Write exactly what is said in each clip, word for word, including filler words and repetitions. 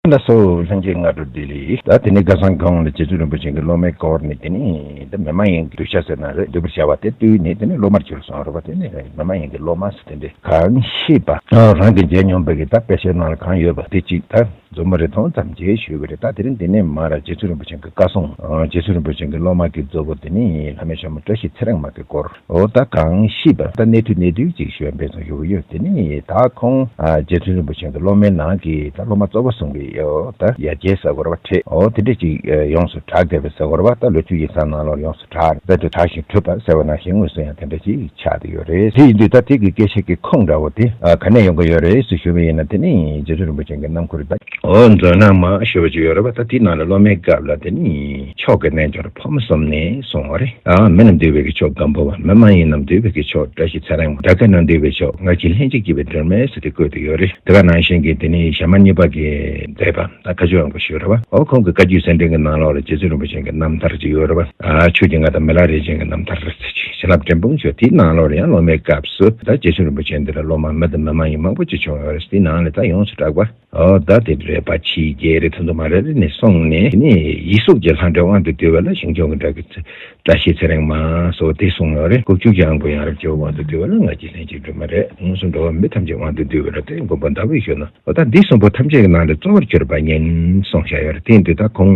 ལགས་སོ། ལྷན་རྒྱས་སྔ་དྲོ་བདེ་ལེགས། ད་དེ་ནས་ག་ས་གང་ལ་རྗེ་བཙུན་རིན་པོ་ཆེ་གི་སློབ་མའི་སྐོར་ནས་དེ་ནས་ད་མི་མ་ཡིན་གྱི་གདུལ་བྱ་ཟེར་ན་རེད། གདུལ་བར་བྱ་བ་དེ་བཏུལ་ནས་དེ་ནས་སློབ་མར་གྱུར་སོང་རེད་པ། དེ་ནས་མི་མ་ཡིན་གྱི་སློབ་མ་ཟེར་དེ་འདྲས་གང་ཤེས་པ། ཨ། རང་གིས་མཇལ་མྱོང་པའི་གི་ད་དཔེ་ཆའི་ནང་ལ་གང་ཡོད་པ་དེ་གཅིག་ད་མཛུབ་མོ་རེ་མཐོང་ཙམ་གྱིས་ཞུས་པ་རེད། ད་དེ་རིང་འདི་ནས་མར་རྗེ་བཙུན་རིན་པོ་ཆེ་གི་བཀའ་གསུང་། ཨ། རྗེ་བཙུན་རིན་པོ་ཆེ་གི་སློབ་མ་གི་གཙོ་བོ་དེ་ནི་ལྷ་མོའི་ཞྭ་མོ་བཀྲ་ཤིས་ཚེ་རིང་མ་གི་སྐོར། འོ་ད་གང་ཤེས་པ་ད་གནས་ཐུབ་གནས་ཐུབ་ཅིག་ཞུ་བ་འབད་བརྩོན་ཞུ་གི་ཡོད། དེ་ནི་ད་ཁོང་། ཨ། རྗེ་བཙུན་རིན་པོ་ཆེ་གི་སློབ་མའི་ནང་གི་ད་སློབ་མ་གཙོ་བོ་གསུང་གི་ཡོད། ད་ཡ་གྱལ་ཟེར་དགོས་རེད་པ། ཁྲིད། འོ་དེ་འདྲ་ཅིག་ཡོངས་སུ་གྲགས་བསྡད་པའི་ཟེར་དགོས་རེད་པ། ད་ལོ་རྒྱུས་ཡིག་ཚང་ནང་ལོགས་ཡོངས་སུ་གྲགས་རྦད་དེ་གྲགས་ཤིང་གྲུབ་པ་ཟེར་བ་ནང་བཞིན་དངོས་སུ་ཡང་དེ་འདྲ་ཅིག་ཆགས་བསྡད་ཡོད་རེད། དེ་ཡིན་དུས་ད་དེ་གི་སྐད་ཆ་གི་ཁུངས་འདྲ་བོ་དེ། ཨ། ག་ནས་ཡོང་གི་ཡོད་རེད་ཟེར་ཞུས་པ་ཡིན་ན། དེ་ནི་རྗེ་བཙུན་རིན་པོ་ཆེ་གི་རྣམ་མགུར་ད། འོ་མཛོད་ནང་མ་ཞུ་བ་ཅིག་ཡོད་རེད་པ། ད་དེའི་ནང་ལ་སློབ་མའི་སྐབས་ལ་དེ་ནི་མཆོག་གི་རྣལ་འབྱོར་ཕོ་མོ་གསུམ་ནས་གསུངས་པ་རེད། ཨ། མི་རྣམས་འདུས་པའི་གི་མཆོག་སྒམ་པོ་པ། མི་མ་ཡིན་རྣམས་འདུས་པའི་གི་མཆོག་བཀྲ་ཤིས་ཚེ་རིང་མ། དགྲ་བགེགས་རྣམས་འདུས་པའི་མཆོག་ང་བཞིན་ལྷན་ཅིག་སྐྱེས་པའི་སྒྲོན་མེ་ཟེར་ཏེ་བཀོད་དེ་ཡོད་རེད། དེ་ག་ནང་བཞིན་གྱི་དེ་ནི་ཞྭ་དམར་གཉིས་པ་གི་མཛད་པ་ད་བཀའ་བརྒྱུད་དབང་པོ་ཞུ་རེད་པ། འོ་ཁོང་གི་བཀའ་བརྒྱུད་གསེར་ཕྲེང་གི་ནང་ལོགས་ལ་རྗེ་བཙུན་རིན་པོ་ཆེ་གི་རྣམ་ཐར་ཅིག་ཡོད་རེད་པ། ཨ། ཆོས་ཀྱི་མངའ་བདག་མི་ལ་རས་ཆེན་གྱི་རྣམ་ཐར་ཟེར་ཅིག་བྱིན་རླབས་འབྲིང་སྤུངས་ཞུ། དེའི་ནང་ལོགས་ལ་ཡང་སློབ་མའི་སྐབས་སུ་ད་རྗེ་བཙུན་རིན་པོ་ཆེ་འདི་ལ་སློབ་མ་མི་དང་མི་མ་ཡིན་མང་པོ་ཅིག་བྱུང་ཡོད་རེད། དེའི་ནང་ལ་ད་ཡོངས་སུ་གྲགས་པ། འོ་ད་དེ་རེད་པ། ཕྱི་རྒྱལ་རེད། ཐུན་མོང་མ་རེད། རེད་ནས་སོང་ནས་དེ་ནས་ཡིད་སྲོག་གི་ལྷ་འདྲེ་དབང་དུ་བསྡུས་པ་ལ་ཞིང་སྐྱོང་གི་དགྲ་བགེགས་བཀྲ་ཤིས་ཚེ་རིང་མ་སོགས་དེ་གསུངས་ཡོད་རེད། དགུ་བཅུ་གྱ་དབང་པོ་ཡང་རབ་རྒྱལ་པོ་དབང་དུ་བསྡུས་པ་ལ་ང་བཞིན་ལྷན་ཅིག་སྒྲོན་མེ་རེད། དངོས་སུ་འགྲོ་བ་མི་ཐམས་ཅད་དབང་དུ་བསྡུས་པ་ལ་དེ་མགོན་པོ་ཟླ་བས་ཞུས་ན། འོ་ད་འདི་གསུམ་པོ་ཐམས་ཅད་ཀྱི་ནང་ལས་གཙོ་བོར་གྱུར་པ་ཉིད་གསུངས་བཞག་ཡོད་རེད། དེ་ཡིན་དུས་ད་ཁོང་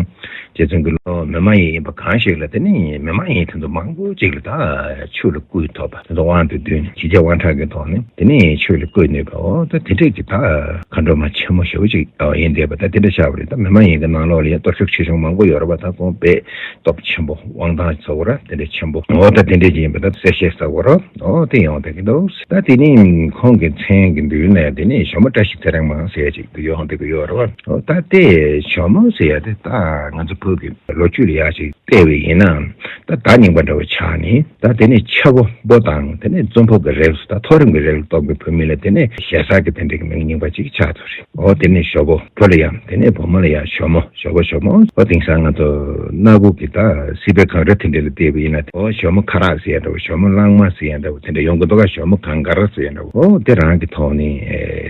རྗེ་བཙུན་གྱི་སློབ་མ་མི་མ་ཡིན་ཡིན་པ་གང་ཞིག་ལ་དེ་ནི་མི་མ་ཡིན་དེ་ཚོ་མང་པོ་ཅིག་ལ་ད་ཆོས་ལ་བསྐུལ་ཐོབ་པ། དེ་ཚོ་དབང་དུ་བསྡུས་ནས་ཞི་རྒྱས་དབང་དྲག་གི་ཐོག་ནས་དེ་ནས་ཆོས་ལ་བཀོད་ནུས་པ། འོ་ད་དེ་འདྲས་ཀྱི་ད་མཁའ་འགྲོ་མ་ཆེན་མོ་ཞེ་པོ་ཅིག་ཡིན་བསྡད་པ། ད་དེ་འདྲ་ཆགས་པ་རེད། ད་མི་མ་ཡིན་གྱི་ནང་ལོགས་ལ་ཡང་སྟོབས་ཤུགས་ཆེ་ཆུང་མང་པོ་ཡོད་རེད་པ། ད་ཁོང་དཔེ་སྟོབས་ཆེན་པོ་དབང་ཐང་ཟེར་དགོས་རེད། དེ་འདྲ་ཆེན་པོ། འོ་ད་དེ་འདྲས་ཀྱི་ཡིན་པ། ད་གསལ་བཤད་ཟེར་དགོས་རེད། འོ་དེ་ཡོང་བསྡད་ཀྱི་འདུག་ད་དེ་ནས་ཁོང་གི་མཚན་གྱི་མདུན་ནས་དེ་ནས་ཞྭ་མོ་བཀྲ་ཤིས་ཚེ་རིང་མ་ཟེར་ཅིག་ཏུ་ཡོང་བསྡད་ཀྱི་ཡོད་རེད་པ། འོ་ད་དེ་ཞྭ་མོ་ཟེར་ཡ་དེ་ད་ང་ཚོ་བོད་ཀྱི་ལོ་རྒྱུས་ལ་ཡ་ཅིག་བལྟས་པ་ཡིན་ན། ད་བརྡ་རྙིང་པ་འདྲ་བོ་ཆགས་ནས། ད་དེ་ནས་ཆ་བོ་བོ་དང་དེ་ནས་བཙུན་པོ་གི་རིགས་སུ། ད་མཐོ་རིམ་གྱི་རིགས་ལ་གཏོགས་པའི་བུད་མེད་ལ་དེ་ནས་ཞེ་ས་གི་དེ་འདྲ་གི་མིང་རྙིང་པ་ཅིག་ཆགས་ཐུབ་རེད། འོ་དེ་ནས་ཞྭ་བོ། བུ་ལ་ཡང་དེ་ནས་བུ་མོ་ལ་ཡང་ཞྭ་མོ། ཞྭ་བོ་ཞྭ་མོ། འོ་དེང་སང་ང་ཚོ་སྣ་ཁུག་གི་ད་སྲིད་པའི་གངས་རི་དེ་འདྲ་ལ་བལྟས་པ་ཡིན་ན། འོ་ཞྭ་མོ་ཁ་རག་ཟེར་ཡ་འདྲ་བོ། ཞྭ་མོ་གླང་མ་ཟེར་ཡ་འདྲ་བོ། དེ་འདྲ་ཡོང་གི་འདུག་ག་ཞྭ་མོ་གངས་དཀར་ཟེར་ཡ་འདྲ་བོ། འོ་དེ་རང་གི་ཐོག་ནས་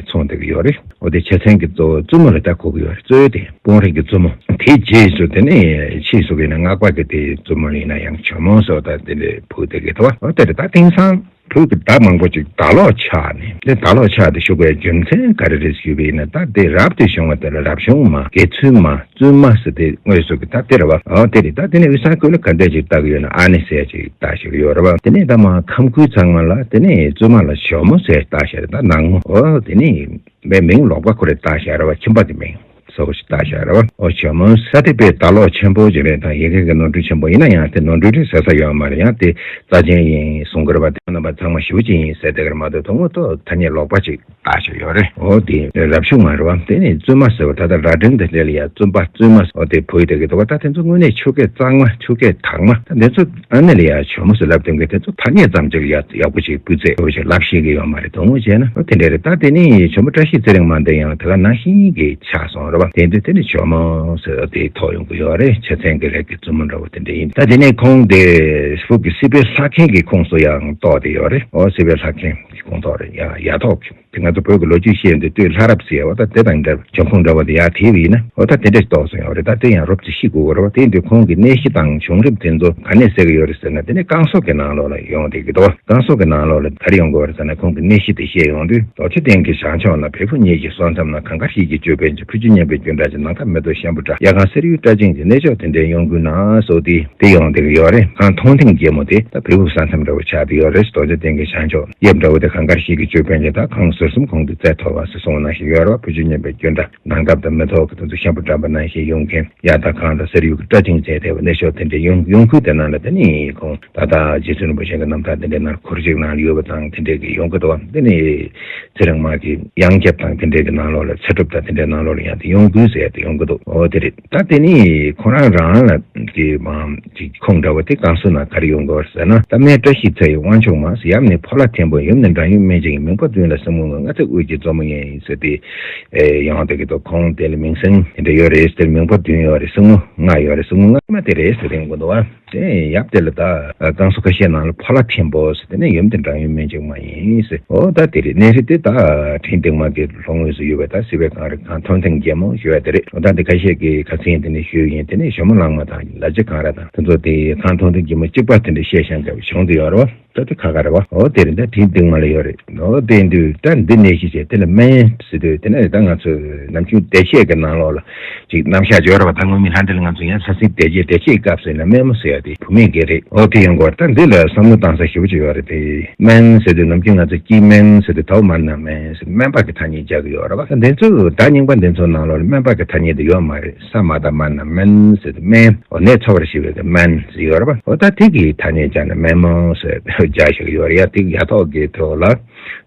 མཚོན་བསྡད་ཀྱི་ཡོད་རེད། འོ་དེ་ཆ་ཚང་གི་གཙོ་བོ་བཙུན་མོ་ལ་ད་གོ་གི་ཡོད་རེད། གཙོ་བོ་དེ་དཔོན་རིགས་ཀྱི་བཙུན་མོ། དེའི་རྗེས་སུ་དེ་ནས་ཕྱིས་སུ་གི་ན་སྔགས་པ་གི་དེའི་བཙུན་མོ་ཡིན་ན་ཡང་ཞྭ་མོ་སོགས་ད་དེ་འདྲའི་བུད་བསྡད་ཀྱི་འདུག་འོ་དེ་རེད། ད་དེང་སང་བོད་ཀྱི་བརྡ་མང་པོ་ཅིག་བརྡ་ལོག་ཆགས་ནས། དེ་བརྡ་ལོག་ཆགས་ཏེ་ཞུགས་པའི་རྒྱུ་མཚན་ག་རེ་རེད་ཞུས་པ་ཡིན་ན། ད་དེ་རབ་ཏུ་བྱུང་བ་དེ་ལ་རབ་བྱུང་མ། དགེ་ཚུལ་མ། བཙུན་མ་ཟེར་དེ་དངོས་སུ་གི་ད་དེ་རེད་བ། འོ་དེ་རེད། ད་དེ་ནས་དབུས་གཙང་ཁུལ་ལ་ག་འདྲ་ཅིག་བཏགས་ཀྱི་ཡོད་ན། ཨ་ནེ་ཟེར་ཅིག་བཏགས་བཞག་གི་ཡོད་རེད་བ། དེ་ནས་ད་མ་ཁམས་ཁུལ་ཚང་མ་ལ་དེ་ནས་བཙུན་མ་ལ་ཞྭ་མོ་ཟེར་བཏགས་བཞག་རེད། ད་ནག་མོ། འོ་དེ་ནས་པའི་མིང་ལོག་པ་ཁོ་རེ་བཏགས་བཞག་རེད་བ། ཁྱིམ་པ་གི་མིང་སོགས་ཤིག་བཏགས་བཞག་རེད་བ། འོ་ཞྭ་མོ་ཟེར་དེ་དཔེ་བརྡ་ལོག་ཆེན་པོ་ཅིག་རེད། ད་ཡི་གེ་གི་ནོར་འཁྲུལ་ཆེན་པོ་ཡིན་ན་ཡང་དེ་ནོར་འཁྲུལ་རེད་ཟེར་ས་ཡོད་མ་རེད། ཡང་དེ་རྩ་ཆེན་ཡིན་གསུང་གི་རེད་བ། དེ་རྣམ་པ་ཚང་མ་ཞེ་པོ་ཅིག་ཡིན་ཟེར་བསྡད་ཀྱི་རེད་མ་གཏོགས། དོན་དངོས་ཐོག་ཐ་སྙད་ལོག་པ་ཅིག་བཏགས་བཞག་ཡོད་རེད། འོ་དེ་རབ་བྱུང་མ་རེད་བ། དེ་ནས་བཙུན་མ་ཟེར་བ་ད་ལྟ་རྭ་སྒྲེང་དེ་འདྲ་ལ་ཡ་བཙུན་པ་བཙུན་མ་འོ་དེ་བོད་ཡིག་དེ་གི་འདུག་བ། ད་དེ་ཚོ་དངོས་གནས་ཆོས་སྐད་གཙང་མ། ཆོས་སྐད་དག་མ། ད་དེ་ཚོ་ཨ་ནེ་ལ་ཡ་ཞྭ་མོ་ཟེར་ལབ་དེ་འདྲ། དེ་ཚོ་ཐ་སྙད་ཙམ་ཅིག་ལ་ཡ་ཡག་པོ་ཅིག་སྤུས་ཚད་ཡོད་ཅིག་ལབ་ཤེས་ཀྱི་ཡོད་མ་རེད། དོན་དངོས་བྱས་ན་འོ་དེ་འདྲ་རེད། ད་དེ་ནས་ཞྭ་མོ་བཀྲ་ཤིས་ཚེ་རིང་མ་འདི་ཡང་དེ་ག་ནང་བཞིན་གྱི་ཆགས་སོང་རེད་བ། དེ་དུས་དེ་ནས་ཞྭ་མོ་ཟེར་དེ་ཐོགས་ཡོང་གི་ཡོད་རེད། ཆ་ཚང་གི་རིགས་ཀྱི་བཙུན་མོ་འདྲ་བོ་དེ་འདྲ་ཡིན། ད་དེ་ནས་ཁོང་དེ་བོད་ཀྱི་སྲིད་པའི་ལྷ་ཁང་གི་ཁོངས་སུ་ཡང་གཏོགས་བསྡད་ཡོད་རེད། འོ་སྲིད་པའི་ལྷ་ཁང་གི་ཁོངས་གཏོགས་རེད། ཡ་ཡ་ཐོག་གི་དེ་ང་ཚོ་བོད་ཀྱི་ལོ་རྒྱུས་བཤད་དུས་སྟོད་ལྷ་རབ་ཟེར་བ་ད་དེ་དང་འདྲ། འབྱུང་ཁུངས་འདྲ་བ་དེ་ཡར་དེད་པ་ཡིན་ན། འོ་ད་དེ་འདྲ་ཞིག་རྟོགས་སོང་ཡོད་རེད། ད་དེ་ཡང་རོབ་ཙམ་ཤེས་དགོས་རེད་བ། དེ་ཡིན་དུས་ཁོང་གི་གནས་གཞི་དང་བྱུང་རིམ་དེ་ཚོ་ག་ནས་གསལ་གྱི་ཡོད་རེད་ཟེར་ན། དེ་ནས་བསྐང་གསོ་གི་ནང་ལོགས་ལ་ཡོང་བསྡད་ཀྱི་འདུག་བསྐང་གསོ་གི་ནང་ལོགས་ལ་ག་རེ་ཡོང་གི་ཡོད་རེད་ཟེར་ན། ཁོང་གི་གནས་གཞི་དེ་བཤད་ཡོང་དུས། རྡོ་རྗེ་གདན་གྱི་བྱང་ཕྱོགས་ན། བལ་པོ་གཉིས་ཀྱི་སོ་མཚམས་ན། གངས་དཀར་ཞལ་གྱི་ཅོད་པན་གྱིས། ཕུར་ཆུ་སྙན་པའི་རྒྱུན་འབྲང་གྱིས། ནམ་མཁའ་མེ་ཏོག་ཤམ་བུ་འདྲ། གཡའ་སྒང་སེར་གཡུ་སྐྲ་ཅན་གྱི། གནས་མཆོག་དེ་འདྲའི་གཡང་འགུལ་ན། སོགས་ཏེ་དེ་ཡོང་བསྡད་ཀྱི་ཡོད་རེད། ཨ་མཐོང་ཐེངས་རྒྱལ་མོ་དེ་ད་བལ་པོའི་ས་མཚམས་འདྲ་བོ་ཆགས་བསྡད་ཡོད་རེད། རྡོ་རྗེ་གདན་གྱི་བྱང་ཕྱོགས་གཡས་འདྲ་བོ་དེ་གངས་དཀར་ཞལ་གྱི་ཅོད་པན་གྱིས། ད་གངས་ཟུར་གསུམ་གང་དུ་བཙལ་ཐུབ་པ་ཟེར་གསུངས་པ་ནང་བཞིན་ཡོད་རེད་བ། ཕུར་ཆུ་སྙན་པའི་རྒྱུན་འབྲང་། ནམ་མཁའ་དང་མེ་ཏོག་གི་དེ་ཚོ་ཤམ་བུ་འདྲ་པོ་ནང་བཞིན་ཡོང་མཁན། གཡའ་དང་གངས་དང་སེར་གཡུ་གི་སྐྲ་ཅན་བྱས་བསྡད་པའི་གནས་མཆོག་དེ་འདྲའི་གཡང་གཡང་འགུལ་དེ་ནང་ལ། དེ་ནས་ཁོང་ད་ལྟ་རྗེ་བཙུན་རིན་པོ་ཆེ་གི་རྣམ་ཐར་དེ་འདྲའི་ནང་ལ་འཁོར་གཅིག་ནང་ལ་ཡོད་པ་དང་། དེ་འདྲའི་གི་ཡོང་གི་འདུག་བ། དེ་ནས་ཚེ་རིང་མ་གི་གཡང་རྒྱབ་དང་དེ་འདྲའི་གི་ནང་ལོགས་ལ། ཚེ་སྒྲུབ་དང་དེ་འདྲའི་ནང་ལོགས་ལ་ཡང་དེ་གཡང་འགུལ་ཟེར་ཡ་དེ་ཡོང་གི་འདུག་འོ་དེ་རེད། ད་དེ་ནས་ཁོ་རང་རང་ལ་གི་མ་གི་ཁུངས་འདྲ་བོ་དེ་བསྐང་གསོའི་ནང་ག་རེ་ཡོང་གི་ཡོད་ཟེར་ན། ད་སྨན་བཀྲ་ཤིས་ཚེ་ཡི་དབང་ཕྱུག་མ། ཡབ་ནི་ཕོ་ལྷ་འཐེན་པོ། ཡུམ་ནི་འབྲང་ཡུལ་སྨན་ཆེན་ཡིན། མིང་པོ་བདུན་ལ་སྲིང་མོ། མངའ་མཛད་དབུས་ཀྱི་མཛོ་མོ་ཡིན་ཟེར་ཏེ། ཨེ་ཡང་དེ་གི་ཏོ་ཁོང་དེ་ལ་མིང་སྲིང་དེ་འདྲ་ཡོད་རེད་ཟེར། མིང་པོ་བདུན་ཡོད་རེད། སྲིང་མོ་ལྔ་ཡོད་རེད། སྲིང་མོ་ལྔ་མ་དེ་རེད་ཟེར་དེ་ཡོང་གི་འདུག་བ། དེ་ཡབ་དེ་ལ་ད་བསྐང་གསོ་ཁ་ཤས་ནང་ལ་ཕོ་ལྷ་ཐེམ་པོ་ཟེར། དེ་ནས་ཡུམ་དེ་འབྲང་ཡུམ་སྨན་གཅིག་མ་ཡིན་ཟེར། འོ་ད་དེ་རེད། གནས་རི་དེ་ད་ཁྲིན་ཏིང་མ་གི་ལྷོ་ངོས་སུ་ཡོད་པའི་ད་སྲིད་པའི་གངས་རི་གངས་མཐོན་ཐང་རྒྱལ་མོ་ཞུ་བ་དེ་རེད། འོ་ད་འདི་ཁ་ཤས་ཀྱི་ཁ་ཚིག་དེ་ནས་ཞུས་ཡིན། དེ་ནས་ཞྭ་མོ་གླང་མ་དང་ལ་རྗེ་གངས་ར་དང་དེ་ཚོ་དེ་གངས་མཐོན་ཐང་རྒྱལ་མོ་གཅིག་པ་དེ་འདྲ་བཤད་བཞག་མཁན་བྱུང་དུ་ཡོད་རེད་བ། ད་དེ་ཁ་ཁ་རེད་བ། འོ་དེ་རེད། ད་ཁྲིན་ཏིང་མ་ལ་ཡོད་རེད། འོ་དེ་དུས་ད་འདི་ནས་ཤི་བྱས་དེ་ལ་སྨན་ཟེར་དུས་དེ་ནས་ད་ང་ཚོ་ནམ་རྒྱུན་བདེ་གཤེགས་ཀྱི་ནང་ལོགས་ལ་ཅིག་རྣམ་གཞག་ཡོད་རེད་བ། ད་སྔོན་མའི་ལྷ་འདྲེ་ལ་ང་ཚོ་ཡང་ས་སྲིན་བདེ་གཤེགས་བདེ་གཤེགས་སྐབས་སུ་ཡིན་ན་སྨན་མོ་ཟེར་ཡ་དེ་བུད་མེད་ཀྱི་རེད། འོ་དེ་ཡོང་གི་ཡོད་རེད། ད་འདི་ལ་བསམ་བློ་བཏང་ས་ཞེ་པོ་ཅིག་ཡོད་རེད་དེ། སྨན་ཟེར་དུས་ནམ་རྒྱུན་ང་ཚོ་སྐྱེས་སྨན་ཟེར་དུས་ད་མར་ན་སྨན་ཟེར་སྨན་པ་གི་ཐ་སྙད་རྒྱག་གི་ཡོད་རེད་བ། ད་འདི་ཚོ་ད་རྙིང་པ་འདི་ཚོ་ནང་ལོགས་ལ་སྨན་པ་གི་ཐ་སྙད་དེ་ཡོད་མ་རེད། ས་མ་ད་མར་ན་སྨན་ཟེར་དུས་སྨན། འོ་ནད་ཚོར་བར་བྱེད་པའི་སྨན་ཟེར་ཡོད་རེད་བ། འོ་ད་དེ་གི་ཐ་སྙད་སྦྱར་ནས་སྨན་མོ་ཟེར་རྒྱག་བཞག་གི་ཡོད་རེད་ཡ། དེ་ཡ་ཐོག་གི་ཐོག་ལ་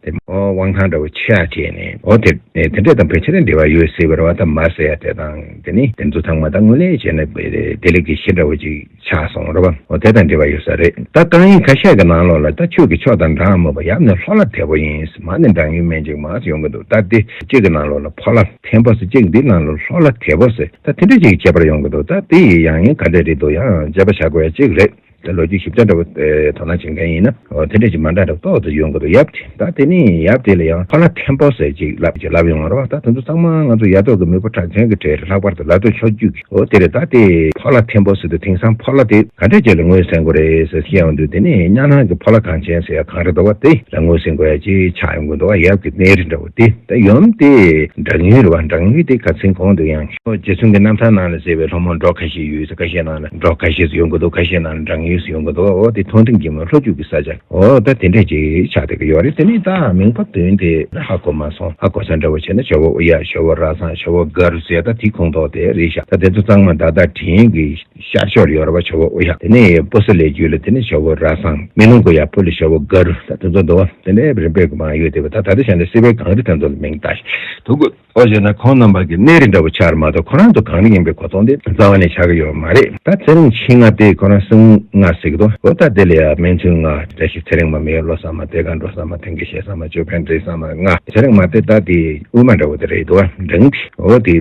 དེ་འོ་དབང་ཐང་འདྲ་བོ་ཆེ་ཡ་བྱས་ནས། འོ་དེ་དེ་འདྲ་དང་ཕལ་ཆེར་འབྲེལ་བ་ཡོད་སྲིད་པ་རེད་བ། ད་མར་ཟེར་ཡ་དེ་དང་དེ་ནི་དེ་ཚོ་ཚང་མ་ད་དངོས་གནས་བྱས་ན་དེ་ལས་ཀྱི་གཞི་འདྲ་བོ་ཅིག་ཆགས་སོང་རེད་བ། འོ་དེ་དང་འབྲེལ་བ་ཡོད་ས་རེད། ད་བསྐང་ཡིག་ཁ་ཤས་ཀྱི་ནང་ལོགས་ལ་ད་ཆོས་ཀྱི་མཆོག་དང་འབྲང་མོས་པ། ཡབ་ནི་ལྷོ་ལྷ་དལ་པོ་ཡིན། མ་ནི་འབྲང་ཡུལ་སྨན་གཅིག་མ་ཡོང་གི་འདུག་ད་དེ་གཅིག་གི་ནང་ལོགས་ལ་ཕོ་ལྷ་ཐེམ་པོ་ཟེར། གཅིག་འདི་ནང་ལོགས་ལྷོ་ལྷ་དལ་པོ་ཟེར། ད་དེ་འདྲ་ཅིག་ཁྱད་པར་ཡོང་གི་འདུག་ད་དེ་ཡི་ཡང་ཡིན་ག་འདྲ་རེད་འདུག་ཡང་དཔྱད་པ་བྱ་དགོས་ཡ་གཅིག་རེད། ད་ལོ་རྒྱུས་ཞིབ་ཆ་འདྲ་བོ་དོ་སྣང་བྱེད་མཁན་ཡིན་ན། འོ་དེ་འདྲ་ཅིག་མ་འདྲ་འདྲ་ཏོག་ཙམ་ཡོང་གི་འདུག་ཡབ་དེ། ད་དེ་ནི་ཡབ་དེ་ལ་ཡང་ཕོ་ལྷ་ཐེམ་པོ་ཟེར་ཅིག་ལབ་ཅིག་ལབ་ཡོང་བ་རེད་བ། ད་དེ་ཚོ་ཚང་མ་ང་ཚོ་ཡ་ཐོག་གི་མེས་པོ་གྲགས་ཅན་གྱི་གྲས་རེད། ལྷག་པར་དུ་ལ་སྟོད་ཕྱོགས་བརྒྱུད་ཀྱི། འོ་དེ་རེད། ད་དེ་ཕོ་ལྷ་ཐེམ་པོ་ཟེར་དུས་དེང་སང་ཕོ་ལྷ་དེ་ག་འདྲ་ཅིག་ལ་ངོས་ཟིན་དགོས་རེད་ཟེར་བཤད་ཡོང་དུས། དེ་ནི་གཉའ་ནང་གི་ཕོ་ལྷ་གངས་ཅན་ཟེར་ཡ་གངས་རི་འདུག་བ། དེ་ལ་ངོས་ཟིན་དགོས་ཡ་ཅིག་ཆགས་ཡོང་གི་འདུག་བ། ཡབ་ཀྱི་གནས་རི་འདྲ་བོ་དེ། ད་ཡུམ་དེ་འབྲང་ཡུལ་རེད་བ། འབྲང་ཡུལ་དེ་ཁ་སང་གོང་དུ་ཡང་རྗེ་བཙུན་གྱི་རྣམ་ཐར་ནང་ལ་གསལ་བའི་ལྷོ་མོན་འབྲོག་ཁ་ཤས་ཡོད་ཟེར། ཁ་ཤས་ནང་ལ་འབྲོག་ཁ་ཤས་སུ་ཡོང་གི་འདུག་ཁ་ཤས་ནང་ལ་འབྲང་ཡུལ་སུ་ཡོང་གི་འདུག་འོ་དེ་མཐོ་འབྲིང་གི་མོ་ལྷོ་རྒྱུད་ཀྱི་ས་ཆ། འོ་ད་དེ་འདྲས་ཅིག་ཆགས་བསྡད་ཀྱི་ཡོད་རེད། དེ་ནས་ད་མིང་པ་བདུན་དེ་ཧ་གོ་མ་སོང་། ཧ་གོ་ས་འདྲ་བོ་བྱས་ན་ཇོ་བོ་ཨུ་ཡ། ཇོ་བོ་ར་སངས། ཇོ་བོ་གར་ཟེར། ད་དེའི་ཁོངས་གཏོགས་དེ་རེད་ཤག་ད་དེ་ཚོ་ཚང་མ་ད་ལྟ་དྲན་གྱི་ཤར་ཕྱོགས་ཡོད་རེད་བ། ཇོ་བོ་ཨུ་ཡ། དེ་ནས་སྤོ་སེ་ལས་རྒྱུད་ལ་དེ་ནས་ཇོ་བོ་ར་སངས། མེ་ལུང་གི་ཡ་ཕུ་ལ་ཇོ་བོ་གར། ད་དེ་ཚོ་འདུག་བ། དེ་ནས་རིམ་པས་ཀྱི་མ་ཡོད་དེ་བ། ད་ད་ལྟ་བྱས་ན་སྲིད་པའི་གངས་རི་དེ་ཚོ་ལ་མིང་བཏགས་ཤིག་འདུག་གོ་འོ་བྱས་ན་ཁོང་རྣམ་པ་གི་གནས་རི་འདྲ་བོ་ཆགས་མ་གཏོགས་ཁོ་རང་ཚོ་གངས་རི་ཡིན་པའི་གོ་རྟོགས་དེ་རྩ་བ་ནས་ཆགས་ཀྱི་ཡོད་མ་རེད། ད་ཚེ་རིང་མཆེད་ལྔ་དེ་ཁོ་རང་སྲིན་མོ་ལྔ་ཟེར་གི་འདུག་འོ་ད་དེ་ལ་ཡ་སྨན་ཆུང་ལྔ། བཀྲ་ཤིས་ཚེ་རིང་མ། མེའི་བློ་བཟང་མ། བདེ་དགའ་འགྲོ་བཟང་མ། དེང་གི་ཞེ་བཟང་མ། ཅོ་ཕན་འབྲས་བཟང་མ་ལྔ། ཚེ་རིང་མ་དེ་ད་དེ་དབུ་མ་འདྲ་བོ་དེ་རེད་འདུག་འབྲིང་གི། འོ་དེ་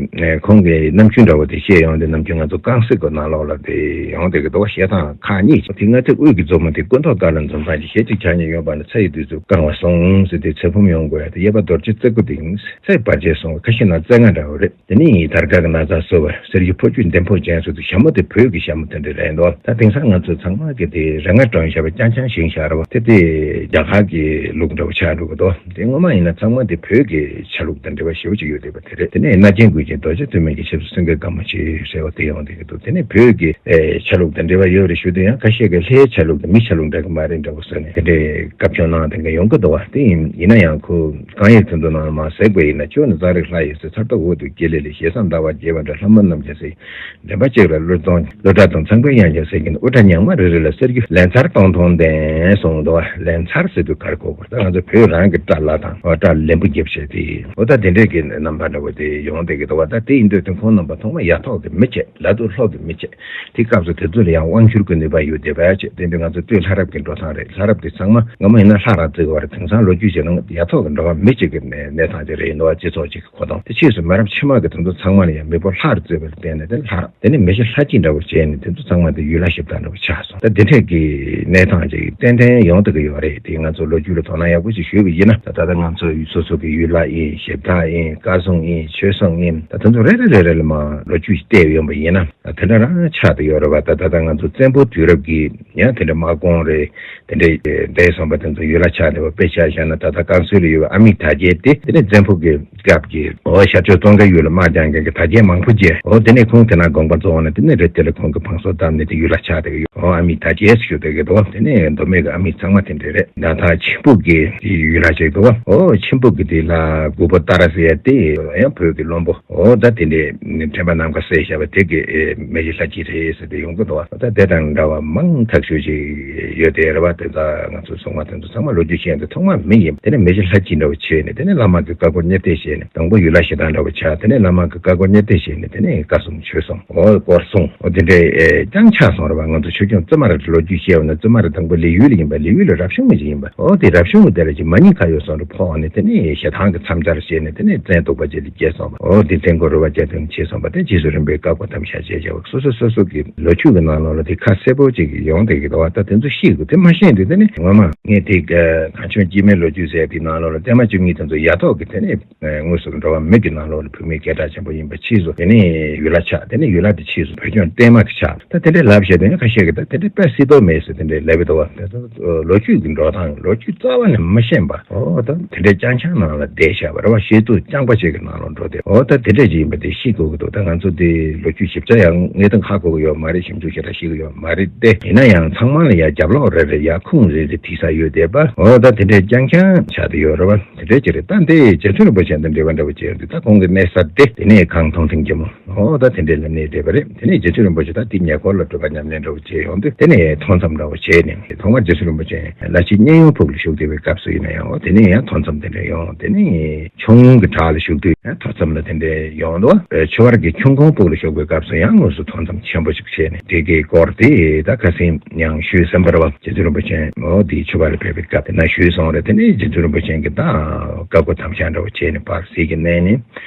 ཁོང་གི་རྣམ་འགྱུར་འདྲ་བོ་དེ་བཤད་ཡོང་དུས་ནམ་རྒྱུན་ང་ཚོ་རྐང་གསེག་གི་ནང་ལོགས་ལ་དེ་ཡོང་བསྡད་ཀྱི་འདུག་བཤད་སྟངས་ཁག་གཉིས། དེ་སྔ་ཚེ་དབུས་ཀྱི་མཛོ་མོ་དེ་སྐུ་མདོག་དཀར་ལ་འཛུམ་མདངས་ཀྱི། ཞལ་གཅིག་ཕྱག་གཉིས་གཡོན་པ་ན། ཚེ་ཡི་དུས་སུ་བསྐང་བ་སོང་ཟེར་དུས་ཚེ་ཕུང་ཡོང་དགོས་ཡ་དེ། གཡས་པ་རྡོ་རྗེ་རྩེ་དགུ་དེ་ཡིན། ཚེ་བར་ཆད་སོང་བ་ཁ་ཤས་ན་རྩེ་ལྔ་འདྲ་བོ་རེད། དེ་ནས་དར་དཀར་གྱི་ན་ཚ་གསོ་བ། གསེར་གྱི་ཕོ་རྒྱུད་ལྡེམ་ཕོ་ཅན་སོགས་དེ་ཞྭ་མོ་དེ་བོད་ཀྱི་ཞྭ་མོ་དེ་འདྲ་རེད་འདུག་ད་དེང་སང་ང་ཚོ་ཚང་མ་གི་དེ་རེ་ལྔ་སྒྲོན་བྱས་པ་རྐྱང་རྐྱང་བཞེངས་བཞག་རེད་བ། དེ་དེ་རྒྱ་གར་གྱི་ལུགས་འདྲ་བོ་ཆགས་འགྲོ་གི་འདུག་དེ་ངོ་མ་ཡིན་ན་ཚང་མ་དེ་བོད་ཀྱི་ཆ་ལུགས་དང་འབྲེལ་བ་ཞེ་པོ་ཅིག་ཡོད་བསྡད་པ་དེ་རེད། དེ་ནས་རྣ་རྒྱན་དགུ་ཅན་རྡོ་རྗེ་ཐུན་མིན་གྱི་ཞབས་སུ་སེང་གེ་དཀར་མོ་ཆེ་ཟེར་བ་དེ་ཡོང་བསྡད་ཀྱི་འདུག་དེ་ནས་བོད་ཀྱི་ཨེ་ཆ་ལུགས་དང་འབྲེལ་བ་ཡོད་རེད་ཞུ་དུས་ཡང་ཁ་ཤས་ཀྱིས་ལྷའི་ཆ་ལུགས་དང་མིའི་ཆ་ལུགས་འདྲ་གི་མ་རེད་འདྲ་བོ་ཟེར་ནས་དེ་འདྲའི་བཀའ་བཀྱོན་གནང་དེ་འདྲ་ཡོང་གི་འདུག་བ། དེ་ཡིན་ཡིན་ན་ཡང་ཁོ་གང་ཡིན་དེ་ཚོ་ནང་ལ་མར་གཟིགས་པ་ཡིན་ན། ཁྱོད་ནི་ཙཱ་རི་ལྷ་ཡིན་ཟེར། མཚར་རྟགས་འོད་དུ་ཀྱེ་ལེ་ལེ། ཞེ་སྡང་ཟླ་བ་རྒྱས་པ་འདྲ། ལྷ་མོ་རྣམས་ཀྱང་ཟེར། འདྲེན་པ་གཅིག་ལ་གླུ་གཏོང་། གླུ་སྒྲ་དང་ཚངས་པའི་དབྱངས་ཀྱང་ཟེར་གྱིན། དབུ་སྐྲ་ཉག་མ་རེ་རེ་ལ་གསེར་གྱི་ལན་ཚྭ་སྟོང་ཐུང་ལྡན་གསུངས་འདུག་བ། ལན་ཚྭ་ཟེར་དུས་ག་རེ་གོ་དགོས། ད་ང་ཚོ་བོད་རང་གི་སྐྲ་ལ་དང་བ་སྐྲ་ལན་བུ་རྒྱབ་བྱས་ཏེ། འོ་ད་དེ་འདྲས་ཀྱི་རྣམ་པ་འདྲ་བོ་དེ་ཡོང་བསྡད་ཀྱི་འདུག་བ། ད་དེ་ཡིན་དུས་དེ་ཁོང་རྣམ་པ་ཐོག་མ་ཡ་ཐོག་གི་མི་བྱེད། ལ་དུ་ལྷོ་གི་མི་བྱེད། དེ་སྐབས་སུ་དེ་ཚོ་ལ་ཡང་དབང་སྒྱུར་གྱི་ནུས་པ་ཡོད་བསྡད་པ་ཡ་བྱེད། དེ་འདི་ང་ཚོ་སྟོད་ལྷ་རབས་ཀྱི་འགྲོ་སྟངས་རེད། ལྷ་རབས་དེ་ཚང་མ་སྔ་མོ་ཡིན་ན་ལྷ་ར་བརྩི་གི་བ་རེད། དེང་སང་ལོ་རྒྱུས་བྱས་ན་ཡ་ཐོག་གི་འགྲོ་བ་མི་གཅིག་གི་གནས་གནས་སྟངས་དེ་རེད་འདུག་བ། སྤྱི་ཚོགས་གཅིག་གི་འཁོར་སྟངས་དེ། ཕྱིས་སུ་མི་རབས་ཕྱི་མ་གི་དེ་ཚོ་ཚང་མ་ལ་ཡང་མི་ཕོ་ལྷར་བརྩི་བའི་སྟེང་ནས་དེ་ལྷ་རབས། དེ་ནས་མི་ཤི་ལྷ་སྐྱིད་འདྲ་བོ་བྱས་ནས་དེ་ཚོ་ཚང་མ་དེ་ཡུལ་ལྷ་གཞི་བདག་འདྲ་བོ་ཆགས་སོང་། ད་དེ་འདྲས་ཀྱི་གནས་སྟངས་ཅིག་ཏན་ཏན་ཡོང་བསྡད་ཀྱི་ཡོད་རེད། དེ་ང་ཚོ་ལོ་རྒྱུས་ལ་དོ་སྣང་ཡག་པོ་ཞིག་ཞུས་པ་ཡིན་ན། ད་ད་ལྟ་ང་ཚོ་སོ་སོ་གི་ཡུལ་ལྷ་ཡིན། གཞི་བདག་ཡིན། བཀའ་སྲུང་ཡིན། ཆོས་སྲུང་ཡིན། ད་དེ་ཚོ་རེ་རེ་རེ་རེ་ལ་མར་ལོ་རྒྱུས་ཤིག་བལྟས་ཡོང་པ་ཡིན་ན། ད་དེ་འདྲ་རང་ཆགས་བསྡད་ཡོད་རེད་བ། ད་ད་ལྟ་ང་ཚོ་བཙན་པོ་དུས་རབས་ཀྱི་ཡང་དེ་འདྲ་དམག་དཔུང་རེད། དེ་འདྲའི་འདས་སོང་བ་དེ་ཚོ་ཡུལ་ལྷ་ཆགས་བསྡད་པ། དཔེ་ཆ་བཞག་ན་ད་ལྟ་བཀའ་སྲོལ་ལ་ཡོད་པའི་ཨ་མི་དར་རྒྱས་དེ། དེ་ནས་བཙན་པོ་གི་སྐབས་ཀྱི་འོ་ཤར་ཕྱོགས་ཙོང་ཁའི་ཡུལ་ལ་དམག་རྒྱག་མཁན་གྱི་དར་རྒྱས་མང་པོ་མཇལ། འོ་དེ་ནས་ཁོང་དེ་ན་དགོངས་པ་རྫོགས་ནས་དེ་ནས་རེད། དེ་ལ་ཁོང་གི་བང་སོ་བཏབ་ནས་དེ་ཡུལ་ལྷ་ཆགས་བསྡད་ཀྱི་ཡོད། འོ་ཨ་མི་དར་རྒྱས་ཞུ་བསྡད་ཀྱི་འདུག་དེ་ནས་མདོ་སྨད་ཀྱི་ཨ་མི་ཚང་མ་དེ་འདྲ་རེད། ད་ལྟ་མཆིམས་ཕུ་གི་ཡུལ་ལྷ་ཅིག་འདུག་འོ་མཆིམས་ཕུ་གི་དེ་ལྷ་དགུ་པོ་ཏཱ་ར་ཟེར་ཡ་དེ་ཡང་བོད་ཀྱི་བློན་པོ། འོ་ད་དེ་འདྲའི་དྲན་པ་ནམ་མཁའ་གསལ་བཞག་པ་དེ་གི་མེ་བཞི་ལྷ་སྐྱིད་རེད་ཟེར་ཏེ་ཡོང་གི་འདུག་ད་དེ་དང་འདྲ་བ་མང་ཐག་ཆོད་ཅིག་ཡོད་དེ་རེད་བ། དེ་ད་ང་ཚོ་སོང་བ་དེ་ཚོ་ཚང་མ་ལོ་རྒྱུས་ཤེས་ཡོན་དེ་ཐོག་མ་མི་ཡིན། དེ་ནས་མེ་བཞི་ལྷ་སྐྱིད་འདྲ་བོ་བྱས་ནས། དེ་ནས་བླ་མ་གི་བཀའ་བསྒོ་གཉེར་གཏད་བྱས་ནས་དང་པོ་ཡུལ་ལྷ་གཞི་བདག་འདྲ་བོ་ཆགས། དེ་ནས་བླ་མ་གི་བཀའ་བསྒོ་གཉེར་གཏད་བྱས་ནས་དེ་ནས་བཀའ་སྲུང་ཆོས་སྲུང་འོ་དཀོར་སྲུང་འོ་དེ་འདྲའི་ཨེ་ཀྱང་ཆགས་སོང་རེད་བ། ང་ཚོ་ཆོས་སྐྱོང་ བཙུན་མ་ར་ལོ་རྒྱུས་བཤད་པ་ན་བཙུན་མ་ར་དང་པོ་ལི་ཡུལ་ལ་ཡིན་པ། ལི་ཡུལ་ལ་རབ་བྱུང་མ་ཅིག་ཡིན་པ། འོ་དེ་རབ་བྱུང་གི་དེ་ལ་ཅིག་མ་ཉེས་ཁ་གཡོག་སོང་རུ་ཕོག་ནས། དེ་ནས་ཞེ་སྡང་གི་མཚམས་སྦྱར་བྱས་ནས། དེ་ནས་བཙན་གདུག་པ་ཅན་ལ་སྐྱེས་སོང་བ། འོ་དེ་བཙན་གདུག་པ་ཅན་དེ་སྐྱེས་སོང་བ། དེ་རྗེས་སུ་རིམ་པས་བཀའ་བསྒོ་དམ་བཅའ་བྱས་བྱས་པ། སོ་སོ་སོ་སོ་གི་ལོ་རྒྱུས་ཀྱི་ནང་ལོགས་ལ་དེ་ཁ་གསལ་པོ་ཅིག་ཡོང་བསྡད་ཀྱི་འདུག་བ། ད་དེ་ཚོ་ཤེས་དགོས། དེ་མ་ཤེས་དུས་དེ་ནས་ངོ་མ་ངས་དེ་གངས་ལྗོངས་སྐྱེས་མའི་ལོ་རྒྱུས་ཟེར་དེའི་ནང་ལོགས་ལ་བརྟན་མ་བཅུ་གཉིས་དེ་ཚོ་ཡ་ཐོག་གི་དེ་ནས། ཨ། དངོས་སུ་འགྲོ་བ་མི་གི་ནང་ལོགས་ལ་བུད་མེད་སྐད་གྲགས་ཆེན་པོ་ཡིན་པ་ཕྱིས་སུ། དེ་ནས་ཡུལ་ལྷ་ཆགས། དེ་ནས་ཡུལ་ལྷ་དེ་ཕྱིས་སུ་བོད་ལྗོངས་བརྟན་མ་གི་ཆགས། ད་དེ་འདྲའི་ལབ་བཤད་དེ་ནི་ཁ་ཤས་ཀྱིས་ད་དེ་འདྲའི་དཔེ་སྲིད་དོ་མེད་ཟེར་དེ་འདྲའི་ལབ་ཀྱི་འདུག་བ། དེ་ཚོ་ལོ་རྒྱུས་ཀྱི་འགྲོ་སྟངས། ལོ་རྒྱུས་རྩ་བ་ནས་མི་ཤེས་པ། འོ་ད་དེ་འདྲའི་རྐྱང་རྐྱང་ནང་ལ་བསྡད་བཞག་པ་རེད་བ། བཤད་ཚུལ་རྐྱང་པ་ཞིག་གི་ནང་ལ་འགྲོ་བསྡད། འོ་ད་དེ་འདྲ་ཅིག་ཡིན་པ་དེ་ཤེས་དགོས་ཀྱི་འདུག་ད་ང་ཚོ་དེ་ལོ་རྒྱུས་ཞིབ་ཆ་ཡང་ངས་ད་ཧ་གོ་གི་ཡོད་མ་རེད། ཞིབ་འཇུག་ཞེ་དྲག་ཤེས་ཀྱི་ཡོད་མ་རེད་དེ། ཡིན་ན་ཡང་ཚང་མ་ལ་ཡ་རྒྱབ་ལོགས་རེ་རེ་ཡ་ཁུངས་རེ་རེ་བྲིས་ས་ཡོད་བསྡད་པ། འོ་ད་དེ་འདྲའི་རྐྱང་རྐྱང་ཆགས་བསྡད་ཡོད་རེད་བ། དེ་འདྲའི་ཅིག་རེད། ད་འདི་རྗེ་བཙུན་རིན་པོ་ཆེ་དང་འབྲེལ་བ་འདྲ་བོ་བྱས་ཡོང་དུས། ད་ཁོང་གི་གནས་ས་དེ། དེ་ནས་གངས་མཐོང་ཐེངས་རྒྱལ་མོ། འོ་ད་དེ་འདྲའི་ལ་གནས་བསྡད་པ་རེད། དེ་ནས་རྗེ་བཙུན་རིན་པོ་ཆེ་ད་དེ་ཉེ་འཁོར་ལ་སྒྲུབ་པ་ཉམས་ལེན་འདྲ་བོ་བྱས་ཡོང་དུས། དེ་ནས་ཐོག་མཚམས་འདྲ་བོ་བྱས་ནས། ཐོག་མར་རྗེ་བཙུན་རིན་པོ་ཆེ་ལ་ཕྱི་གཉན་ཡོན་ཕུག་ལ་བཞུགས་བསྡད་པའི་སྐབས་སུ་ཡིན་ན་ཡང་། འོ་དེ་ནས་ཡང་ཐོག་མཚམས་དེ་འདྲ་ཡོང་། དེ་ནས་ཆུང་གི་བྲག་ལ་བཞུགས་དུས་ཐོག་མཚམས་ལ་དེ་འདྲ་ཡོང་འདུག་ཆུ་བར་གྱི་ཁྱུང་ཁོང་ཕུག་ལ་བཞུགས་པའི་སྐབས་སུ་ཡང་དངོས་སུ་ཐོག་མཚམས་ཆེན་པོ་ཞིག་བྱས་ནས། དེ་གའི་སྐོར་དེ་ད་ཁ་སང་ཡང་ཞུས་ཟིན་པ་རེད་བ། རྗེ་བཙུན་རིན་པོ་ཆེ་འོ་དེའི་ཆུ་བར་ལ་ཕེབས་པའི་སྐབས་དེ་ན་ཞུས་སོང་རེད། དེ་ནས་རྗེ་བཙུན་རིན་པོ་ཆེ་གིས་ད་བཀའ་བསྒོ་དམ་བཅའ་འདྲ་བོ་བྱས་ནས་བར་ཟས་ཀྱི་གནས་ནས།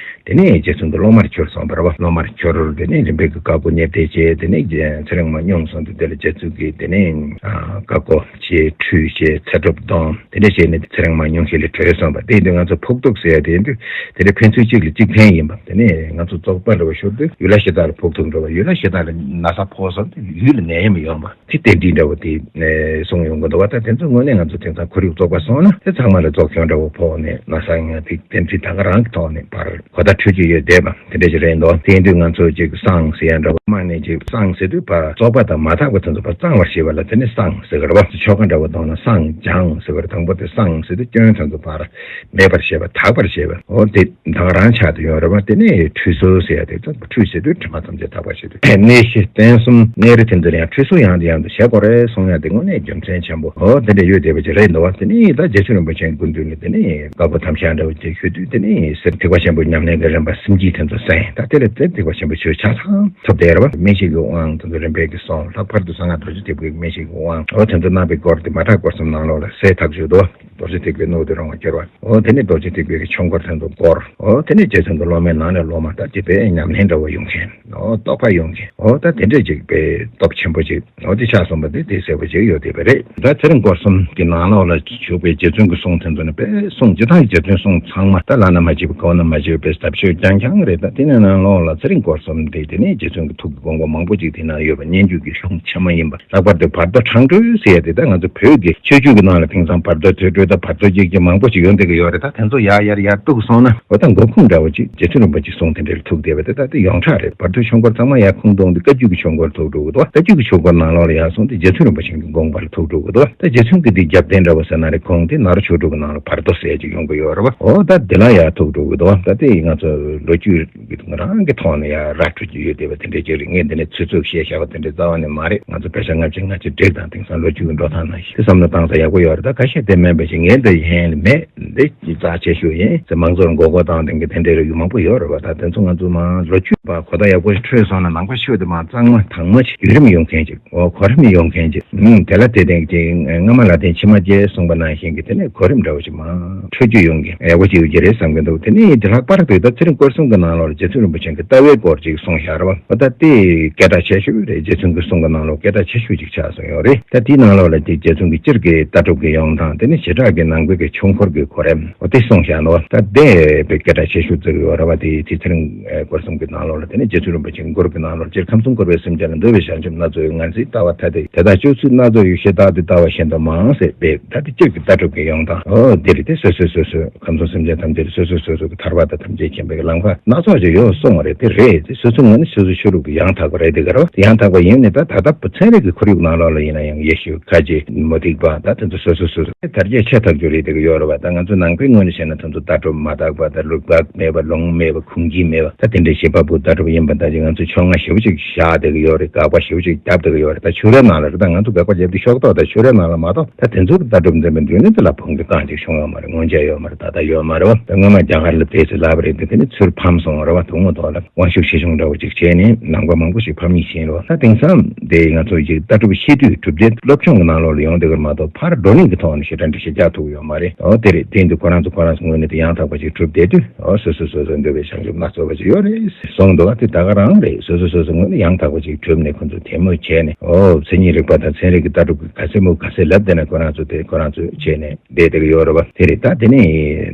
དེ་ནས་རྗེ་བཙུན་གྱི་སློབ་མར་གྱུར་སོང་བ་རེད་བ། སློབ་མར་གྱུར། དེ་ནས་རིམ་པས་ཀྱི་བཀའ་བསྒོ་ཉེར་བརྡེག་བྱས། དེ་ནས་ཚེ་རིང་མ་སྙུང་སོང་དུས་དེ་ལ་རྗེ་བཙུན་གྱིས་དེ་ནས་ཨ་བཀའ་བསྒོ་བྱས། ཁྲུས་བྱས། ཚེ་སྒྲུབ་བཏང་། དེ་འདྲ་བྱས་ནས་ཚེ་རིང་མ་སྙུང་གཞི་ལས་གྲོལ་སོང་བ། དེ་ཡིན་དུས་ང་ཚོ་ཕོག་ཐུག་ཟེར་ཡ་དེ་ཡིན་དུས་དེ་འདྲ་ཕན་ཚུན་གཅིག་ལ་གཅིག་ཕན་ཡིན་པ། དེ་ནས་ང་ཚོ་བཙོག་པ་འདྲ་བོ་ཤོར་དུས་ཡུལ་ལྷ་གཞི་བདག་ལ་ཕོག་ཐུག་འགྲོ་བ། ཡུལ་ལྷ་གཞི་བདག་ལ་ན་ཚ་ཕོག་སོང་དུས་ཡུལ་ལ་ནད་ཡམས་ཡོང་བ། དེ་རྟེན་འབྲེལ་འདྲ་བོ་དེ་གསུངས་ཡོང་གི་འདུག་བ། ད་དེ་ཚོ་དངོས་གནས་ང་ཚོ་དེང་སང་ཁོར་ཡུག་བཙོག་པ་སོང་ན་དེ་ཚང་མ་ལ་བཙོག་གྱོང་འདྲ་བོ་ཕོག་ནས་ན་ཚ་ཡང་དེ་བསྟན་འཛིན་ད་ག་རང་གི་ཐོག་ནས་ཕར་གོ་བརྡ་འཕྲོད་ཀྱི་ཡོད་བསྡད་པ་དེ་འདྲ་ཞིག་རེད་འདུག་དེ་ཡིན་དུས་ང་ཚོ་ཅིག་བསང་ཟེར་ཡ་འདྲ་བོ་མང་ནས་ཅིག་བསང་ཟེར་དུས་ཕར་བཙོག་པ་དང་མ་དག་པ་དེ་ཚོ་ཕར་གཙང་བར་བྱེད་པ་ལ་དེ་ནི་བསང་ཟེར་གི་རེད་བ། ཆོ་ག་འདྲ་བོ་གཏོང་ན་བསང་སྦྱང་ཟེར་གི་རེད། དང་པོ་དེ་བསང་ཟེར་དུས་སྐྱོན་དེ་ཚོ་ཕར་མེད་པར་བྱེད་པ། དག་པར་བྱེད་པ། འོ་དེ། ད་ག་རང་ཆགས་བསྡད་ཡོད་རེད་བ། དེ་ནས་ཁྲུས་གསོལ་ཟེར་ཡ་དེ་ཚོ། ཁྲུས་ཟེར་དུས་དྲི་མ་ཐམས་ཅད་དག་པར་བྱེད་དུས་གནས་གཞི་རྟེན་གསུམ་གནས་རི་དེ་ཚོ་ལ་ཡང་ཁྲུས་གསོལ་ཡང་དང་ཡང་དུ་བྱེད་དགོས་རེད་གསུང་ཡ་དེ་དངོས་གནས་རྒྱུ་མཚན་ཆེན་པོ་འོ་དེ་འདྲ་ཡོད་བསྡད་པ་ཅིག་རེད་འདུག་བ། དེ་ནས་ད་རྗེ་བཙུན་རིན་པོ་ཆེའི་སྐུ་མདུན་ལ་དེ་ནས་བཀའ་བསྒོ་དམ་བཅའ་འདྲ་བོ་ཅིག་ཞུ་དུས། དེ་ནས་གཟེར་ཐེག་པ་ཆེན་པོའི་ཉམས་ལེན་གྱི་རིམ་པ་གཟིམ་དཀྱིལ་དེ་ཚོ་གསན། ད་དེ་ལ་གཟེར་ཐེག་པ་ཆེན་པོའི་ཆོས་ཆ་ཚང་ཐོབ་བསྡད་རེད་བ། སྨན་ཤེས་ཀྱི་དབང་དེ་ཚོ་རིམ་པས་ཀྱིས་སོང་། ལྷག་པར་དུ་གསང་སྔགས་རྡོ་རྗེ་ཐེག་པའི་སྨན་ཤེས་ཀྱི་དབང་འོ་དེ་ཚོ་གནང་བའི་སྐོར་དེ་མ་དག་སྐོར་གསུམ་ནང་ལོགས་ལ་གསལ་ཐག་ཆོད་འདུག་རྡོ་རྗེ་ཐེག་པའི་སྣོད་དུ་རུང་བར་གྱུར་པ། འོ་དེ་ནས་རྡོ་རྗེ་ཐེག་པའི་ཆོས་འཁོར་དེ་ཚོ་བསྐོར། འོ་དེ་ནས་རྗེ་བཙུན་གྱི་སློབ་མའི་ནང་ནས་སློབ་མ་ད་ཅིག་དཔེ་ཉམས་ལེན་འདྲ་བོ་ཡོང་མཁན། འོ་རྟོགས་པ་ཡོང་མཁན། འོ་ད་དེ་འདྲས་ཅིག་དཔེ་སྟོབས་ཆེན་པོ་ཅིག་འོ་དེ་ཆགས་སོང་བ་དེ་དེ་གསལ་པོ་ཅིག་ཡོད་བསྡད་པ་རེད། ད་ཚེ་རིང་སྐོར་གསུམ་གྱི་ནང་ལོགས་ལ་བཞུགས་པའི་རྗེ་བཙུན་གྱི་གསུང་དེ་ཚོ་ནི་དཔེ་གསུང་སྤྱིར་བཏང་གི་རྗེ་བཙུན་གསུང་ཚང་མ་ད་བླ་ན་མ་མཆིས་པ་གོང་ན་མ་མཆིས་པའི་ཟབ་ཆོས་རྐྱང་རྐྱང་རེད། ད་དེ་ནས་ནང་ལོགས་ལ་ཚེ་རིང་སྐོར་གསུམ་དེ་དེ་ནས་རྗེ་བཙུན་གྱི་ཐུགས་ཀྱི་དགོངས་པ་མང་པོ་ཅིག་དེ་ན་ཡོད་པ། སྙན་བརྒྱུད་ཀྱི་གཞུང་ཆེན་མོ་ཡིན་པ། ལྷག་པར་དུ་བར་དོ་ཁྲང་ཀྲོའུ་ཟེར་ཡ་དེ་ད་ང་ཚོ་བོད་ཀྱི་ཆོས་བརྒྱུད་ཀྱི་ནང་ལ་དེང་སང་བར་དོ་ཐོས་གྲོལ་དང་བར་དོ་རྗེ་བརྒྱད་མང་པོ་ཞིག་ཡོང་བསྡད་ཀྱི་ཡོད་རེད། ད་དེ་ཚོ་ཡར་ཡར་ཡར་གཏུགས་སོང་ན་འོ་ད་མགོ་ཁུངས་འདྲ་བོ་ཅིག་རྗེ་བཙུན་རིན་པོ་ཆེའི་གསུང་དེ་འདྲ་ལ་ཐུག་བསྡད་པ་དེ་ད་དེ་ཡོངས་གྲགས་རེད། བར་དོའི་ཆོས་འཁོར་ཚང་མ་ཡར་ཁུངས་གཏོང་དུས་བཀའ་བརྒྱུད་ཀྱི་ཆོས་འཁོར་ཐུག་འགྲོ་གི་འདུག་བཀའ་བརྒྱུད་ཀྱི་ཆོས་འཁོར་ནང་ལོགས་ལ་ཡར་སོང་དུས་རྗེ་བཙུན་རིན་པོ་ཆེ་གི་དགོངས་པ་ལ་ཐུག་འགྲོ་གི་འདུག་ད་རྗེ་བཙུན་གྱི་དེ་རྒྱབ་རྟེན་འདྲ་བོ་ཟེར་ན་རེད། ཁོང་དེ་ནཱ་རོ་ཆོས་དྲུག་གི་ནང་ལ་བར་དོ་ཟེར་ཅིག་ཡོང་གི་ཡོད་རེད་བ། འོ་ད་དེ་ལ་ཡར་ཐུག་འགྲོ་གི་འདུག་ད་དེ་ང་ཚོ་ལོ་རྒྱུས་ཀྱི་རང་གི་ཐོག་ནས་ཡར་ར་འཕྲོད་ཀྱི་ཡོད་བསྡད་པ་དེ་འདྲ་ཅིག་རེད། ངས་འདི་ནས་ཚོད་ཚོད་བཤད་བཞག་པ་དེ་འདྲ་རྩ་བ་ནས་མ་རེད། ང་ཚོ་བོད་ཤ་ལྔ་བཅུ་ང་བཅུ་བགྲེས་དང་དེང་སང་ལོ་རྒྱུས་ཀྱི་འགྲོ་སྟངས་ནང་བཞིན་དེ་བསམ་བློ་བཏང་ས་ཡག་པོ་ཡོད་རེད། ད་ཁ་ཤས་དེ་མིན་པ་ཞིག་ངས་འདི་ཡན་ལ་མེད། འདི་རྩ་ཆེ་ཤོས་ཡིན་ཟེར་མང་ཚོགས་ལ་མགོ་སྐོར་བཏང་དེ་འདྲའི་དེ་འདྲའི་རིགས་མང་པོ་ཡོད་རེད་བ། ད་དེ་ཚོ་ང་ཚོ་མར་ལོ་རྒྱུས་པ་གོ་བརྡ་ཡག་པོ་ཞིག་འཕྲོད་སོང་ན་ནང་པ་ཆོས་དེ་མར་གཙང་མ་དྭངས་མ་ཞིག་བརྒྱུད་རིམ་ཡོང་མཁན་ཅིག་འོ་གོ་རིམ་ཡོང་མཁན་ཅིག་ཨུམ། དེ་ལ་དེ་སྟེང་གི་སྔ་མ་ལ་བརྟེན་ཕྱི་མ་སྐྱེ་གསུངས་པ་ནང་བཞིན་གྱི་དེ་ནས་གོ་རིམ་འདྲ་བོ་ཞིག་མར་འཕྲོད་རྒྱུ་ཡོང་གི་ཡག་པོ་ཅིག་ཡོད་ཀྱི་རེད་བསམ་གྱི་འདུག་དེ་ནས་དེ་ལྷག་པར་དུ་ད་ཚེ་རིང་སྐོར་གསུམ་གྱི་ནང་ལོགས་ལ་རྗེ་བཙུན་རིན་པོ་ཆེ་གི་ལྟ་བའི་སྐོར་ཅིག་གསུངས་བཞག་རེད་བ། འོ་ད་དེ་སྐད་གྲགས་ཆེ་ཤོས་རེད། རྗེ་བཙུན་གྱི་གསུང་གི་ནང་ལོགས་སྐད་གྲགས་ཆེ་ཤོས་ཅིག་ཆགས་སོང་ཡོད་རེད། ད་དེའི་ནང་ལོགས་ལ་དེ་རྗེ་བཙུན་གྱི་སྤྱིར་གྱི་ལྟ་གྲུབ་ཀྱི་ཡོང་སྟངས། དེ་ནས་བྱེ་བྲག་གི་ནང་པའི་གི་ཆོས་འཁོར་གྱི་གོ་རིམ་འོ་དེ་གསུངས་བཞག་འདུག་ད་དེ་དཔེ་སྐད་གྲགས་ཆེ་ཤོས་བརྩི་གི་ཡོད་རེད་བ། དེ་དེ་ཚེ་རིང་སྐོར་གསུམ་གྱི་ནང་ལོགས་ལ་དེ་ནས་རྗེ་བཙུན་རིན་པོ་ཆེའི་མགུར་གྱི་ནང་ལོགས་སྤྱིར་ཁམས་གསུམ་འཁོར་བའི་སེམས་ཅན་ལ་འདུལ་བའི་ཞལ་ཆེམས་སྣ་ཚོགས་ཡོད། ངར་འཛིན་ལྟ་བ་ཐ་དད་དེ་དག་ཅིག་ཚུལ་སྣ་ཚོགས་ཡོད། ཤེས་བདག་འདི་ལྟ་བ་གཞན་དུ་མང་ཟེར་བས། ད་དེ་སྤྱིར་གྱི་ལྟ་གྲུབ་ཀྱི་ཡོང་སྟངས་འོ་དེ་རེད། དེ་སོ་སོས་སོ་སོ་ཁམས་གསུམ་སེམས་ཅན་ཐམས་ཅད་ལ་སོ་སོས་སོ་སོ་གི་ཐར་པ་དང་ཐམས་ཅད་མཁྱེན་པའི་ལམ་ཁ་སྣ་ཚོགས་ཅིག་ཡོད་གསུངས་པ་རེད། དེ་རེད། དེ་སོ་སོའི་ངོས་ནས་སོ་སོའི་ཆོས་ལུགས་ཀྱི་ཡང་དག་པ་རེད། དེ་ག་རེད་བ། ཡང་དག་པ་ཡིན་ནི་ད་ད་ལྟ་བུ་ཚན་རིག་གི་ཁོར་ཡུག་ནང་ལོགས་ལ་ཡིན་ན་ཡང་ཡེ་ཤུ་ཁ་ཆེ་མུ་སྟེགས་པ་ད་དེ་ཚོ་སོ་སོ་སོ་སོ་དར་རྒྱས་ཆེ་ཐག་ཆོད་རེད། དེ་ག་ཡོད་རེད་བ། ད་ང་ཚོ་ནང་པའི་ངོས་ནས་བཤད་ན་དེ་ཚོ་ལྟ་གྲུབ་མ་དག་པ་དང་ལུག་ལྤགས་མེད་པ་ལུང་མེད་པ་ཁུང་སྐྱིད་མེད་པ་ད་དེ་འདྲའི་བྱེད་པ་པོ་ལྟ་གྲུབ་ཡིན་པ་ད་ཅིག་ང་ཚོ་ཕྱོགས་སྔ་ཞེ་པོ་ཅིག་བཞག་བསྡད་ཀྱི་ཡོད་རེད། དགག་པ་ཞེ་པོ་ཅིག་བརྒྱབ་བསྡད་ཀྱི་ཡོད་རེད། ད་ཕྱི་རོལ་ནང་ལ་རེད། ད་ང་ཚོ་དགག་པ་བརྒྱབ་དུས་ཤོག་ཐོག་ད་ཕྱི་རོལ་ནང་ལ་མ་གཏོགས་ད་དེ་ཚོ་གི་ལྟ་གྲུབ་འཛིན་པའི་མདུན་ལམ་དེ་ལ་ཕུང་རྒྱུ་གང་ཅིག་བྱུང་ཡོད་མ་རེད། སྔོན་ཆད་ཡོད་མ་རེད། ད་ལྟ་ཡོད་མ་རེད་བ། ད་སྔོན་མ་རྒྱ་གར་ལ་བལྟས་ཚེ་ལབ་པ་རེད། དེ་ནི་ཚུར་ཕམ་སོང་ར་བ། དུང་མོ་ཐོག་ལ་དབང་ཤུགས་ཆེ་ཆུང་འདྲ་བོ་ཅིག་བྱས་ནས་ནང་པ་མང་པོ་ཞིག་ཕམ་ཉེས་ཕྱིན་རོ། ད་དེང་སང་དེ་ང་ཚོ་ཡི་ལྟ་གྲུབ་བཤད་དུས་གྲུབ་འབྲས་སློབ་སྦྱོང་གི་ནང་ལོགས་ལ་ཡོང་བསྡད་པར་མ་གཏོགས། ཕར་བགྲོ་གླེང་གི་ཐོག་ནས་ཞེ་དྲག་འགྲེལ་བཤད་རྒྱག་ཐུབ་ཀྱི་ཡོད་མ་རེད། འོ་དེ་རེད། དེ་འདི་ཁོ་རང་ཚོ་ཁོ་རང་ཚོ་ངོས་ནས་དེ་ཡང་དག་པ་ཅིག་གྲུབ་བསྡད་དུས། འོ་སོ་སོ་སོ་སོ་འདོད་པའི་བྱང་ཆུབ་སྣ་ཚོགས་པ་ཅིག་ཡོད་རེད་གསུངས་འདུག་བ། དེ་ད་ག་རང་རེད། སོ་སོ་སོ་སོ་ངོས་ནས་ཡང་དག་པ་ཅིག་གྲུབ་ནས་ཁོ་ཚོ་དེ་མོ་བྱས་ནས། འོ་མཚན་ཉིད་རིག་པ་དང་ཚན་རིག་གི་ལྟ་གྲུབ་ཀྱི་ག་ཚད་མོ་ག་ཚད་ལབ་བསྡད་ན། ཁོ་རང་ཚོ་དེ་ཁོ་རང་ཚོས་བྱས་ནས་བསྡད་བསྡད་ཀྱི་ཡོད་རེད་བ། དེ་རེད། ད་དེ་ནས་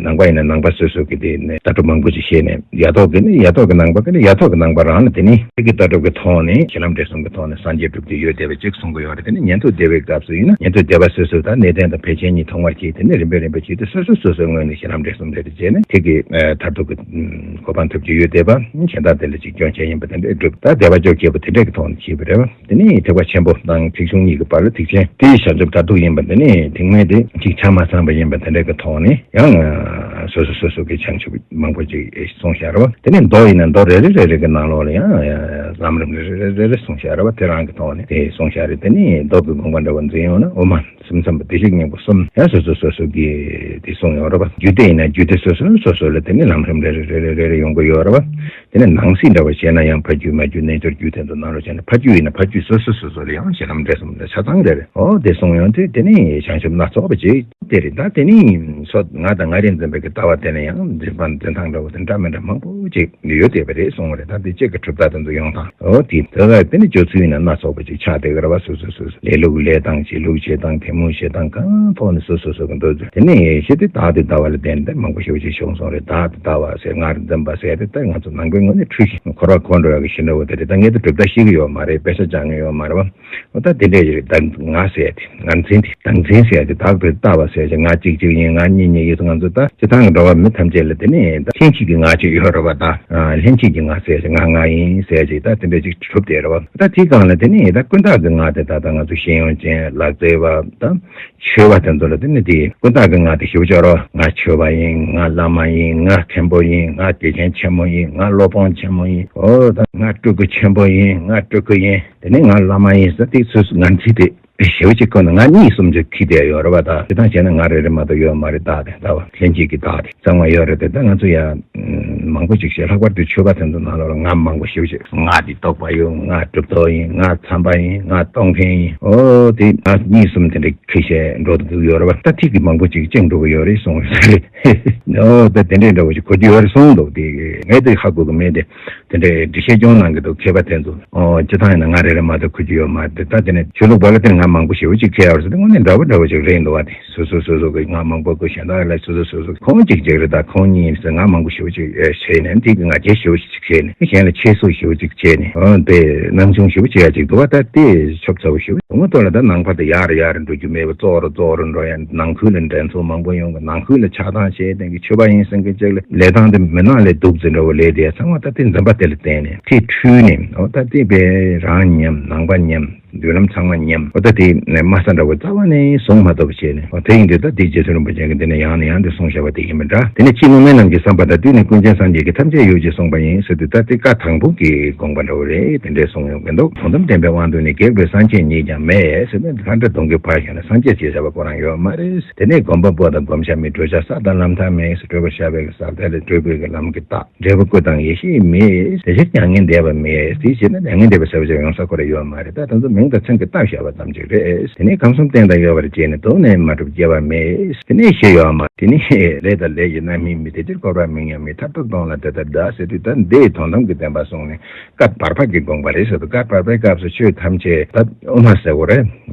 ནང་པ་ཡིན་ན་ནང་པ་སོ་སོ་གི་དེ་ནས་ལྟ་གྲུབ་མང་པོ་ཅིག་བཤད་ནས། ཡ་ཐོག་གི་ནི་ཡ་ཐོག་གི་ནང་པ་གི་ནི་ཡ་ཐོག་གི་ནང་པ་རང་ལ་དེ་ནི་དེ་གི་ལྟ་གྲུབ་ཀྱི་ཐོག་ནས་གཞི་ལམ་འབྲས་གསུམ་གྱི་ཐོག་ནས་སངས་རྒྱས་སྒྲུབ་ཀྱི་ཡོད་བསྡད་པ་ཅིག་གསུང་གི་ཡོད་རེད། དེ་ནི་ཉན་ཐོས་སྡེ་པའི་སྐབས་སུ་ཡིན་ན་ཉན་ཐོས་སྡེ་པ་སོ་སོ་དང་གནས་བརྟན་དང་ཕལ་ཆེར་གཉིས་ཐོག་མར་གྱིས། དེ་ནི་རིམ་པས་རིམ་པས་བྱས་ཏེ་སོ་སོ་སོ་སོའི་ངོས་ནས་གཞི་ལམ་འབྲས་གསུམ་རེ་རེ་བྱས་ནས་དེ་གི་མཐར་ཐུག་གི་གོ་འཕང་ཐོབ་ཀྱི་ཡོད་བསྡད་པ། གཞན་དག་དེ་ལ་ཅིག་སྐྱོན་ཆ་ཡིན་པ་དེ་འདྲའི་སྒྲུབ། ད་སྡེ་པ་བཅོ་བརྒྱད་པོ་དེ་འདྲས་ཀྱི་ཐོག་ནས་བྱས་པ་རེད་བ། དེ་ནས་ཐེག་པ་ཆེན་པོ་དང་ཐེག་ཆུང་གཉིས་ཀྱི་བར་ལ་ཐེག་ཆེན་དེའི་བྱང་ཆུབ་མཐར་ཐུག་ཡིན་པ། དེ་ནས་ཐེག་དམན་དེ་གཅིག་ཆ་མ་ཚང་བ་ཡིན་པ་དེ་འདྲ་གི་ཐོག་ནས་ཡང་སོ་སོ་སོ་སོ་གི་བྱང་ཆུབ་མང་པོ་ཅིག་གསུངས་བཞག་རེད་བ། དེ་ནས་མདོ་ཡིན་ན་མདོ་རེ་རེ་རེ་རེ་གི་ནང་ལོགས་ལ་ཡང་ལམ་རིམ་རེ་རེ་རེ་རེ་གསུངས་བཞག་རེད་བ། དེ་རང་གི་ཐོག་ནས་དེ་གསུངས་བཞག་རེད། དེ་ནས་མདོ་གི་དགོངས་པ་འདྲ་བོ་འཛིན་ཡོང་ན་དབུ་མ་སེམས་ཙམ་པ་བདེ་གཤེགས་སྙིང་པོ་གསུམ་ཡང་སོ་སོ་སོ་སོ་གི་དེ་གསུངས་ཡོད་རེད་བ། རྒྱུད་སྡེ་ཡིན་ན་རྒྱུད་སྡེ་སོ་སོ་སོ་སོ་ལ་དེ་ནས་ལམ་རིམ་རེ་རེ་རེ་རེ་རེ་རེ་ཡོང་གི་ཡོད་རེད་བ། དེ་ནས་ནང་གསེས་འདྲ་བ་བྱས་ན་ཡང་ཕ་རྒྱུད་མ་རྒྱུད་རྣལ་འབྱོར་རྒྱུད་དེ་ཚོ་ནང་ལོགས་བྱས་ན་ཕ་རྒྱུད་ཡིན་ན་ཕ་རྒྱུད་སོ་སོ་སོ་སོ་ལ་ཡང་གཞི་ལམ་འབྲས་གསུམ་ལ་ཆ་ཚང་རེ་རེ། འོ་དེ་གསུངས་ཡོང་དུས་དེ་ནི་བྱང་ཆུབ་སྣ་ཚོགས་པ་ཅིག་དེ་རེད། ད་དེ་ནི་སོ་ང་དང་ང་རེ་འཛིན་པའི་གི་ལྟ་བ་དེ་ལ་ཡང་འཛིན་པ་འཛིན་སྟངས་འདྲ་བོ་དེ་འདྲ་མི་འདྲ་མང་པོ་ཅིག་ཡོད་བསྡད་པ་རེད་གསུངས་པ་རེད། ད་དེ་གཅིག་གི་གྲུབ་མཐའ་དེ་ཚོ་ཡོང་སྟངས། འོ་དེ་དེ་ག་དེ་ནི་སྤྱོད་ཚུལ་ཡིན་ན་སྣ་ཚོགས་པ་ཅིག་ཆགས་བསྡད་ཀྱི་རེད་བ། སོ་སོ་སོ་སོ་ལས་ལུགས་ལས་སྟངས་བྱེད་ལུགས་བྱེད་སྟངས་དེ་མོ་བྱེད་སྟངས་གང་ཐོག་ནས་སོ་སོ་སོ་སོ་གི་འདོད་ཚུལ་དེ་ནས་ཞི་བདེ་བདག་ཏུ་ལྟ་བ་ལ་བརྟེན་ཏེ་མང་པོ་ཞེ་པོ་ཅིག་བྱུང་སོང་རེད། བདག་ཏུ་ལྟ་བ་ཟེར་ངར་འཛིན་པ་ཟེར་དེ་ད་ང་ཚོ་ནང་པའི་ངོས་ནས་འཁྲུལ་ཞིག་འཁོར་བ་འཁོར་འགྲོ་ཡག་གི་ཞི་འགྲོ་བོ་དེ་རེད། ད་ངས་དེ་གྲུབ་མཐའ་ཤེས་ཀྱི་ཡོད་མ་རེད། དཔེ་ཆ་སྦྱང་གི་ཡོད་མ་རེད་བ། འོ་ད་དེ་འདྲས་ཞིག་རེད། ད་ང་ཟེར་དེ་ངར་འཛིན་དེ་བདག་འཛིན་ཟེར་དེ་བདག་ཏུ་ལྟ་བ་ཟེར་ཅིག་ང་གཅིག་གཅིག་ཡིན། ང་གཉིས་གཉིས་ཡིན། ང་ཚོ་ད་སྤྱི་བཏང་གི་འགྲོ་བ་མི་ཐམས་ཅད་ལ་དེ་ནས་ད་ལྷན་སྐྱེས་ཀྱི་ང་གཅིག་ཡོད་རེད་བ། ད་ལྷན་སྐྱེས་ཀྱི་ང་ཟེར་ཅིག་ང་ང་ཡིན་ཟེར་ཅིག་ད་དེ་འདྲས་ཅིག་གྲུབ་བསྡད་རེད་བ། ད་དེའི་སྒང་ལ་དེ་ནས་ད་ཀུན་བརྟགས་ཀྱི་ང་དེ་ད་ད་ང་ཚོ་ཤེས་ཡོན་ཅན་ལག་རྩལ་བ་ད། ཆོས་པ་དེ་ཚོ་ལ་དེ་ནི་དེ་ཀུན་བརྟགས་ཀྱི་ང་དེ་ཞེ་པོ་ཅིག་ཡོད་རེད། ང་ཆོས་པ་ཡིན། ང་བླ་མ་ཡིན། ང་མཁན་པོ་ཡིན། ང་དགེ་རྒན་ཆེན་མོ་ཡིན། ང་སློབ་དཔོན་ཆེན་མོ་ཡིན། འོ་ད་ང་སྤྲུལ་སྐུ་ཆེན་པོ་ཡིན། ང་སྤྲུལ་སྐུ་ཡིན། དེ་ནི་ང་བླ་མ་ཡིན་ཟེར་དེ་སོ་སོ་ངར་འཛིན་དེ་ཞེ་པོ་ཅིག་ཁོ་ན་ང་གཉིས་གསུམ་ཅིག་འཁྱེར་བསྡད་ཡོད་རེད་བ། ད་དེ་དང་བྱས་ན་ང་རེ་རེ་མ་གཏོགས་ཡོད་མ་རེད། བདག་དེ་ད་བ་ལྷན་སྐྱེས་ཀྱི་བདག་དེ་གཙང་མ་ཡོད་རེད། དེ་ད་ང་ཚོ་ཡ་མང་པོ་ཅིག་བཤད། ལྷག་པར་དུ་ཆོས་པ་དེ་ཚོ་ནང་ལོགས་ལ་ང་མང་པོ་ཞེ་པོ་ཅིག་ང་འདི་རྟོགས་པ་ཡོད། ང་གྲུབ་ཐོབ་ཡིན། ང་མཚམས་པ་ཡིན། ང་རྟོགས་མཁན་ཡིན། འོ་དེ་ང་གཉིས་གསུམ་དེ་འདྲ་ཁྱེར་བྱས་འགྲོ་འདུག་ཡོད་རེད་བ། ད་ཐིག་གི་མང་པོ་ཅིག་བཅིངས་འགྲོ་གི་ཡོད་རེད་གསུངས་རེད། འོ་ད་དེ་འདྲའི་འདྲ་བོ་ཅིག་གོ་རྒྱུ་ཡོད་རེད་གསུངས་འདུག་དེ་ངས་དེ་ཧ་གོ་གི་མེད་དེ། དེ་འདྲའི་འགྲེལ་བཤད་སྐྱོན་གནང་གི་འདུག་མཁས་པ་དེ་ཚོ། ཨོ་སྤྱི་བཏང་ཡིན་ན་ང་རེ་རེ་མ་གཏོགས་གོ་རྒྱུ་ཡོད་མ་རེད། ད་དེ་ནས་ཆོས་ལུགས་པ་ལ་དེ་ང་མང་པོ་ཞེ་པོ་ཅིག་ཁྱེར་ཡོད་རེད་ཟེར་ཏེ་དངོས་གནས་འདྲ་པོ་འདྲ་པོ་ཅིག་རེད་འདུག་བ། དེ་སོ་སོ་སོ་སོ་གི་ང་མང་པོ་གོ། གཞན་དག་ལ་སོ་སོ་སོ་སོ་ཁོང་གཅིག་ཅིག་རེད། ད་ཁོང་གཉིས་ཡིན་ཟེར་ང་མང་པོ་ཞེ་པོ་ཅིག་བྱས་ནས་དེ་གི་ང་རྒྱལ་ཞེ་པོ་ཅིག་བྱས་ནས་གཞན་ལ་ཆེད་སོ་ཞེ་པོ་ཅིག་བྱས་ནས། ཨོ་དེ་སྣང་ཆུང་ཞེ་པོ་བྱེད་ཡ་ཅིག་འདུག་བ། ད་དེ་ཆོབ་ཚ་བོ་ཞེ་པོ་འདུག་མ་གཏོགས་ལ། ད་ནང་པ་དེ་ཡར་ཡར་འགྲོ་རྒྱུ་མེད་པ། རྩོག་རུ་རྩོག་རུ་འགྲོ་ཡ། ནང་ཁུལ་ལ་འགྲན་ཚོགས་མང་པོ་ཡོང་གི། ནང་ཁུལ་ལ་ཆགས་སྡང་བྱས་ཏེ་གི་ཆོས་པ་ཡིན་ཟེར་མཁན་ཅིག་ལ་ལས་སྟངས་དེ་མི་ནག་ལས་སྡུག་ཙམ་འདྲ་བོ་ལས་དེ་ཚང་མ་ད་དེ་འཛིན་པ་དེ་ལ་བརྟེན་ནས་དེ་འཁྲུལ་ནས། ཨོ་ད་དེ་བས་རང་ཉམས། ནང་པ་ཉམས། མདུན་ལམ་ཚང་མ་ཉམས། ཨོ་ད་དེ་དམའ་ས་འདྲ་བོ་རྩ་བ་ནས་བཟུང་མ་ཐུབ་པ་བྱས་ནས། ཨོ་དེ་ཡིན་དུས་ད་དེ་རྗེ་བཙུན་རིན་པོ་ཆེ་གིས་འདི་ནས་ཡང་ནས་ཡང་དུ་གསུངས་བཞག་པ་དེ་ཡིན་པ་འདྲ། དེ་ནས་ཕྱིས་མི་དམན་རྣམས་ཀྱི་བསམ་པ་དང་བསྟུན་ནས་ཀུན་མཁྱེན་སངས་རྒྱས་ཀྱིས་ཐམས་ཅད་ཡོད་ཅེས་གསུངས་པ་ཡིན་ཟེར་དུས། ད་དེ་བཀའ་དང་པོ་གི་དགོངས་པ་འདྲ་བོ་རེད། དེ་འདྲས་གསུངས་ཡོང་གི་འདུག་དོན་དམ་བདེན་པའི་དབང་དུ་ནི་གེགས་པའི་སངས་རྒྱས་ཉིད་ཀྱང་མེད་ཟེར་ནས། ལྷ་འདྲེ་གདོན་བགེགས་ཕར་བཞག་ན་སངས་རྒྱས་ཞེས་བྱ་བ་ཁོ་རང་ཡོད་མ་རེད། དེ་ནས་སྒོམ་པ་པོ་དང་སྒོམ་བྱ་མེད། བགྲོད་བྱ་ས་དང་ལམ་ཐག་མེད་ཟེར། བགྲོད་པར་བྱ་བའི་ས་དེ་ལ་བགྲོད་པའི་གི་ལམ་གྱི་རྟགས། འབྲས་བུ་སྐུ་དང་ཡེ་ཤེས་མེད། དེ་ཕྱིར་མྱ་ངན་འདས་པ་མེད། དེ་ཕྱིར་ན་མྱ་ངན་འདས་པའི་ས་བཅད་ཡོང་ས་ཁོ་རང་ཡོད་མ་རེད། ད་དེ་ཚོ་མིང་དང་མཚན་གྱིས་བཏགས་བཞག་པ་ཙམ་ཅིག་རེད། དེ་ནས་ཁམས་གསུམ་རྟེན་དང་ཡོད་པར་བྱས་ནས། དུག་ནི་མ་གྲུབ་སྐྱེ་བ་མེད། དེ་ནས་ཞེས་ཡོད་མ། དེ་ནས་ལས་དང་ལས་ཀྱི་རྣམ་སྨིན་མེད། དེ་ཕྱིར་འཁོར་བ་མིང་ཡང་མེད། མཐར་ཐུག་སྟོང་ལ་དེ་ལྟར་གདའ་ཟེར་དུས། ད་འདི་དོན་དམ་གྱི་བདེན་པ་གསུངས་ནས་བཀའ་བར་ཕབ་ཀྱི་དགོངས་པ་རེད་ཟེར་དུས། བཀའ་བར་ཕབ་སྐབས་སུ་ཆོས་ཐམས་ཅད་ད་དབུ་མ་ཟེར་དགོས་རེད།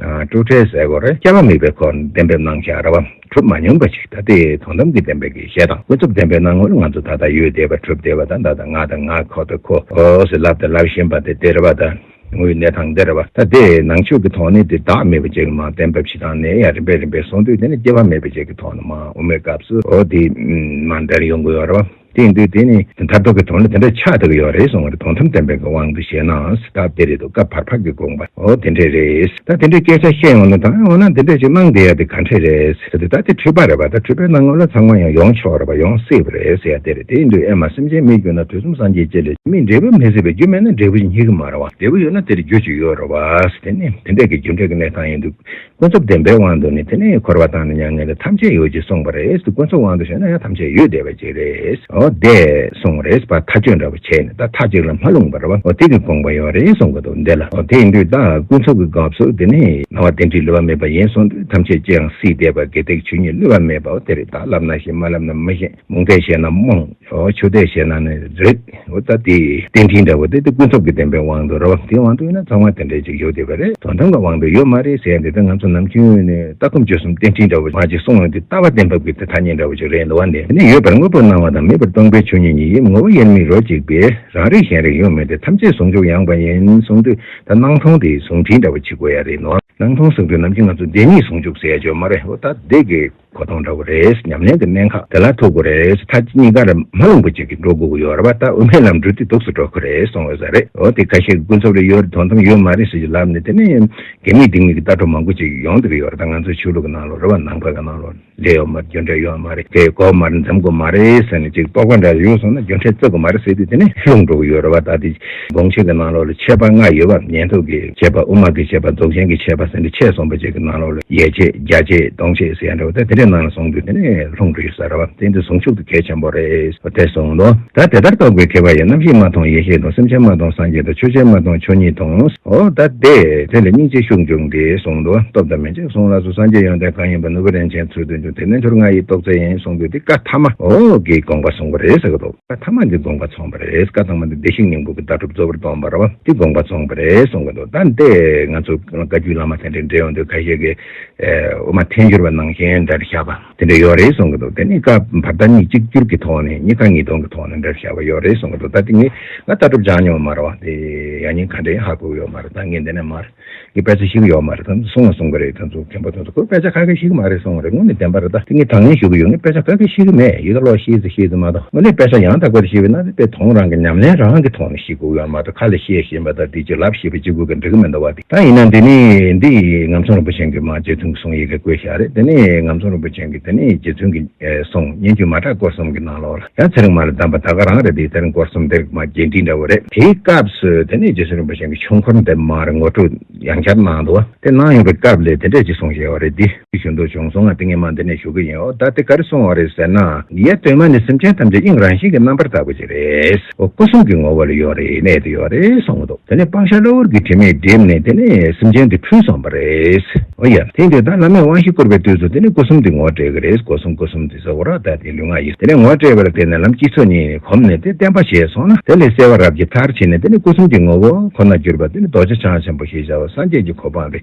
སྤྲོས་བྲལ་ཟེར་དགོས་རེད། སྐྱེ་བ་མེད་པའི་སྐོར་གཏན་འབེབས་གནང་བཞག་རེད་བ། གྲུབ་མ་མྱོང་པ་ཞིག་ད་ལྟའི་དོན་དམ་གྱི་བདེན་པའི་གི་ཞེས་དང་། ཀུན་རྫོབ་བདེན་པའི་སྣང་ངོ་ལ་ང་ཚོ་ད་ལྟ་ཡོད་བསྡད་པ། གྲུབ་བསྡད་པ་དང་། ད་ལྟ་ང་དང་ང་ཁོ་དང་ཁོ་ཨོ་ཟེར་ལབ་དང་ལབ་བཞིན་པ་དེ་དེ་རེད་བ། ད་དངོས་གནས་དང་དེ་རེད་བ། ད་དེ་ནང་ཆོས་ཀྱི་ཐོག་ནས་དེ་བདག་མེད་པ་ཅིག་མ་གཏན་འབེབས་བྱེད་སྟངས་ནས་ཡང་རིམ་པས་རིམ་པས་སོང་དུས། དེ་ནི་སྐྱེ་བ་མེད་པ་ཅིག་གི་ཐོག་ནས་མ་དབུ་མའི་སྐབས་སུ་ཨོ་དེ་མ་འདྲ་ཡོང་གི་ཡོད་རེད་བ། དེ་ཡིན་དུས་དེ་ནི་མཐར་ཐུག་གི་དོན་ལ་དེ་འདྲ་ཆགས་བསྡད་ཀྱི་ཡོད་རེད་གསུངས་པ་རེད། དོན་དམ་བདེན་པའི་གི་དབང་དུ་བྱས་ན་ད་དེ་རེད་འདུག་བཀའ་བར་ཕབ་ཀྱི་དགོངས་པ་ཨོ་དེ་འདྲས་རེད། ད་དེ་འདྲའི་སྐད་ཆ་བཤད་ཡོང་དུས། ད་འོ་ན་འདི་འདྲས་ཅིག་གནང་བསྡད་ཡ་དེ་ག་འདྲས་རེད་ཟེར་དུས། ད་དེ་འཁྲུལ་པ་རེད་པ། ད་འཁྲུལ་པའི་སྣང་ངོ་ལ་ཚང་མ་ཡང་ཡོང་ཆོག་རེད་པ། ཡོང་སྲིད་པ་རེད་ཟེར་ཡ་དེ་རེད། དེ་ཡིན་དུས་ཨེ་མ། སེམས་ཅན་མི་འགྱུར་ན་དུས་གསུམ་སངས་རྒྱས་སྤྱི་ལ། མི་འབྲས་བུ་མི་སྲིད་པའི་རྒྱུ་མེད་ན་འབྲས་བུ་ཉིད་ཀྱང་མ་རེད་བ། འབྲས་བུ་ཡོད་ན་དེར་རྒྱུ་ཅིག་ཡོད་རེད་བ། དེ་ནི་དེ་འདྲས་ཀྱི་རྒྱུ་འབྲས་ཀྱི་གནས་སྟངས་ཡིན་དུས། ཀུན་རྫོབ་བདེན་པའི་དབང་དུ་ནི་དེ་ནི་འཁོར་བ་དང་ནི་མྱ་ངན་ལས་ཐམས་ཅད་ཡོད་ཅེས་གསུངས་པ་རེད། ཀུན་རྫོབ་དབང་དུ་བྱས་ན་ཡང་ཐམས་ཅད་ཡོད་བསྡད་པ་ཅིག་རེད། འོ་དེ་གསུངས་རེད་པ། ཐག་གཅོད་འདྲ་བོ་བྱས་ནས་ད་ཐག་གཅིག་ལ་མ་ལྷུང་བ་རེད་པ། འོ་དེ་གི་དགོངས་པ་ཡོད་རེད་གསུང་གི་འདུག་འདི་ལ། འོ་དེ་ཡིན་དུས་ད་ཀུན་རྫོབ་ཀྱི་སྐབས་སུ་དེ་ནི་སྣང་བ་རྟེན་འབྲེལ་བསླུ་བ་མེད་པ་ཡིན་གསུངས་དུས་ཐམས་ཅད་ཅི་ཡང་སྲིད་འདས་པ་དགེ་སྡིག་ཆོས་ཉིད་བསླུ་བ་མེད་པའོ། དེ་རེད། ད་ལབ་ན་ཤེས། མ་ལབ་ན་མི་ཤེས། རྨོངས་དད་བྱས་ན་རྨོངས། འོ་ཆོས་དད་བྱས་ན་ནི་རིག་འོ་ད་དེ་རྟེན་འབྲེལ་འདྲ་བོ་དེ་དེ་ཀུན་རྫོབ་ཀྱི་བདེན་པའི་དབང་དུ་རེད་པ། དེའི་དབང་དུ་ཡིན་ན་ཚང་མ་དེ་འདྲ་ཅིག་ཡོད་བསྡད་པ་རེད། དོན་དམ་གྱི་དབང་དུ་ཡོད་མ་རེད་ཟེར་ཡ་འདི་ད་ང་ཚོ་ནམ་རྒྱུན་ནས་ལྟ་སྒོམ་སྤྱོད་གསུམ་རྟེན་འབྲེལ་འདྲ་བོ་མ་ཅིག་གསུངས་ཡོང་དུས་ལྟ་བ་བདེན་པ་གི་དེ་ཐ་སྙད་འདྲ་བོ་ཅིག་རེད་འདུག་བ། འདི་ནི་ཡོད་པར་དངོས་པོར་སྣང་བ་དང་མེད་པར་སྟོང་པའི་ཆོས་ཉིད་ཉིད་ཡིན། ངོ་བོ་དབྱེར་མེད་རོ་གཅིག་པས་རང་རིག་གཞན་རིག་ཡོད་མེད་དེ། ཐམས་ཅད་ཟུང་འཇུག་ཡངས་པ་ཡིན་གསུངས་དུས་ད་སྣང་སྟོང་དེའི་ཟུང་འབྲེལ་འདྲ་བོ་བྱེད་དགོས་ཡ་རེད་ནོ། སྣང་སྟོང་ཟེར་དུས་ནམ་རྒྱུན་ང་ཚོ་བདེན་གཉིས་ཟུང་འཇུག་ཟེར་ཡ་ཅིག་ཡོད་མ་རེད། འོ་ད་འདི་གི་གོ་མཐོང་འདྲ་བོ་རེད། ཉམས་ལེན་གྱི་གནད་འགག་དེ་ལ་ཐུག་དགོས་རེད། མཐའ་གཉིས་ཀ་ར་མ་ལྷུང་པོ་ཅིག་གི་འགྲོ་དགོས་ཀྱི་ཡོད་རེད་པ། ད་དབུ་མའི་ལམ་འགྲོ་དུས་སྡུག་སུ་འགྲོ་གི་རེད་གསུང་ཡོད་ས་རེད། འོ་དེ་ཁ་ཤས་ཀྱི་ཀུན་རྫོབ་ལ་ཡོད་རེད། དོན་དམ་ཡོད་མ་རེད་ཟེར་གྱི་ལབ་ནས་དེ་ནས་འགལ་མེད་འདུག་མེད་ཀྱི་ལྟ་གྲུབ་མང་པོ་ཅིག་ཡོང་བསྡད་ཀྱི་ཡོད་རེད། ད་ང་ཚོའི་ཆོས་ལུགས་ཀྱི་ནང་ལོགས་རེད་པ། ནང་པ་གི་ནང་ལོགས་ལས་ཡོད་མ་རེད། རྒྱུ་འབྲས་ཡོད་མ་རེད། དེ་གོ་མ་རེད། འཛེམ་དགོས་མ་རེད་ཟེར་ནས་ཅིག་དཔོག་པ་འདྲ་ཡོད་སོང་ན་རྒྱུ་འབྲས་བརྩི་དགོས་མ་རེད་ཟེར་དུས་དེ་ནས་ལྷུང་འགྲོ་གི་ཡོད་རེད་པ། ད་དེ་དགོངས་གཞི་གི་ནང་ལོགས་ལ་ཆད་པ་ལྔ་ཡོད་པ། ཉན་ཐོས་ཀྱི་ཆད་པ། དབུ་མ་གི་ཆད་པ། རྫོགས་ཆེན་གྱི་ཆད་པ་ཟེར་ནས་ཆད་སོང་པ་ཅིག་གི་ནང་ལོགས་ལ་ཡ་ཆད་རྒྱ་ཆད་ལྟུང་ཆད་ཟེར་ཡ་འདྲ་བོ་ད་དེ་འདྲའི་ནང་ལ་སོང་དུས་དེ་ནས་ལྷུང་འགྲོ་ཡོད་ས་རེད་པ། དེ་འདི་ཟུང་འཇུག་ཏུ་གལ་ཆེན་པོ་རེད། དེ་གསུངས་འདུག་ད་དེ་ལྟར་རྟོགས་པའི་མཁས་པ་ཡིས། རྣམ་ཤེས་མ་མཐོང་ཡེ་ཤེས་དང་། སེམས་ཅན་མ་མཐོང་སངས་རྒྱས་དང་། ཆོས་ཅན་མ་མཐོང་ཆོས་ཉིད་མཐོང་། འོ་ད་དེ་དེ་ལ་སྙིང་རྗེ་ཤུགས་འབྱུང་སྟེ་གསུངས་འདུག་སྟོབས་དང་མན་ཆད་གསུང་ལགས་སོ། སངས་རྒྱས་ཡོན་ཏན་གང་ཡིན་པ། ནོར་བུ་རིན་ཆེན་ཚུལ་དུ་འབྱུང་། དེ་ནས་འབྱོར་ང་ཡི་རྟོགས་ཚད་ཡིན་གསུངས་དུས་དེ་བཀའ་ཐ་མ་འོ་གི་དགོངས་པ་གསུངས་པ་རེད་ཟེར་གི་འདུག་བཀའ་ཐ་མ་འདི་དགོངས་པ་ཚོམས་པ་རེད། བཀའ་ཐ་མ་འདི་བདེ་གཤེགས་སྙིང་པོ་གི་ལྟ་གྲུབ་གཙོ་བོར་བསྡོམས་པ་རེད་པ། འདི་དགོངས་པ་ཚོམས་པ་རེད་གསུང་གི་འདུག་ད་འདི་ང་ཚོ་བཀའ་བརྒྱུད་བླ་མ་དེ་འདྲའི་འབྲེལ་ཡོང་དུས་ཁ་ཤས་ཀྱིས་ཨེ་དབུ་མ་ཐལ་འགྱུར་བ་ནང་བཞིན་འདྲ་བཞག་པ་དེ་འདྲ་ཡོད་རེད་གསུང་གི་འདུག་དེ་ནི་བཀའ་བར་ཐ་གཉིས་གཅིག་གྱུར་གྱི་ཐོག་ནས་གཉིས་ཀ་ངེས་དོན་གྱི་ཐོག་ནས་འདྲ་བཞག་པ་ཡོད་རེད་གསུང་གི་འདུག་ད་དེ་ངས་ང་ལྟ་གྲུབ་སྦྱངས་མྱོང་མ་རེད་པ། དེ་ཡང་སྙིང་ག་འདྲ་ཡིན་ཧ་གོ་གི་ཡོད་མ་རེད། ད་ངས་འདི་ནས་མར་ངས་དཔེ་ཆ་ཤེས་ཀྱི་ཡོད་མ་རེད། ད་གསུང་བ་གསུང་གི་རེད། ད་ཚོ་མཁན་པོ་ད་ཚོ་ཁོས་དཔེ་ཆ་ཁ་ཁ་ཤེས་ཀྱི་མ་རེད་གསུང་བ་རེད། དངོས་གནས་བདེན་པ་རེད། ད་དེ་ངས་དྲང་བདེན་ཞུ་གི་ཡོད། ངས་དཔེ་ཆ་ཁ་ཁ་ཤེས་ཀྱི་མེད། ཡི་གེ་ཀློག་ཤེས་ཙམ་ཤེས་ཙམ་མ་གཏོགས། དངོས་གནས་དཔེ་ཆ་ཡང་དག་པར་ཤེས་པ་ན་དཔེ་དོན་རང་གི་ཉམས་ལེན་རང་གི་ཐོག་ནས་ཤེས་དགོས་ཡོད་མ་གཏོགས་ཁ་ལ་བཤད་བཞིན་པ་དང་དེ་ཅིག་ལབ་ཤེས་པ་གཅིག་པུ་གིས་འགྲིག་གི་མི་འདུག་བ། དེ་ད་ཡིན་ན་འདི་ནི་འདི་ངམ་ཚང་རིན་པོ་ཆེ་གིས་མར་རྗེ་བཙུན་གྱི་གསུང་ཡི་གེ་བཀོད་བཞག་རེད། དེ་ནས་ངམ་ཚང་རིན་པོ་ཆེ་གིས་དེ་ནས་རྗེ་བཙུན་གྱི་ཨེ་གསུང་སྙན་བརྒྱུད་མ་གྲགས་སྐོར་གསུམ་གྱི་ནང་ལོགས་ལ་ཡང་ཚེ་རིང་མ་ལ་གདམས་པ་ད་ག་རང་རེད། དེ་ཚེ་རིང་སྐོར་གསུམ་དེར་མ་རྒྱས་འབྲིང་འདྲ་བོ་རེད། དེའི་སྐབས་སུ་དེ་ནས་རྗེ་བཙུན་རིན་པོ་ཆེ་གིས་ཆོས་འཁོར་འདི་མར་ངོ་སྤྲོད་ཡང་བསྐྱར་གནང་འདུག་བ། དེ་གནང་ཡོང་བའི་སྐབས་ལ་དེ་འདྲས་ཅིག་གསུངས་བཞག་པ་རེད། འདི་ཞུ་འདོད་བྱུང་སོང་ང་། དེ་ངས་མ་འདི་ནས་ཞུ་གི་ཡིན། འོ་ད་དེ་ག་རེ་གསུངས་པ་རེད་ཟེར་ན། ཡེ་གདོད་མ་ནས་སེམས་ཅན་ཐམས་ཅད་དབྱིངས་རང་བཞིན་གྱི་རྣམ་པར་དག་པ་ཅིག་རེད། འོ་སྐུ་གསུམ་གྱི་ངོ་བོ་ལ་ཡོད་རེད། གནས་དུ་ཡོད་རེད་གསུངས་འདུག་དེ་ནས་སྤང་བྱ་གློ་བུར་གྱི་དྲི་མས་བསྒྲིབས་ནས་དེ་ནས་སེམས་ཅན་དེ་འཁྲུལ་སོང་བ་རེད། འོ་ཡ། དེ་འདི་ད་བླ་མས་དབང་བཞི་བསྐུར་བའི་དུས་སུ་དེ་ནི་སྐུ་གསུམ་དེ་ངོ་སྤྲད་ཀྱི་རེད། སྐུ་གསུམ་སྐུ་གསུམ་དེ་ཟེར་བ་ར་ད་དེ་ལུས་ངག་ཡིད་དེ་ནི་ངོ་སྤྲད་པར་བརྟེན་ནས་ལམ་སྤྱི་ཚོགས་གཉིས་ནས་གོམས་ནས་དེ་བརྟན་པ་བྱས་སོང་ན་དེ་ལས་གསལ་བ་རབ་ཀྱི་མཐར་ཕྱིན་ནས་དེ་ནི་སྐུ་གསུམ་གྱི་ངོ་བོ་ཁོ་ན་གྱུར་པ་དེ་ནི་རྡོ་རྗེ་འཆང་ཆེན་པོ་ཞེས་བྱ་བ་སངས་རྒྱས་ཀྱི་གོ་འཕང་དེ་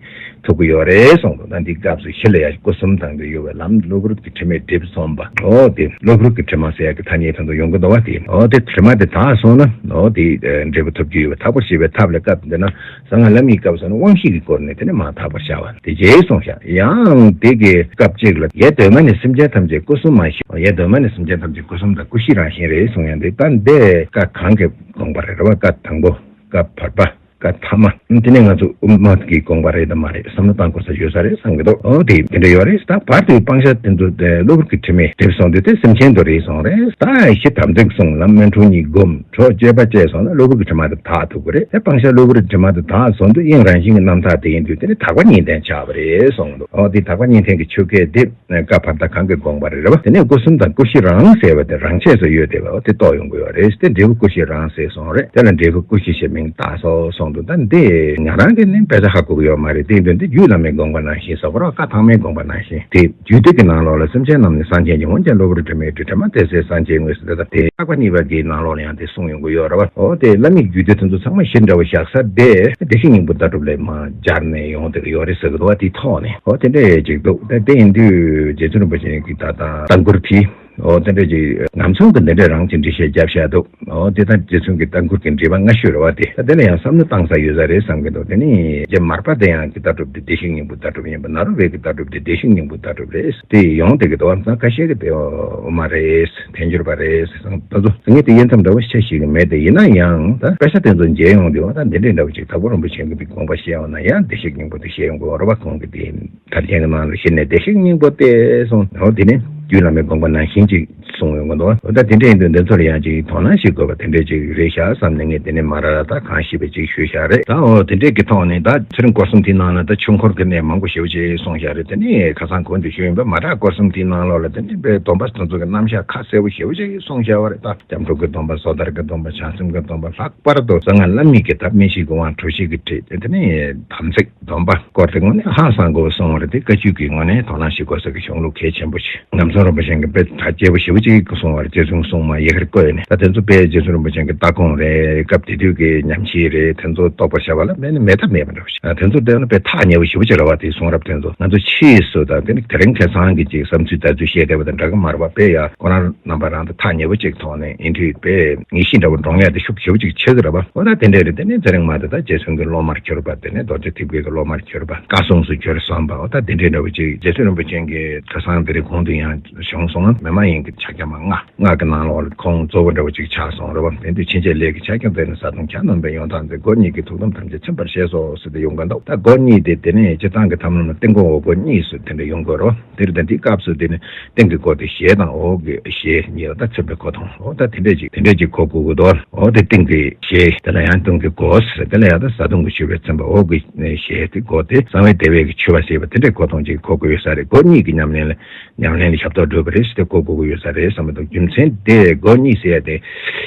ཐོབ་ཀྱི་ཡོད་རེད་གསུངས་འདུག་ད་འདི་སྐབས་སུ་ཞི་ལ་ཡ་སྐུ་གསུམ་དང་དུ་ཡོད་པའི་ལམ་གློ་བུར་གྱི་དྲི་མས་བསྒྲིབས་སོང་བ། འོ་དེ་གློ་བུར་གྱི་དྲི་མ་ཟེར་ཡ་གི་ཐ་སྙད་དེ་ཚོ་ཡོང་གི་འདུག་བ། དེ་འོ་དེ་དྲི་མ་དེ་དག་སོང་ན་འོ་དེ་འབྲས་བུ་ཐོབ་ཀྱི་ཡོད་པའི་ཐག་པ་ཞེས་པའི་ཐབས་ལ་སྐབས་འདི་ན། གསང་སྔགས་ལམ་གྱི་སྐབས་སུ་ནི་དབང་བཞི་གིས་བསྐོར་ནས་དེ་ནི་མར་དག་པར་བྱ་བ་དེ་རྗེས་གསུངས་བཞག་ཡང་དེ་གི་སྐབས་གཅིག་ལ་ཡེ་གདོད་མ་ནས་སེམས་ཅན་ཐམས་ཅད་སྐུ་གསུམ་མ་ཞེས། ཡེ་གདོད་མ་ནས་སེམས་ཅན་ཐམས་ཅད་སྐུ་གསུམ་དང་སྐུ་བཞི་རང་བཞིན་རེད་གསུངས་ཡང་དེ་ལྟ་འདི་བཀའ་གང་གི་དགོངས་པ་རེད། རེད་བ། བཀའ་དང་པོ། བཀའ་བར་པ། བཀའ་ཐ་མ། དེ་ནས་ང་ཚོ་དབུ་མ་གི་དགོངས་པ་རེད་དམ་མ་རེད་བསམ་བློ་བཏང་དགོས་ས་ཡོད་ས་རེད་བསམ་གི་འདུག་འོ་དེ་དེ་འདྲ་ཡོད་རེད། ད་བར་དུ་སྤང་བྱ་དེ་ཚོ་གློ་བུར་གྱི་དྲི་མས་བསྒྲིབས་སོང་དུས་དེ་སེམས་ཅན་དུ་རེད་སོང་རེད། ད་གཞི་དམ་ཚིག་བསྲུང་ལམ་སྨོན་འཁྲུལ་གཉིས་བསྒོམ་གྲོགས་བཅས་པ་བཅས་སོང་ན་གློ་བུར་གྱི་དྲི་མ་དེ་དག་ཐུབ་ཀྱི་རེད། དེ་སྤང་བྱ་གློ་བུར་དྲི་མ་དེ་དག་སོང་དུས་དབྱིངས་རང་བཞིན་གྱི་རྣམ་དག་དེ་ཡིན་དུས་དེ་ནི་དག་པ་གཉིས་ལྡན་ཆགས་པ་རེད་གསུངས་འདུག་འོ་དེ་དག་པ་གཉིས་ལྡན་གྱི་ཆོས་སྐད་དེ་བཀའ་བར་ཐ་གང་གི་དགོངས་པ་རེད་བ། དེ་ནས་སྐུ་གསུམ་དང་སྐུ་བཞི་རང་ཟེར་བ་དེ་རང་ཆས་སུ་ཡོད་བསྡད་པ་འོ་དེ་རྟོགས་ཡོང་གི་ཡོད་རེད། དེ་འབྲས་བུ་སྐུ་བཞི་རང་ཟེར་སོང་རེད། དེ་ལ་འབྲས་བུ་སྐུ་བཞི་ཞེས་མིང་བཏགས་སོ་གསུངས་འདུག་ད་འདི་ང་རང་གིས་ནི་དཔེ་ཆ་ཧ་གོ་གི་ཡོད་མ་རེད། དེ་དོན་དེ་རྒྱུད་བླ་མའི་དགོངས་པ་ནང་བཞིན་ཟེར་བ་རོ་བཀའ་ཐང་མའི་དགོངས་པ་ནང་བཞིན་དེ། རྒྱུད་སྡེ་གི་ནང་ལོགས་ལ་སེམས་ཅན་རྣམས་ནི་སངས་རྒྱས་ཀྱི་འོན་ཀྱང་གློ་བུར་དྲི་མས་བསྒྲིབས། དྲི་མ་དེ་ཟད་སངས་རྒྱས་དངོས་སུ་འདི་དང་དེ་ལྷག་པ་གཉིས་པ་གི་ནང་ལོགས་ལ་ཡང་དེ་གསུངས་ཡོང་གི་ཡོད་རེད་བ། འོ་དེ་བླ་མའི་རྒྱུད་སྡེ་དེ་ཚོ་ཚང་མ་གཞི་འདྲ་བོ་བཞག་ས་དེ་བདེ་གཤེགས་སྙིང་པོ་ལྟ་གྲུབ་ལས་མར་སྦྱར་ནས་ཡོང་བསྡད་ཀྱི་ཡོད་རེད་ཟེར་གི་འདུག་བ། དེའི་ཐོག་ནས་འོ་དེ་འདྲ་ཅིག་འདུག་ད་དེ་ཡིན་དུས་རྗེ་བཙུན་རིན་པོ་ཆེ་གི་ད་ལྟ་ལྟ་མགུར་དེ་འོ་དེ་འདྲ་ཅིག་ངམ་ཚང་གི་འདི་འདྲ་རང་གི་འགྲེལ་བཤད་བརྒྱབ་བཞག་འདུག་འོ་དེ་དང་རྗེ་བཙུན་གྱི་ལྟ་མགུར་གྱི་འགྲེལ་པ་སྔ་ཤོས་རེད་བ། དེ་ད་དེ་ལ་ཡང་བསམ་བློ་བཏང་ས་ཡོད་ས་རེད་བསམ་གྱི་འདུག་དེ་ནི་རྗེ་མར་པ་དེ་ཡང་གི་ལྟ་གྲུབ་དེ་བདེ་གཤེགས་སྙིང་པོ་ལྟ་གྲུབ་ཡིན་པ། ནཱ་རོ་པའི་གི་ལྟ་གྲུབ་དེ་བདེ་གཤེགས་སྙིང་པོ་ལྟ་གྲུབ་རེད། དེ་ཡོང་བསྡད་ཀྱི་འདུག་བ། ད་ཁ་ཤས་ཀྱིས་དེ་འོ་མ་རེད། ཐལ་འགྱུར་བ་རེད་ཟེར་སོང་། ད་ཚོ་ངས་དེ་ཡིན་ཙམ་འདྲ་བོ་ཆ་ཞིག་མེད་དེ། ཡིན་ན་ཡང་ད་དཔེ་ཆ་དེ་ཚོ་མཇལ་ཡོང་དུས་འོ་ད་འདི་འདྲའི་འདྲ་བོ་ཅིག་དྭགས་པོ་རིན་པོ་ཆེ་གི་དེ་དགོངས་པ་བཤད་ཡོང་ན་ཡང་བདེ་གཤེགས་སྙིང་པོ་དེ་བཤད་ཡོང་གི་འོ་རེད་བ། ཁོང་གི་དེ་དར་རྒྱན་གྱི་ནང་ལ་གཞི་ནས་བདེ་གཤེགས་སྙིང་པོ་སྟེ་གསུངས། འོ་དེ་ནི་རྒྱུད་བླ་མའི་དགོངས་པ་ནང་བཞིན་ཅིག་ གསུངས་ཡོང་གི་འདུག་འོ་ད་དེ་འདྲ་ཡིན་དུས་འདི་ཚོར་ཡང་ཅིག་དོ་སྣང་ཞིག་དགོས་པ་དེ་འདྲ་ཅིག་རེད་ཤག་བསམ་ནས་ངས་དེ་ནས་མ་ར་ར་ད་གང་ཤེས་པ་ཅིག་ཞུས་བཞག་རེད། ད་འོ་དེ་འདྲའི་གི་ཐོག་ནས་ད་ཚེ་རིང་སྐོར་གསུམ་དེའི་ནང་ལ་ད་ཆོས་འཁོར་གི་གནས་མང་པོ་ཞེ་པོ་ཅིག་གསུངས་བཞག་རེད། དེ་ནས་ཁ་སང་གོང་དུ་ཞུས་ཡིན་པ་མ་ར་སྐོར་གསུམ་དེའི་ནང་ལོགས་ལ་དེ་འདྲའི་པའི་སྡོམ་པ་དེ་ཚོ་གི་རྣམ་གཞག་ཁ་གསལ་པོ་ཞེ་པོ་ཅིག་གསུངས་བཞག་པ་རེད། ད་སྐྱབས་འགྲོ་གི་སྡོམ་པ། སོ་ཐར་གྱི་སྡོམ་པ། བྱང་སེམས་ཀྱི་སྡོམ་པ། ལྷག་པར་དུ་གསང་སྔགས་བླ་མེད་ཀྱི་ཐབས། སྨན་བཞིའི་གི་དབང་། གྲོ་ཞིབ་ཀྱི་དྲི། དེ་ནས་དམ་ཚིག་སྡོམ་པ་སྐོར་དེ་དངོས་གནས་ཧང་སང་དགོས་གསུངས་པ་རེད། དེ་བཀའ་བརྒྱུད་ཀྱི་དངོས་གནས་དོ་སྣང་ཞིག་དགོས་ས་གི་གཞུང་ལུགས་གལ་ཆེན་པོ་ཞིག་ངམ་ཚང་རིན་པོ་ཆེ་གིས་དཔེ་གྲ་རྒྱས་པོ་ཞེ་པོ་ཅིག་གསུངས་པ་རེད། རྗེ་བཙུན་སྲུང་མ་ཡི་གེར་བཀོད་ནས། ད་དེ་ཚོ་དཔེ་རྗེ་བཙུན་རིན་པོ་ཆེ་གི་ལྟ་དགོངས་རེད། སྐབས་དེ་དུས་ཀྱི་ཉམས་ཞིབ་རེད། དེ་ཚོ་རྟོགས་པར་བྱ་བ་ལ་དཔེ་ནི་མེད་ཐབས་མེད་པ་འདྲ་བོ་ཞིག་དེ་ཚོ་བལྟས་ན་དཔེ་ཐག་ཉེ་པོ་ཞེ་པོ་ཅིག་རེད་བ། དེའི་གསུང་རབ་དེ་ཚོ་ང་ཚོ་ཕྱིས་སུ་ད་དེ་ནི་དེ་རིང་ཁ་སང་གི་ཅིག་བསམ་ཚུལ་ལྟ་ཚུལ་བཤད་བསྡད་པ་དང་འདྲ་གི་མ་རེད་བ། དཔེ་ཡ་ཁོ་རང་རྣམ་པ་རང་དང་ཐག་ཉེ་པོ་ཅིག་ཐོག་ནས་ཡིན་དུས་དཔེ་ངེས་ཤེས་འདྲ་བོ་འདྲོངས་ཡ་དེ་ཤུགས་ཆེ་བོ་ཅིག་ཆགས་ཀྱི་རེད་པ། འོ་ད་དེ་འདྲས་རེད། དེ་ནས་ཚེ་རིང་མ་དེ་ད་རྗེ་བཙུན་གྱི་སློབ་མར་གྱུར་པ། དེ་ནས་རྡོ་རྗེ་ཐེག་པའི་གི་སློབ་མར་གྱུར་པ། བཀའ་སྲུང་སུ་གྱུར་སོང་བ། འོ་ད་དེ་འདྲས་འདྲ་བོ་ཅིག་རྗེ་བཙུན་རིན་པོ་ཆེ་གི་ཁ་སང་དེ་རིང་གོང་དུ་ཡང་བྱུང་སོང་ང་། མི་མ་ཡིན་གྱི་ཕྱག་རྒྱ་མ་ལྔ། སྔགས་ཀྱི་ནང་ལོགས་ལ་ཁོང་གཙོ་བོ་འདྲ་བོ་ཅིག་ཆགས་སོང་རེད་བ། དེ་དུས་ཕྱིན་ཆད་ལས་ཀྱི་ཕྱག་རྒྱ་མཛད་ནས། བཟའ་བཏུང་གྱ་ནོམ་པས་ཡོང་ཐབས་མཛད། སྒོ་གཉིས་ཀྱིས་ཐུགས་དམ་ཐམས་ཅད་ཚིམ་པར་བྱས་སོ་ཟེར་ཏེ་ཡོང་གི་འདུག་ད་སྒོ་གཉིས་དེ་དེ་ནས་སྤྱིར་བཏང་གི་ཐབས་ལམ་ལ་སྟེང་སྒོ་འོག་སྒོ་གཉིས་སུ་དེ་འདྲ་ཡོང་དགོས་རེད་བ། དེར་ད་འདི་སྐབས་སུ་དེ་ནི་སྟེང་གི་སྒོ་དེ་ཞལ་དང་འོག་གི་ཞལ་གཉིས་ལ་ད་ཚིམ་པའི་སྒོ་དང་། འོ་ད་དེ་འདྲས་ཅིག་དེ་འདྲས་ཅིག་གོ་དགོས་ཀྱི་འདུག་འོ་དེ་སྟེང་གི་ཞལ་དེ་ལ་ཡང་སྟེང་གི་སྒོ་ཟེར། དེ་ལ་ཡང་ད་བཟའ་བཏུང་གི་མཆོད་པས་ཚིམ་པ། འོག་གི་ཞལ་དེ་སྒོ་དེ་གསང་བའི་བདེ་བའི་གི་མཆོད་པ་ཟེར་བ་དེ་འདྲས་གོ་མཐོང་ཅིག་གོ་དགོས་ཡོད་ས་རེད། སྒོ་གཉིས་ཀྱི་ཉམས་ལེན་ལ་ཉམས་ལེན་ལ་ཞབས་ཏོག་སྒྲུབ་པ་རེད་ཟེར་ཏེ་གོ་དགོས་ཀྱི་ཡོད་ས་རེད་བསམ་གྱི་འདུག་རྒྱུ་མཚན་དེ་སྒོ་གཉིས་ཟེར་ཡ་དེ་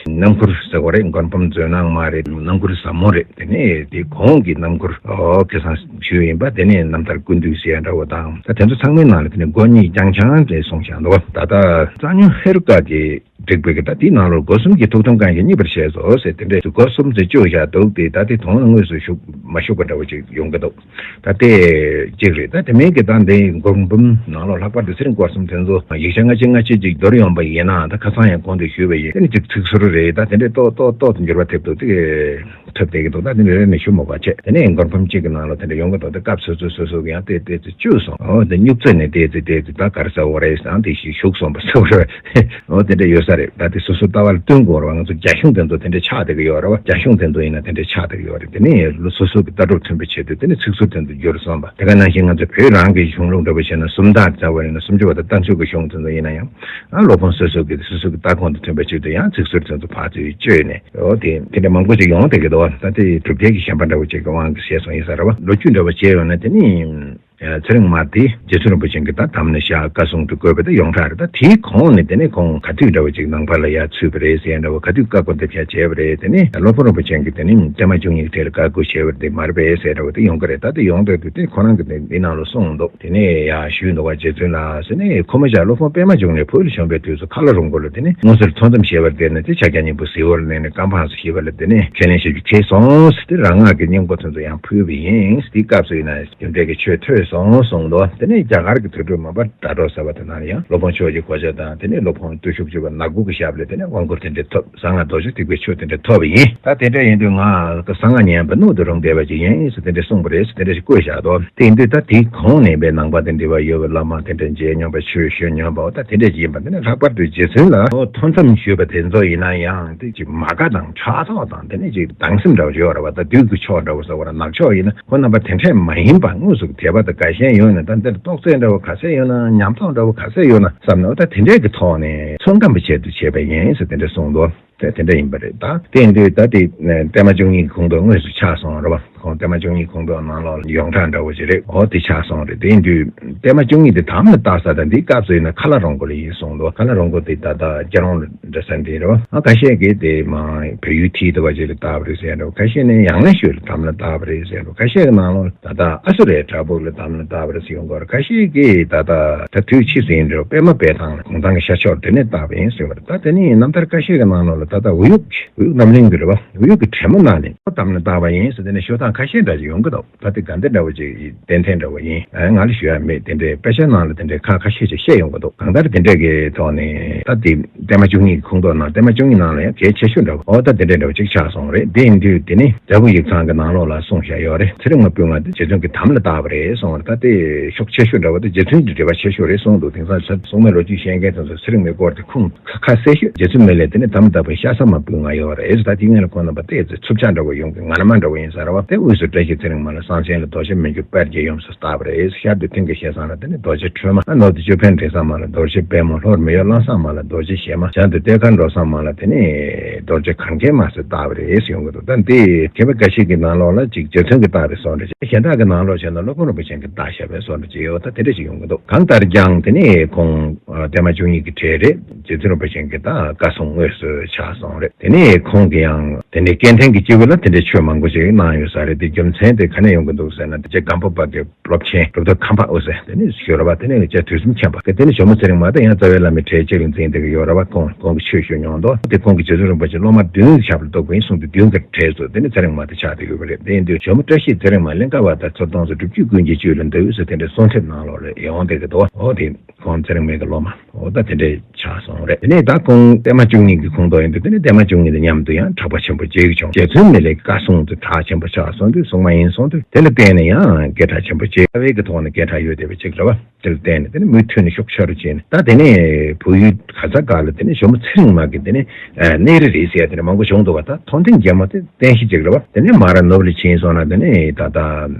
སྣམ་ཁུར་ཟེར་བ་རེད། མགོན་པོའམ་མཛོད་ནག་མ་རེད། སྣམ་ཁུར་ཟབ་མོ་རེད། དེ་ནས་དེ་གོང་གི་སྣམ་ཁུར་ཨོ་ཁ་སང་ཞུས་ཡིན་པ། དེ་ནས་རྣམ་ཐར་ཀུན་བཏུས་ཟེར་ཡ་འདྲ་བོ་དང་། ད་དེ་ཚོ་ཚང་མའི་ནང་ལ་དེ་ནས་སྒོ་གཉིས་རྐྱང་རྐྱང་རེད་གསུངས་བཞག་འདུག་ད་ལྟ་གཙང་སྨྱོན་ཧེ་རུ་ཀ་གི་བསྒྲིགས་པའི་གི་ད་དེའི་ནང་ལོགས་སྒོ་གསུམ་གྱི་ཐུགས་དམ་བསྐང་ཞིང་མཉེས་པར་བྱས་སོ་ཟེར་དེ་འདྲས་སུ་སྒོ་གསུམ་དེ་བཅོས་བཞག་འདུག་དེ་ད་དེ་དོན་ལ་དངོས་སུ་ཞུགས་མ་ཞུགས་པ་འདྲ་བོ་ཅིག་ཡོང་གི་འདུག་ད་དེ་གཅིག་རེད། ད་དེ་མིན་གྱི་ད་འདི་མགོན་པོའམ་ནང་ལོགས་ལྷག་པར་དུ་ཚེ་རིང་སྐོར་གསུམ་དེ་ཚོ་ཡིག་ཆ་སྔ་ཕྱི་སྔ་ཕྱི་ཅིག་འདོར་ཡོང་པ་ཡིན་ན། ད་ཁ་སང་ཡང་གོང་དུ་ཞུས་པ་ཡིན། དེ་ནི་ཅིག་ཚིག་ཟུར་རེད། ད་དེ་འདྲས་ཏོག་ཏོག་ཏོག་ཏུ་འགྱུར་བ་ཐེབས་འདུག་དེ་ཐོབ་བསྡད་ཀྱི་འདུག་ད་དེ་འདྲས་རེ་ནས་ཞུ་མ་དགོས་བྱས། དེ་ནས་མགོན་པོའམ་གཅིག་གི་ནང་ལོགས་དེ་འདྲས་ཡོང་གི་འདུག་དེ་སྐབས་སོ་སོ་སོ་སོ་གི་ཡང་དེ་དེ་ཚོ་བཅོས་སོང་། འོ་དེ་སྨྱུག་རྩེ་ནས་དེ་ཚོ་དེ་ཚོ་ད་ག་རེ་ཟེར་བ་རེད་ཟེར་ཡང་དེ་ཞིག་ཞུགས་སོང་པ་ཟེར་བ་རེད། འོ་དེ་འདྲ་ཡོད་ས་རེད། ད་དེ་སོ་སོ་ལྟ་བ་ལ་བསྟུན་དགོས་རེད་བ། ང་ཚོ་རྒྱ་གཞུང་དེ་ཚོ་དེ་འདྲ་ཆགས་བསྡད་ཀྱི་ཡོད་རེད་བ། རྒྱ་གཞུང་དེ་ཚོ་ཡིན་ན་དེ་འདྲ་ཆགས་བསྡད་ཀྱི་ཡོད་རེད། དེ་ནས་ལོ་སོ་སོ་གི་ལྟ་གྲུབ་མཐུན་པའི་ཆེད་དུ་དེ་ནས་ཚིག་ཟུར་དེ་ཚོ་བསྒྱུར་སོང་བ། དེ་ག་ནང་བཞིན་ང་ཚོ་བོད་རང་གི་གཞུང་ལུགས་འདྲ་པོ་བྱས་ན་སུམ་རྟགས་རྩ་བ་ཡིན་ན་སུམ་ཅུ་པ་དང་རྟགས་ཆོས་ཀྱི་གཞུང་དེ་ཚོ་ཡིན་ན་ཡང་། ཨ་སློབ་དཔོན་སོ་སོ་གི་སོ་སོ་གི་ལྟ་དགོངས་དང་མཐུན་པའི་ཆེད་དུ་ཡང་ཚིག་ཟུར་དེ་ཚོ་ཕར་ཚུར་བཅོས་ནས། འོ་དེ་དེ་འདྲ་མང་པོ་ཅིག་ཡོང་བསྡད་ཀྱི་འདུག་ད་དེ་གྲུབ་རྒྱལ་གྱི་ཞལ་འབར་འདྲ་པོ་ཅིག་གི་དབང་གིས་བྱས་སོང་ཡིན་ས་རེད་བ། ལོ་རྒྱུས་འདྲ་པོ་བྱས་ཡོང་ན་དེ་ནི། ཚེ་རིང་མ་དེ་རྗེ་བཙུན་རིན་པོ་ཆེ་གིས་ད་དམ་ལ་བཞག། བཀའ་སྲུང་དུ་བསྐོས་པ་དེ་ཡོངས་གྲགས་རེད། ད་དེའི་གོང་ནས་དེ་ནས་ཁོང་ག་དུས་འདྲ་བོ་ཅིག་ནང་པ་ལ་ཡར་ཚུད་པ་རེད་ཟེར་ཡ་འདྲ་བོ། ག་དུས་བཀའ་བསྒོ་འདེབས་ཤག་བྱས་པ་རེད། དེ་ནས་སློབ་དཔོན་རིན་པོ་ཆེ་གིས་དེ་ནི་པདྨ་འབྱུང་གནས་ཀྱི་གྲས་ལ་བཀའ་བསྒོ་བྱས་པ་རེད། དེ་མ་རེད་པས་ཟེར་འདྲ་བོ་དེ་ཡོང་གི་རེད། ད་དེ་ཡོང་དུས་དེ་ཁོ་རང་གིས་དེ་འདི་ནང་ལ་གསུངས་འདུག་དེ་ནས་ཡར་ཞུས་འདུག་བ། རྗེ་བཙུན་ལགས་ཟེར་ནས། ཁོ་མོ་ཅག་སློབ་དཔོན་པདྨ་འབྱུང་གནས་བོད་ལ་བྱོན་པའི་དུས་སུ་མཁའ་ལ་རོང་པོ་ལ་དེ་ནས་མངོན་གསལ་ཐོས་བསམ་བཞེས་པར་བརྟེན་ནས་དེ་ཕྱག་རྒྱ་སྙིང་པོ་གཟི་འོད་ལ་གནས་ནས་བཀའ་འབངས་སུ་ཞི་བ་ལ་དེ་ནས་ཁས་ལེན་ཞུ་རྒྱུ་ཁེལ་སོང་ཟེར་ཏེ་རང་སྔགས་ཀྱི་སྙིང་པོ་དེ་ཚོ་ཡང་ཕུལ་བ་ཡིན། དེའི་སྐབས་སུ་ཡིན་ན་རྒྱུ་འབྲས་ཀྱི་ཆོས་ཐོས་སོང་གསུངས་འདུག་དེ་ནས་རྒྱ་གར་གྱི་དུར་ཁྲོད་མར་པ་སྒྲ་སྒྲོགས་ཟེར་བ་དེ་ནང་ཡང་སློབ་དཔོན་ཕྱོགས་ཀྱི་གོ་ཆ་དང་། དེ་ནས་སློབ་དཔོན་བརྟུལ་ཞུགས་སྤྱོད་པ་ནག་པོ་གི་ཞབས་ལས་དེ་ནས་དབང་བསྐུར་དེ་འདྲ་ཐོབ། གསང་སྔགས་རྡོ་རྗེ་ཐེག་པའི་ཆོས་དེ་འདྲ་ཐོབ་པ་ཡིན། ད་དེ་འདྲ་ཡིན་དུས་ང་གསང་སྔགས་ཉན་པ་སྣོད་དུ་རུང་བསྡད་པ་ཅིག་ཡིན་ཟེར་དེ་འདྲ་གསུངས་པ་རེད་ཟེར་དེ་འདྲ་ཞིག་བཀོད་བཞག་འདུག་དེ་ཡིན་དུས་ད་དེའི་གོང་ནས་པའི་ནང་པ་དང་འབྲེལ་བ་ཡོད་པའི་བླ་མ་དེ་འདྲ་མཇལ་མྱོང་པ། ཆོས་ཞུ་མྱོང་པ། འོ་ད་དེ་འདྲ་ཅིག་ཡིན་པ། དེ་ནས་ལྷག་པར་དུ་རྗེ་བཙུན་ལ་ཐོས་བསམ་ཞུས་པ་དེ་ཚོ་ཡིན་ན་ཡང་དེ་ཅིག་མ་དགའ་དང་ཕྲག་དོག་དང་། དེ་ནས་ཅིག་སྡང་སེམས་འདྲ་བོ་ཡོད་རེད་བ། ད་བདུད་ཀྱི་ཕྱོགས་འདྲ་བོ་ཟེར་བ་ར་ནག་ཕྱོགས་ཡིན་ན། ཁོ་རྣམ་པ་དེ་འདྲས་མ་ཡིན་པ་དངོས་སུ་དད་པ་དང་དགའ་ཞེན་ཡོད་ན། ད་འདིར་རྟོགས་ཚད་འདྲ་བོ་ག་ཚད་ཡོད་ན། ཉམས་རྟོགས་འདྲ་བོ་ག་ཚད་ཡོད་ན་བསམ་ནས། འོ་ད་དེ་འདྲས་ཀྱི་ཐོག་ནས་ཚོད་བགམ་པའི་ཆེད་དུ་བྱས་པ་ཡིན་ཟེར་དེ་འདྲས་གསུངས་འདུག་དེ་དེ་འདྲ་ཡིན་པ་རེད། ད་དེ་ཡིན་དུས་ད་དེ་པདྨ་འབྱུང་གནས་ཀྱི་ཁོངས་གཏོགས་དངོས་སུ་ཆགས་སོང་རེད་བ། ཁོང་པདྨ་འབྱུང་གནས་ཁོངས་གཏོགས་ནང་ལོགས་ལ་ཡོངས་གྲགས་འདྲ་བོ་ཞིག་རེད། འོ་དེ་ཆགས་སོང་རེད། དེ་ཡིན་དུས་པདྨ་འབྱུང་གནས་དེ་དམ་ལ་བཏགས་ས་དང་དེའི་སྐབས་སུ་ཡིན་ན་མཁའ་ལ་རོང་པོ་ལ་ཡིན་གསུངས་འདུག་མཁའ་ལ་རོང་པོ་དེ་ད་ལྟ་རྒྱལ་རོང་ལ་འདྲ་ས་འདི་རེད་བ། ཨ་ཁ་ཤས་ཀྱིས་དེ་མ་བལ་ཡུལ་མཐིལ་དུ་བ་ཅིག་ལ་བཏགས་པ་རེད་ཟེར་འདྲ་བོ། ཁ་ཤས་ནས་ཡང་ལེ་ཤོད་ལ་དམ་ལ་བཏགས་པ་རེད་ཟེར་འདྲ་བོ། ཁ་ཤས་ཀྱི་ནང་ལོགས་ད་ལྟ་ཨ་སུ་རའི་བྲག་ཕུག་ལ་དམ་ལ་བཏགས་པ་རེད་ཟེར་ཡོང་གི་ཡོད་རེད། ཁ་ཤས་ཀྱིས་ད་ལྟ་ད་དུས་ཕྱིས་སུ་ཡིན་འདྲ་བོ་པདྨ་དཔལ་ཐང་ལ་གུང་ཐང་གི་ཤར་ཕྱོགས་དེ་ནས་བཏགས་པ་ཡིན་ཟེར་བ་རེད། ད་དེ་ནི་རྣམ་ཐར་ཁ་ཤས་ཀྱི་ནང་ལོགས་ལ་ད་ལྟ་འོལ་ཡུག་འོལ་ཡུག་རྣམ་གླིང་གི་རེད་བ། འོལ་ཡུག་གི་གྲལ་མོ་ནང་ནས་དམ་ལ་བཏགས་པ་ཡིན་ཟེར་དེ་ནས་ཤོད་སྟངས་ཁ་ཤས་འདྲ་ཞིག་ཡོང་གི་འདུག་ད་དེ་ག་འདྲ་འདྲ་བོ་ཅིག་གཏན་གཏན་འདྲ་བོ་ཡིན། ཨ་ང་ལ་ཞུ་ཡ་མེད། དེ་འདྲའི་དཔེ་ཆ་ནང་ལ་དེ་འདྲའི་ཁ་ཁ་ཤས་ཅིག་བཤད་ཡོང་གི་འདུག་གང་ལྟར་དེ་འདྲ་གི་ཐོག་ནས་ད་དེ་པདྨ་འབྱུང་གནས་ཀྱི་ཁོངས་གཏོགས་ནང་པདྨ་འབྱུང་གནས་ནང་ལ་ཡང་གལ་ཆེ་ཤོས་འདྲ་བོ། འོ་ད་དེ་འདྲ་འདྲ་བོ་ཅིག་ཆགས་སོང་རེད། དེ་ཡིན་དུས་དེ་ནི་འདྲ་པོ་ཡིག་ཚང་གི་ནང་ལོགས་ལ་གསུངས་བཞག་ཡོད་རེད། ཚེ་རིང་མ་སྤུན་ལྔ་དེ་རྗེ་བཙུན་གྱིས་དམ་ལ་བཏགས་པ་རེད་གསུངས་པ་རེད། ད་དེ་ཤུགས་ཆེ་ཤོས་འདྲ་བོ་དེ་རྗེ་བཙུན་གྱི་འབྲེལ་བ་ཆེ་ཤོས་རེད་གསུངས་འདུག་དེང་སང་སྲུང་མའི་ལོ་རྒྱུས་བཤད་མཁན་དེ་ཚོ་ཚེ་རིང་མའི་སྐོར་དེ་ཁུངས་ཁ་ཁ་གསལ་ཤོས། རྗེ་བཙུན་མི་ལས་དེ་ནི་དམ་བཏགས་པའི་ཤ་ཟ་མ་སྤུན་ལྔ་ཡོད་རེད། ད་དེ་ངས་ལ་ཁོང་རྣམ་པ་བལྟས་ཚེ་འཚུབ་ཆ་འདྲ་བོ་ཡོང་གི། ང་ར་མ་འདྲ་བོ་ཡིན་ས་རེད་བ། དེ་ དབུས་སུ་བཀྲ་ཤིས་ཚེ་རིང་མ་ལ། གསང་ཆེན་ལ་རྡོ་རྗེ་མི་འགྱུར་དཔལ་གྱིས་ཡུམ་སུ་བཏགས་པ་རེད། ཤར་དུ་མཐིང་གི་ཞལ་བཟང་ལ་དེ་ནི་རྡོ་རྗེ་ཁྲོས་མ། ཨ་ནུབ་ཏུ་ཅོད་པན་དྲི་བཟང་མ་ལ་རྡོ་རྗེ་པདྨོ། ལྷོར་མི་གཡོ་ལམ་བཟང་མ་ལ་རྡོ་རྗེ་གཞལ་མ། བྱང་དུ་གཏེར་མཁར་འགྲོ་བཟང་མ་ལ་དེ་ནི་རྡོ་རྗེ་གར་མཁན་མ་སུ་བཏགས་པ་རེད་ཟེར་ཡོང་གི་འདུག་ད་འདི་མཁས་པ་འགའ་ཞིག་གི་ནང་ལོགས་ལ་ཅིག་རྗེ་བཙུན་གྱིས་བཏགས་པའི་བཟོ་འདྲ་ཅིག་གཞན་དག་གི་ནང་ལོགས་བྱས་ན་སློབ་དཔོན་རིན་པོ་ཆེ་གིས་བཏགས་བཞག་པའི་བཟོ་འདྲ་ཅིག་ཡོད། ད་དེ་འདྲ་ཞིག་ཡོང་གི་འདུག་གང་ལྟར་ཀྱང་དེ་ནི་ཁོང་ཨ་པད་མ་བཅུ་གཉིས་ཀྱི་གྲས་རེད། རྗེ་བཙུན་རིན་པོ་ཆེ་གི་ད་བཀའ་སྲུང་དངོས་སུ་ཆགས་སོང་རེད། དེ་ནས་ཁོང་གི་ཡང་དེ་ནས་སྐལ་ལྡན་གྱི་སྐྱེས་བུ་ལ་དེ་འདྲའི་ཆོས་མང་པོ་ཞིག་གནང་ཡོད་ས་རེད། དེ་རྒྱུ་མཚན་དེ་ག་ནས་ཡོང་གི་འདུག་ཟེར་ན། དེ་རྗེ་སྒམ་པོ་པ་གི་སློབ་ཆེན་གྲུབ་ཐོབ་ཁམས་པ་འོད་ཟེར་དེ་ནས་ཞུ་ར་བ་དེ་ནས་རྗེ་དུས་གསུམ་མཁྱེན་པ་གི་དེ་ནས་ཇོ་མོ་ཚེ་རིང་མ་དང་ཡང་རྩ་བའི་བླ་མའི་གྲས་གཅིག་ལ་འཛིན་བསྡད་ཀྱི་ཡོད་ར་བ། ཁོང་ཁོང་གི་ཆོས་ཞུ་མྱོང་དོ། དེ་ཁོང་གི་རྗེ་བཙུན་རིན་པོ་ཆེ་སློབ་མ་བདུན་གྱི་ཞབས་ལ་གཏོགས་པ་ཡིན་གསུངས་ཏེ་བདུན་གྱི་གྲས་སུ་དེ་ནས་ཚེ་རིང་མ་དེ་ཆགས་བསྡད་ཡོད་པ་རེད། དེ་ཡིན་དུས་ཇོ་མོ་བཀྲ་ཤིས་ཚེ་རིང་མ་གླིང་ག་བ་དང་ཚུར་མཐོང་ཚུལ་སྒྲུབ་བརྒྱུད་ཀུན་གྱི་བཅུད་ལ་འདུས་ཟེར་དེ་འདྲའི་གསུང་ཐེབས་ནང་ལོགས་ལ་ཡོང་བསྡད་ཀྱི་འདུག་འོ་དེ། ཁོང་ཚེ་རིང་མའི་གི་སློབ་མ། འོ་ད་དེ་འདྲས་ཆགས་སོང་རེད། དེ་ནས་ད་ཁོང་པད་མ་བཅུ་གཉིས་ཀྱི་ཁོངས་གཏོགས་ཡིན་དུས་དེ་ནས་པད་མ་བཅུ་གཉིས་དང་མཉམ་དུ་ཡང་གྲགས་པ་ཆེན་པོ་ཅིག་བྱུང་། རྗེ་བཙུན་མི་ལའི་བཀའ་སྲུང་དུ་གྲགས་ཆེན་པོ་ཆགས་སོང་དུས་སྲུང་མ་ཡིན་སོང་དུས་དེ་ལ་བརྟེན་ནས་ཡང་སྐད་གྲགས་ཆེན་པོ་ཅིག་རྩ་བའི་གི་ཐོག་ནས་སྐད་གྲགས་ཡོད་བསྡད་པ་ཅིག་རེད་བ། དེ་ལ་བརྟེན་ནས་དེ་ནས་མུ་མཐུད་ནས་ཤུགས་ཆེ་རུ་ཕྱིན་ནས་ད་དེ་ནས་བོད་ཡུལ་ག་ས་ག་ལ་དེ་ནས་ཇོ་མོ་ཚེ་རིང་མ་གི་དེ་ནས་གནས་རི་རེད་ཟེར་ཡ་དེ་འདྲ་མང་པོ་བྱུང་འདུག་བ། ད་མཐོང་ལྡན་རྒྱལ་མོ་དེ་བསྟན་བཤིག་ཅིག་རེད་བ། དེ་ནས་མར་ནུབ་ལ་ཕྱིན་སོང་ན་དེ་ནས་ད་ལྟ་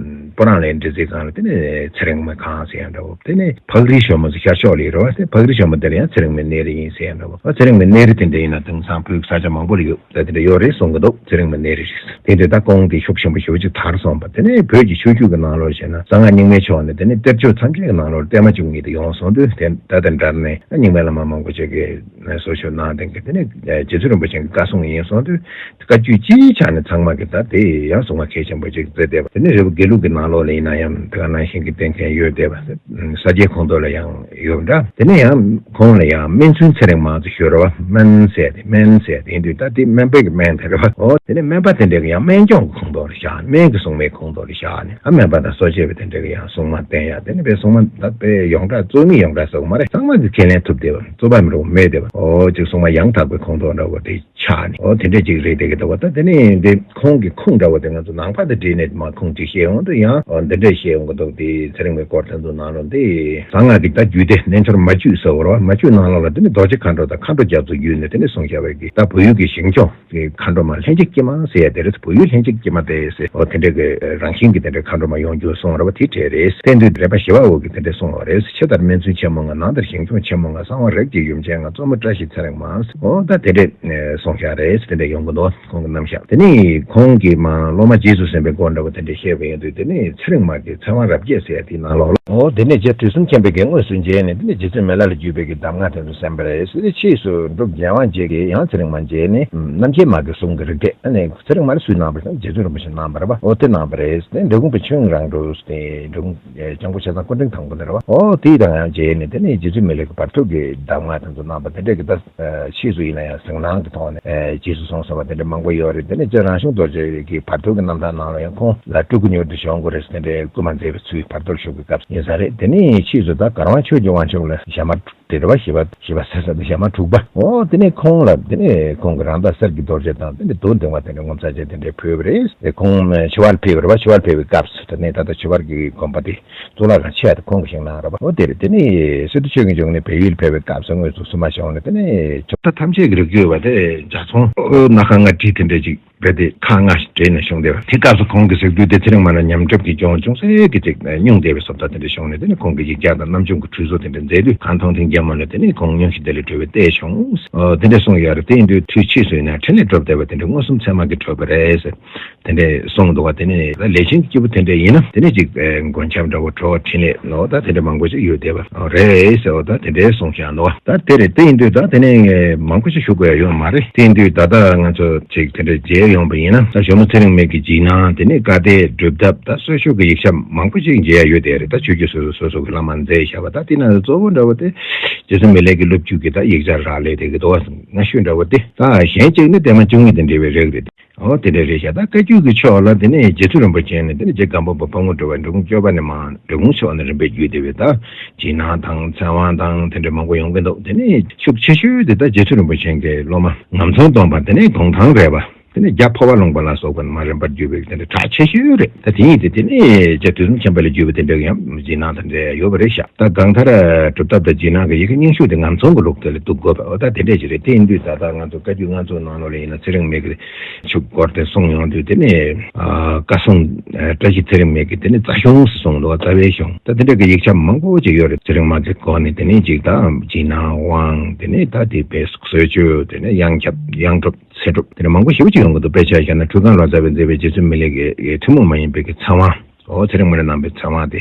སྤུ་རང་ལའི་འབྲི་རྩེ་སྒང་ལ་དེ་ནས་ཚེ་རིང་མ་ཁང་ཟེར་ཡ་འདྲ་བོ། དེ་ནས་ཕག་རི་ཞོལ་མ་ཟེར་ཤར་ཕྱོགས་ལ་ཡོད་རེད་བ། དེ་ཕག་རི་ཞོལ་མ་དེ་ལ་ཡང་ཚེ་རིང་མའི་གནས་རི་ཡིན་ཟེར་ཡ་འདྲ་བོ། ཨ་ཚེ་རིང་མའི་གནས་རི་དེ་འདྲ་ཡིན་ན་དེང་སང་བོད་ས་ཆ་མང་པོ་ལ་ཡོད། ད་དེ་འདྲ་ཡོད་རེད་གསུང་གི་འདུག་ཚེ་རིང་མའི་གནས་རི་རེད། དེ་འདྲ་ད་ཁོང་དེ་ཤུགས་ཆེན་པོ་ཞེ་པོ་ཅིག་དར་སོང་བ། དེ་ནས་བོད་ཀྱི་ཆོས་བརྒྱུད་ཀྱི་ནང་ལོགས་བྱས་ན་གསང་སྔགས་རྙིང་མའི་ཕྱོགས་ནས་དེ་ནས་གཏེར་ཆོས་ཐམས་ཅད་ཀྱི་ནང་ལོགས་པད་མ་བཅུ་གཉིས་དེ་ཡོང་སོང་དུས་དེ་ད་དེ་འདྲ་ནས་རྙིང་མའི་བླ་མ་མང་པོ་ཅིག་གིས་གསོལ་མཆོད་གནང་དེ་གི་དེ་ནས་རྗེ་བཙུན་རིན་པོ་ཆེ་གི་བཀའ་སྲུང་ཡིན་སོང་དུས། བཀའ་བརྒྱུད་སྤྱིའི་ཆ་ནས་ཚང་མ་གི་ད་དེ་ཡང་སྲུང་མ་གལ་ཆེན་པོ་ཅིག་བརྩི་བསྡད་པ། དེ་ནས་རི་བོ་དགེ་ལུགས་ཀྱི་ནང་ལོགས་ལ་ཡིན་ན་ཡང་དེ་ག་ནང་བཞིན་གྱི་བསྟེན་མཁན་ཡོད་བསྡད་པ། ས་སྐྱའི་ཁོངས་གཏོགས་ལ་ཡང་ཡོད་འདྲ། དེ་ནས་ཡང་ཁོང་ལ་ཡང་སྨན་བཙུན་ཚེ་རིང་མ་ཟེར་ཞུ་ར་བ། སྨན་ཟེར་ཏེ་སྨན་ཟེར་ཏེ་ཡིན་དུས་ད་དེ་སྨན་པའི་གི་སྨན་དེ་རེད་བ། འོ་དེ་ནས་སྨན་པ་དེ་འདྲ་གི་ཡང་སྨན་སྐྱོང་གི་ཁོངས་གཏོགས་ལ་བཞག་སྨན་གྱི་སྲུང་མའི་ཁོངས་གཏོགས་ལ་བཞག་ནས་ཨ་སྨན་པ་དང་གསོ་བྱེད་པ་དེ་འདྲ་གི་ཡང་སྲུང་མ་བསྟེན་ཡ། དེ་ནས་པའི་སྲུང་མ་ད་པའི་ཡོངས་གྲགས་གཙོ་མི་ཡོངས་གྲགས་ཟེར་གི་མ་རེད། ཚང་མ་གི་ཁས་ལེན་ཐུབ་བསྡད་པ། རྩོད་པ་མི་རུང་མེད་བསྡད་པ། འོ་ཅིག་སྲུང་མ་ཡང་དག་པའི་ཁོངས་གཏོགས་འདྲ་བོ་དེ། ཆགས་ནས་འོ་དེ་འདྲས་ཅིག་རེད་བསྡད་ཀྱི་འདུག་བ། ད་དེ་ནས་འདི་ཁོང་གི་ཁུངས་འདྲ་བོ་དེ་ང་ཚོ་ནང་པ་དང་འབྲེལ་ནས་མ་ཁུངས་ཅིག་བཤད་ཡོང་དུས་ཡང་འོ་འདི་འདྲས་བཤད་ཡོང་གི་འདུག་དེ་ཚེ་རིང་མའི་སྐོར་དེ་ཚོ་ནང་ལོགས་འདི་གསང་སྔགས་ཀྱི་ད་རྒྱུད་སྡེ་རྣལ་འབྱོར་མ་རྒྱུད་ཟེར་བ་རེད་བ། མ་རྒྱུད་ནང་ལོགས་ལ་དེ་ནི་རྡོ་རྗེ་མཁའ་འགྲོ་དང་མཁའ་འགྲོ་རྒྱ་མཚོ་བརྒྱུད་ནས་དེ་ནས་གསུངས་བཞག་པའི་གི་ད་བོད་ཡུལ་གྱི་ཞིང་སྐྱོང་གི་མཁའ་འགྲོ་མ་ལྷན་ཅིག་སྐྱེས་མ་ཟེར་ཡ་དེ་རེད། བོད་ཡུལ་ལྷན་ཅིག་སྐྱེས་མ་དེ་ཟེར་འོ་དེ་འདྲས་ཀྱི་རང་བཞིན་གྱི་དེ་འདྲས་མཁའ་འགྲོ་མ་ཡོང་རྒྱུ་གསུངས་རེད་བ། དེ་གྲས་རེད། དེ་དུས་རས་པ་ཞི་བ་འོད་ཀྱིས་དེ་འདྲས་གསུངས་པ་རེད། ཕྱི་ལྟར་སྨན་བཙུན་ཆེན་མོ་ལྔ། ནང་ལྟར་ཞིང་སྐྱོང་ཆེན་མོ་ལྔ། གསང་བ་རབ་ཀྱི་ཡུམ་ཆེན་ལྔ། གཙོ་མོ་བཀྲ་ཤིས་ཚེ་རིང་མ། འོ་ད་དེ་འདྲས་གསུངས་བཞག་རེད། དེ་འདྲས་ཡོང་གི་འདུག་ཁོང་གི་རྣམ་གཞག་དེ་ནས་ཁོང་གི་མ་སློབ་མ་རྗེས་སུ་ཟིན་པའི་སྐོར་འདྲ་བོ་དེ་འདྲས་བཤད་པ་ཡིན་དུས་དེ་ནས་ཚེ་རིང་མ་གི་ཚེ་དབང་རབ་རྒྱས་ཟེར་ཡ་དེའི་ནང་ལོགས་ལ། འོ་དེ་ནས་རྗེ་དུས་གསུམ་མཁྱེན་པའི་གི་དངོས་སུ་མཇལ་ནས་དེ་ནས་རྗེ་བཙུན་མི་ལ་ལ་བརྒྱུད་པའི་གི་གདམས་ངག་དེ་ཚོ་གསན་པ་རེད། དེ་ནས་ཕྱིས་སུ་འབྲུག་རྒྱལ་དབང་རྗེ་གིས་ཡང་ཚེ་རིང་མ་མཇལ་ནས་རྣམ་མཁྱེན་མ་གི་གསུང་གི་རིགས་བསྡད། ཨ་ནི་ཚེ་རིང་མ་ལ་སུས་གནང་པ་རེད་ཟེར་ན་རྗེ་བཙུན་རིན་པོ་ཆེས་གནང་བ་རེད་པ། འོ་དེ་གནང་བ་རེད། དེ་འབྲི་གུང་པའི་ཆོས་དབྱིངས་རང་གྲོལ་དེ་འབྲི་གུང་སྐྱབས་མགོན་ཆེ་ཚང་སྐུ་ཕྲེང་དང་པོ་དེ་རེད་པ། འོ་དེ་དང་ཡང་མཇལ་ནས་དེ་ནས་རྗེ་བཙུན་མི་ལའི་གི་བར་དོ་གི་གདམས་ངག་དེ་ཚོ་གནང་བ་དེ་འདྲ་གི་ད། ཕྱིས་སུ་ཡིན་ན་ཡང་གཟིགས་སྣང་གི་ཐོག་ནས་ཨེ་རྗེས་སུ་བཟུང་ཟེར་བ་དེ་འདྲ་མང་པོ་ཡོད་རེད། དེ་ནས་རྗེ་རང་བྱུང་རྡོ་རྗེ་གི་བར་དོ་གི་རྣམ་ཐར་ནང་ལ་ཡང་ཁོང་ལ་སྤྲུལ་སྐུ་མྱུར་དུ་བྱོན་དགོས་རེད་ཟེར་དེ་འདྲའི་སྐུལ་མ་མཛད་པའི་ཚུལ་བར་དོར་ཞུ་གི་སྐབས་ཡིན་ས་རེད། དེ་ནས་ཕྱིས་སུ་ད་གར་དབང་ཆོས་ཀྱི་དབང་ཕྱུག་ལ་ཞྭ་དམར་དྲུག་དེ་རེད་པ། བཞི་པ་བཞི་པ་ཟེར་ས་དེ་ཞྭ་དམར་དྲུག་པ། འོ་དེ་ནས་ཁོང་ལ་དེ་ནས་ཁོང་གི་རང་དང་གསེར་གྱི་རྡོ་རྗེ་དང་དེ་ནས་རྡོ་འདིང་བ་དེ་འདྲ་ངོ་མཚར་ཅན་དེ་འདྲ་ཕུལ་བ་རེད། དེ་ཁོང་ཆུ་བར་ཕེབས་པ་རེད་པ། ཆུ་བར་ཕེབས་པའི་སྐབས་སུ་དེ་ནས་ད་ལྟ་ཆུ་བར་གྱི་དགོན་པ་དེ། གཙུག་ལག་ཁང་ཆེ་བ་དེ་ཁོང་གིས་བཞེངས་གནང་རེད་པ། འོ་དེ་རེད། དེ་ནས་སི་ཏུ་ཆོས་ཀྱི་འབྱུང་གནས་བལ་ཡུལ་ཕེབས་པའི་སྐབས་སུ་དངོས་སུ་བསུ་མ་བྱུང་ནས་དེ་ནས་ཆོ་ད་ཐམས་ཅད་ཀྱི་རིགས་རྒྱུད་པ་དེ་ཇ་ཚོང་སྣ་ཁ་ལྔ་བྲིས་དེ་འདྲ་ཅིག་རྦད་དེ་ཁག་ལྔ་བྲིས་ནས་བྱུང་བསྡད་པ། དེ་སྐབས་སུ་ཁོང་གི་གཟིགས་འདུལ་དེ་ཚེ་རིང་མ་ལ་ཉམས་གྲབས་ཀྱི་སྦྱོང་ཅུང་ཟད་ཀྱི་ཅིག་སྙུང་བསྡད་པའི་བཟོ་ལྟ་དེ་འདྲ་བྱུང་ནས་དེ་ནས་ཁོང་གི་ཡིག་བརྒྱ་དང་རྣམ་འཇོམས་ཀྱི་ཁྲུས་གསོལ་དེ་འདྲ་མཛད་དུས་གང་མཐོང་ཐེངས་རྒྱལ་མོ་ལ་དེ་ནས་ཁོང་སྙུང་གཞི་དེ་ལས་གྲོལ་བའི་ལྟས་བྱུང་། དེ་འདྲ་གསུངས་ཡོད་རེད། དེ་ཡིན་དུས་དུས་ཕྱིས་སུ་ཡིན་ན་འཕྲིན་ལས་གྲུབ་བསྡད་པ་དེ་འདྲ་མངོན་སུམ་ཚད་མ་གིས་གྲུབ་པ་རེད་ཟེར། དེ་འདྲས་གསུངས་འདུག་བ། དེ་ནས་ད་ལས་ཅན་གྱི་སྐྱེས་བུ་དེ་འདྲས་ཡིན་ན་དེ་ནས་ཅིག་ཨེ་མགོན་སྐྱབས་འདྲ་བོ་གྲོལ་བ་འཕྲིན་ལས་ནོ་ད་དེ་འདྲས་མང་པོ་ཞིག་ཡོད་བསྡད་པ་རེད་ཟེར་བ། ད་དེ་འདྲས་གསུངས་བཞག་འདུག་བ། ད་དེ་རེད། དེ་ཡིན་དུས་ད་དེ་ནས་མང་པོ་ཞིག་ཞུ་དགོས་ཡ་ཡོད་མ་རེད། དེ་ཡིན་དུས་ད་ལྟ་ང་ཚོ་ཅིག་དེ་འདྲས་མཇལ་ཡོང་པ་ཡིན་ན་ད་ཇོ་མོ་ཚེ་རིང་མའི་གི་བྱིན་རླབས་དེ་ནས་བཀའ་གཏེར་སྒྲུབ་ཐབས་ད་གསོལ་ཞུགས་ཀྱི་ཡིག་ཆ་མང་པོ་ཞིག་མཇལ་ཡ་ཡོད་བསྡད་རེད། ད་ཆོས་བརྒྱུད་སོ་སོ་སོ་སོ་གི་བླ་མ་མཛད་བཞག་པ། ད་དེ་ནང་གཙོ་བོ་འདྲ་བོ་དེ་རྗེ་བཙུན་མི་ལའི་གི་སློབ་བརྒྱུད་ཀྱི་ད་ཡིག་ཆ་རག་ལས་དེ་གི་འདུག་བ། སྔ་ཤོས་འདྲ་བོ་དེ་ད་གཞན་གཅིག་ནི་པད་མ་བཅུ་གཉིས་དང་འབྲེལ་བའི་རིགས་རེད། འོ་དེ་འདྲ་རེད་ཤག་ད་བཀའ་བརྒྱུད་ཀྱི་ཕྱོགས་ལ་དེ་ནས་རྗེ་བཙུན་རིན་པོ་ཆེ་ནས་དེ་ནས་རྗེ་སྒམ་པོ་པ་དཔའ་མོ་གྲུ་པ་འབྲི་གུང་སྐྱོབ་པ་ནས་མར་འབྲི་གུང་ཕྱོགས་ནས་རིམ་པས་བརྒྱུད་བསྡད་པའི་ད་བྱིན་རླབས་དང་ཚེ་དབང་དང་དེ་འདྲ་མང་པོ་ཡོང་གི་འདུག་དེ་ནས་ཤུགས་ཆེ་ཤོས་དེ་ད་རྗེ་བཙུན་རིན་པོ་ཆེ་གི་སློབ་མ་ངམ་ཚང་སྟོན་པ་དེ་ནས་གུང་ཐང་རས་པ། དེ་ནས་རྒྱ་འཕོ་བ་ལུང་པ་ལ་སོགས་པ་མ་རན་པར་བརྒྱུད་པའི་དེ་འདྲ་གྲགས་ཆེ་ཤོས་རེད། ད་དེ་ཡིན་ཏེ་དེ་ནས་རྗེ་དུས་གསུམ་མཁྱེན་པ་ལས་བརྒྱུད་པའི་དེ་འདྲ་ཡང་རྗེས་གནང་དེ་འདྲ་ཡོད་པ་རེད་ཤག་ད་གང་ལྟར་གྲུབ་མཐའ་དང་རྗེས་གནང་གི་ཡི་གེ་རྙིང་ཤོས་དེ་ངམ་ཚོང་གི་ལུགས་དེ་ལ་འདུག་དགོས་པ། འོ་ད་དེ་འདྲས་ཅིག་རེད། དེ་ཡིན་དུས་ད་ལྟ་ང་ཚོ་བཀའ་བརྒྱུད་ལྔ་ཚོགས་ནང་ལོགས་ལ་ཡིན་ན་ཚེ་རིང་མེ་གི་ཆུ་སྐོར་དེ་གསུངས་ཡོང་དུས་དེ་ནས་ཨ་བཀའ་སྲུང་བཀྲ་ཤིས་ཚེ་རིང་མེ་གི་དེ་ནས་རྩ་གཞུང་ཟེར་གསུངས་འདུག་རྩ་བའི་གཞུང་ད་དེ་འདྲ་གི་ཡིག་ཆ་མང་པོ་ཅིག་ཡོད་རེད། ཚེ་རིང་མ་གི་སྐོར་ནས་དེ་ནས་ཅིག་ད་རྗེས་གནང་དབང་དེ་ནས་ད་དེ་བས་གསོལ་མཆོད་དེ་ནས་དབྱངས་ཁྱབ་དབྱངས་སྒྲུབ་ཚེ་སྒྲུབ་དེ་ནས་མང་པོ་ཞེ་པོ་ཅིག་ཡོང་གི་འདུག་དཔེ་ཆ་བཞག་ན་ཁྲུས་ཁང་ལོ་ཙཱ་བས་མཛད་པའི་རྗེ་བཙུན་མི་ལའི་གི་ཐུན་མོང་མ་ཡིན་པའི་གི་ཚེ་དབང་། ཨོ་ཚེ་རིང་མི་ལ་གནང་བའི་ཚེ་དབང་དེ་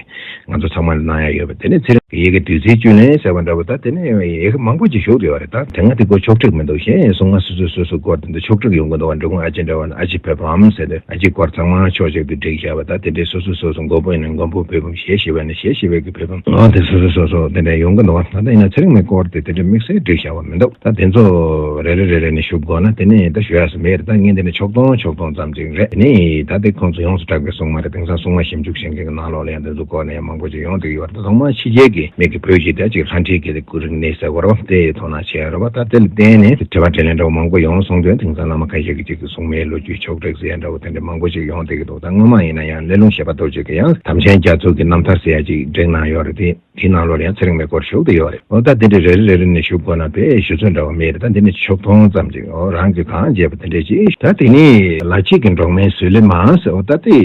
ང་ཚོ་ཚང་མ་ལ་གནང་ཡ་ཡོད་པ། དེ་ནས་ཚེ་རིང་གི་ཡི་གེ་བདུད་རྩིའི་བཅུད་ལེན་ཟེར་བ་འདྲ་བོ། ད་དེ་ནས་ཡི་གེ་མང་པོ་ཅིག་བཞུགས་ཡོད་རེད། ད་དེ་སྔ་དེ་སྐོར་ཕྱོགས་སྒྲིག་མི་འདུག་གཞན་སྲུང་མ་སོ་སོ་སོ་སོ་སྐོར་དེ་འདུག་ཕྱོགས་སྒྲིག་ཡོང་གི་འདུག་བ། འབྲི་གུང་ཨ་ཅེ་འདྲ་བ་ན་ཨ་ཅེ་བོད་ཕམ་ཟེར་ཏེ་ཨ་ཅེ་སྐོར་ཚང་མ་ཕྱོགས་གཅིག་ཏུ་བསྒྲིགས་བཞག་པ། ད་དེ་འདྲའི་སོ་སོ་སོ་སོ་མགོན་པོ་ཡིན་ན་མགོན་པོ་བོད་ཕམ། ཞེ་ཞེ་བ་ཡིན་ན་ཞེ་ཞེ་བའི་གི་བོད་ཕམ། ཨོ་དེ་སོ་སོ་སོ་སོ་དེ་འདྲ་ཡོང་གི་འདུག་བ། ད་ལྟ་ཡིན་ན་ཚེ་རིང་མའི་སྐོར་དེ་དེ་འདྲ་དམིགས་བསལ་བསྒྲིགས་བཞག་པ་མི་འདུག་ད་དེ་ཚོ་རེ་རེ་རེ་རེ་ནས་ཞུ་དགོས་ན་དེ་ནས་ད་ཞུ་ཡ་སུ་མེད་རེད། ད་ངས་འདི་ནས་ཕྱོགས་སྟོན་ཕྱོགས་སྟོན་ཙམ་ཅིག་རེད། དེ་ནས་ད་དེ་ཁོང་ཚོ་ཡོངས་སུ་གྲགས་པའི་སྲུང་མ་རེད། དེང་སང་སྲུང་མ་ཞིབ་འཇུག་བྱེད་མཁན་གྱི་ནང་ལོགས་ལ་ཡང་འདི་ཚོ་སྐོར་ནས་ཡང་མང་པོ་ཅིག་ཡོང་བསྡད་ཀྱི་ཡོད་རེད། ད་ཚང་མ་ཕྱི་རྒྱལ་གྱི་མི་གི་བོད་ཀྱི་ད་ཅིག་ལྷ་འདྲེ་གི་དེ་ཀུན་རིག་གནས་ཟེར་བ་རེད་བ། དེ་དོ་སྣང་བྱེད་ཡ་རེད་བ། ད་དེ་ལ་བརྟེན་ནས་དྲི་བ་དྲིས་ལན་འདྲ་བོ་མང་པོ་ཡོང་སོང་དུས་དེང་སང་བླ་མ་ཁ་ཤས་ཀྱི་ཅིག་གི་སྲུང་མའི་ལོ་རྒྱུས་ཕྱོགས་སྒྲིག་ཟེར་ཡ་འདྲ་བོ་དེ་འདྲ་མང་པོ་ཅིག་ཡོང་བསྡད་ཀྱི་འདུག་ད་སྔོན་མ་ཡིན་ན་ཡང་གླེ་ལུང་བཞད་པ་རྡོ་རྗེ་གི་ཡང་དམ་ཅན་རྒྱ་མཚོ་གི་རྣམ་ཐར་ཟེར་ཡ་ཅིག་བསྒྲིགས་གནང་ཡོད་རེད། དེ། དེའི་ནང་ལོགས་ལ་ཡང་ཚེ་རིང་མའི་སྐོར་ཞུགས་བསྡད་ཡོད་རེད། འོ་ད་དེ་འདྲའི་རེ་རེ་རེ་རེ་ནས་ཞུ་དགོས་ན་དཔེ་ཞུ་ཚོད་འདྲ་བ་མེད་རེད། ད་འདི་ནས་ཕྱོགས་མཐོང་ཙམ་ཅིག་འོ་རང་གིས་གང་བྱས་པ་དེ་འདྲས་ཅིག་ད་དེ་ནས་ལ་ཕྱི་གི་འབྲོག་མའི་ཟུར་ལེ་མ་ཟེར། འོ་ད་དེ་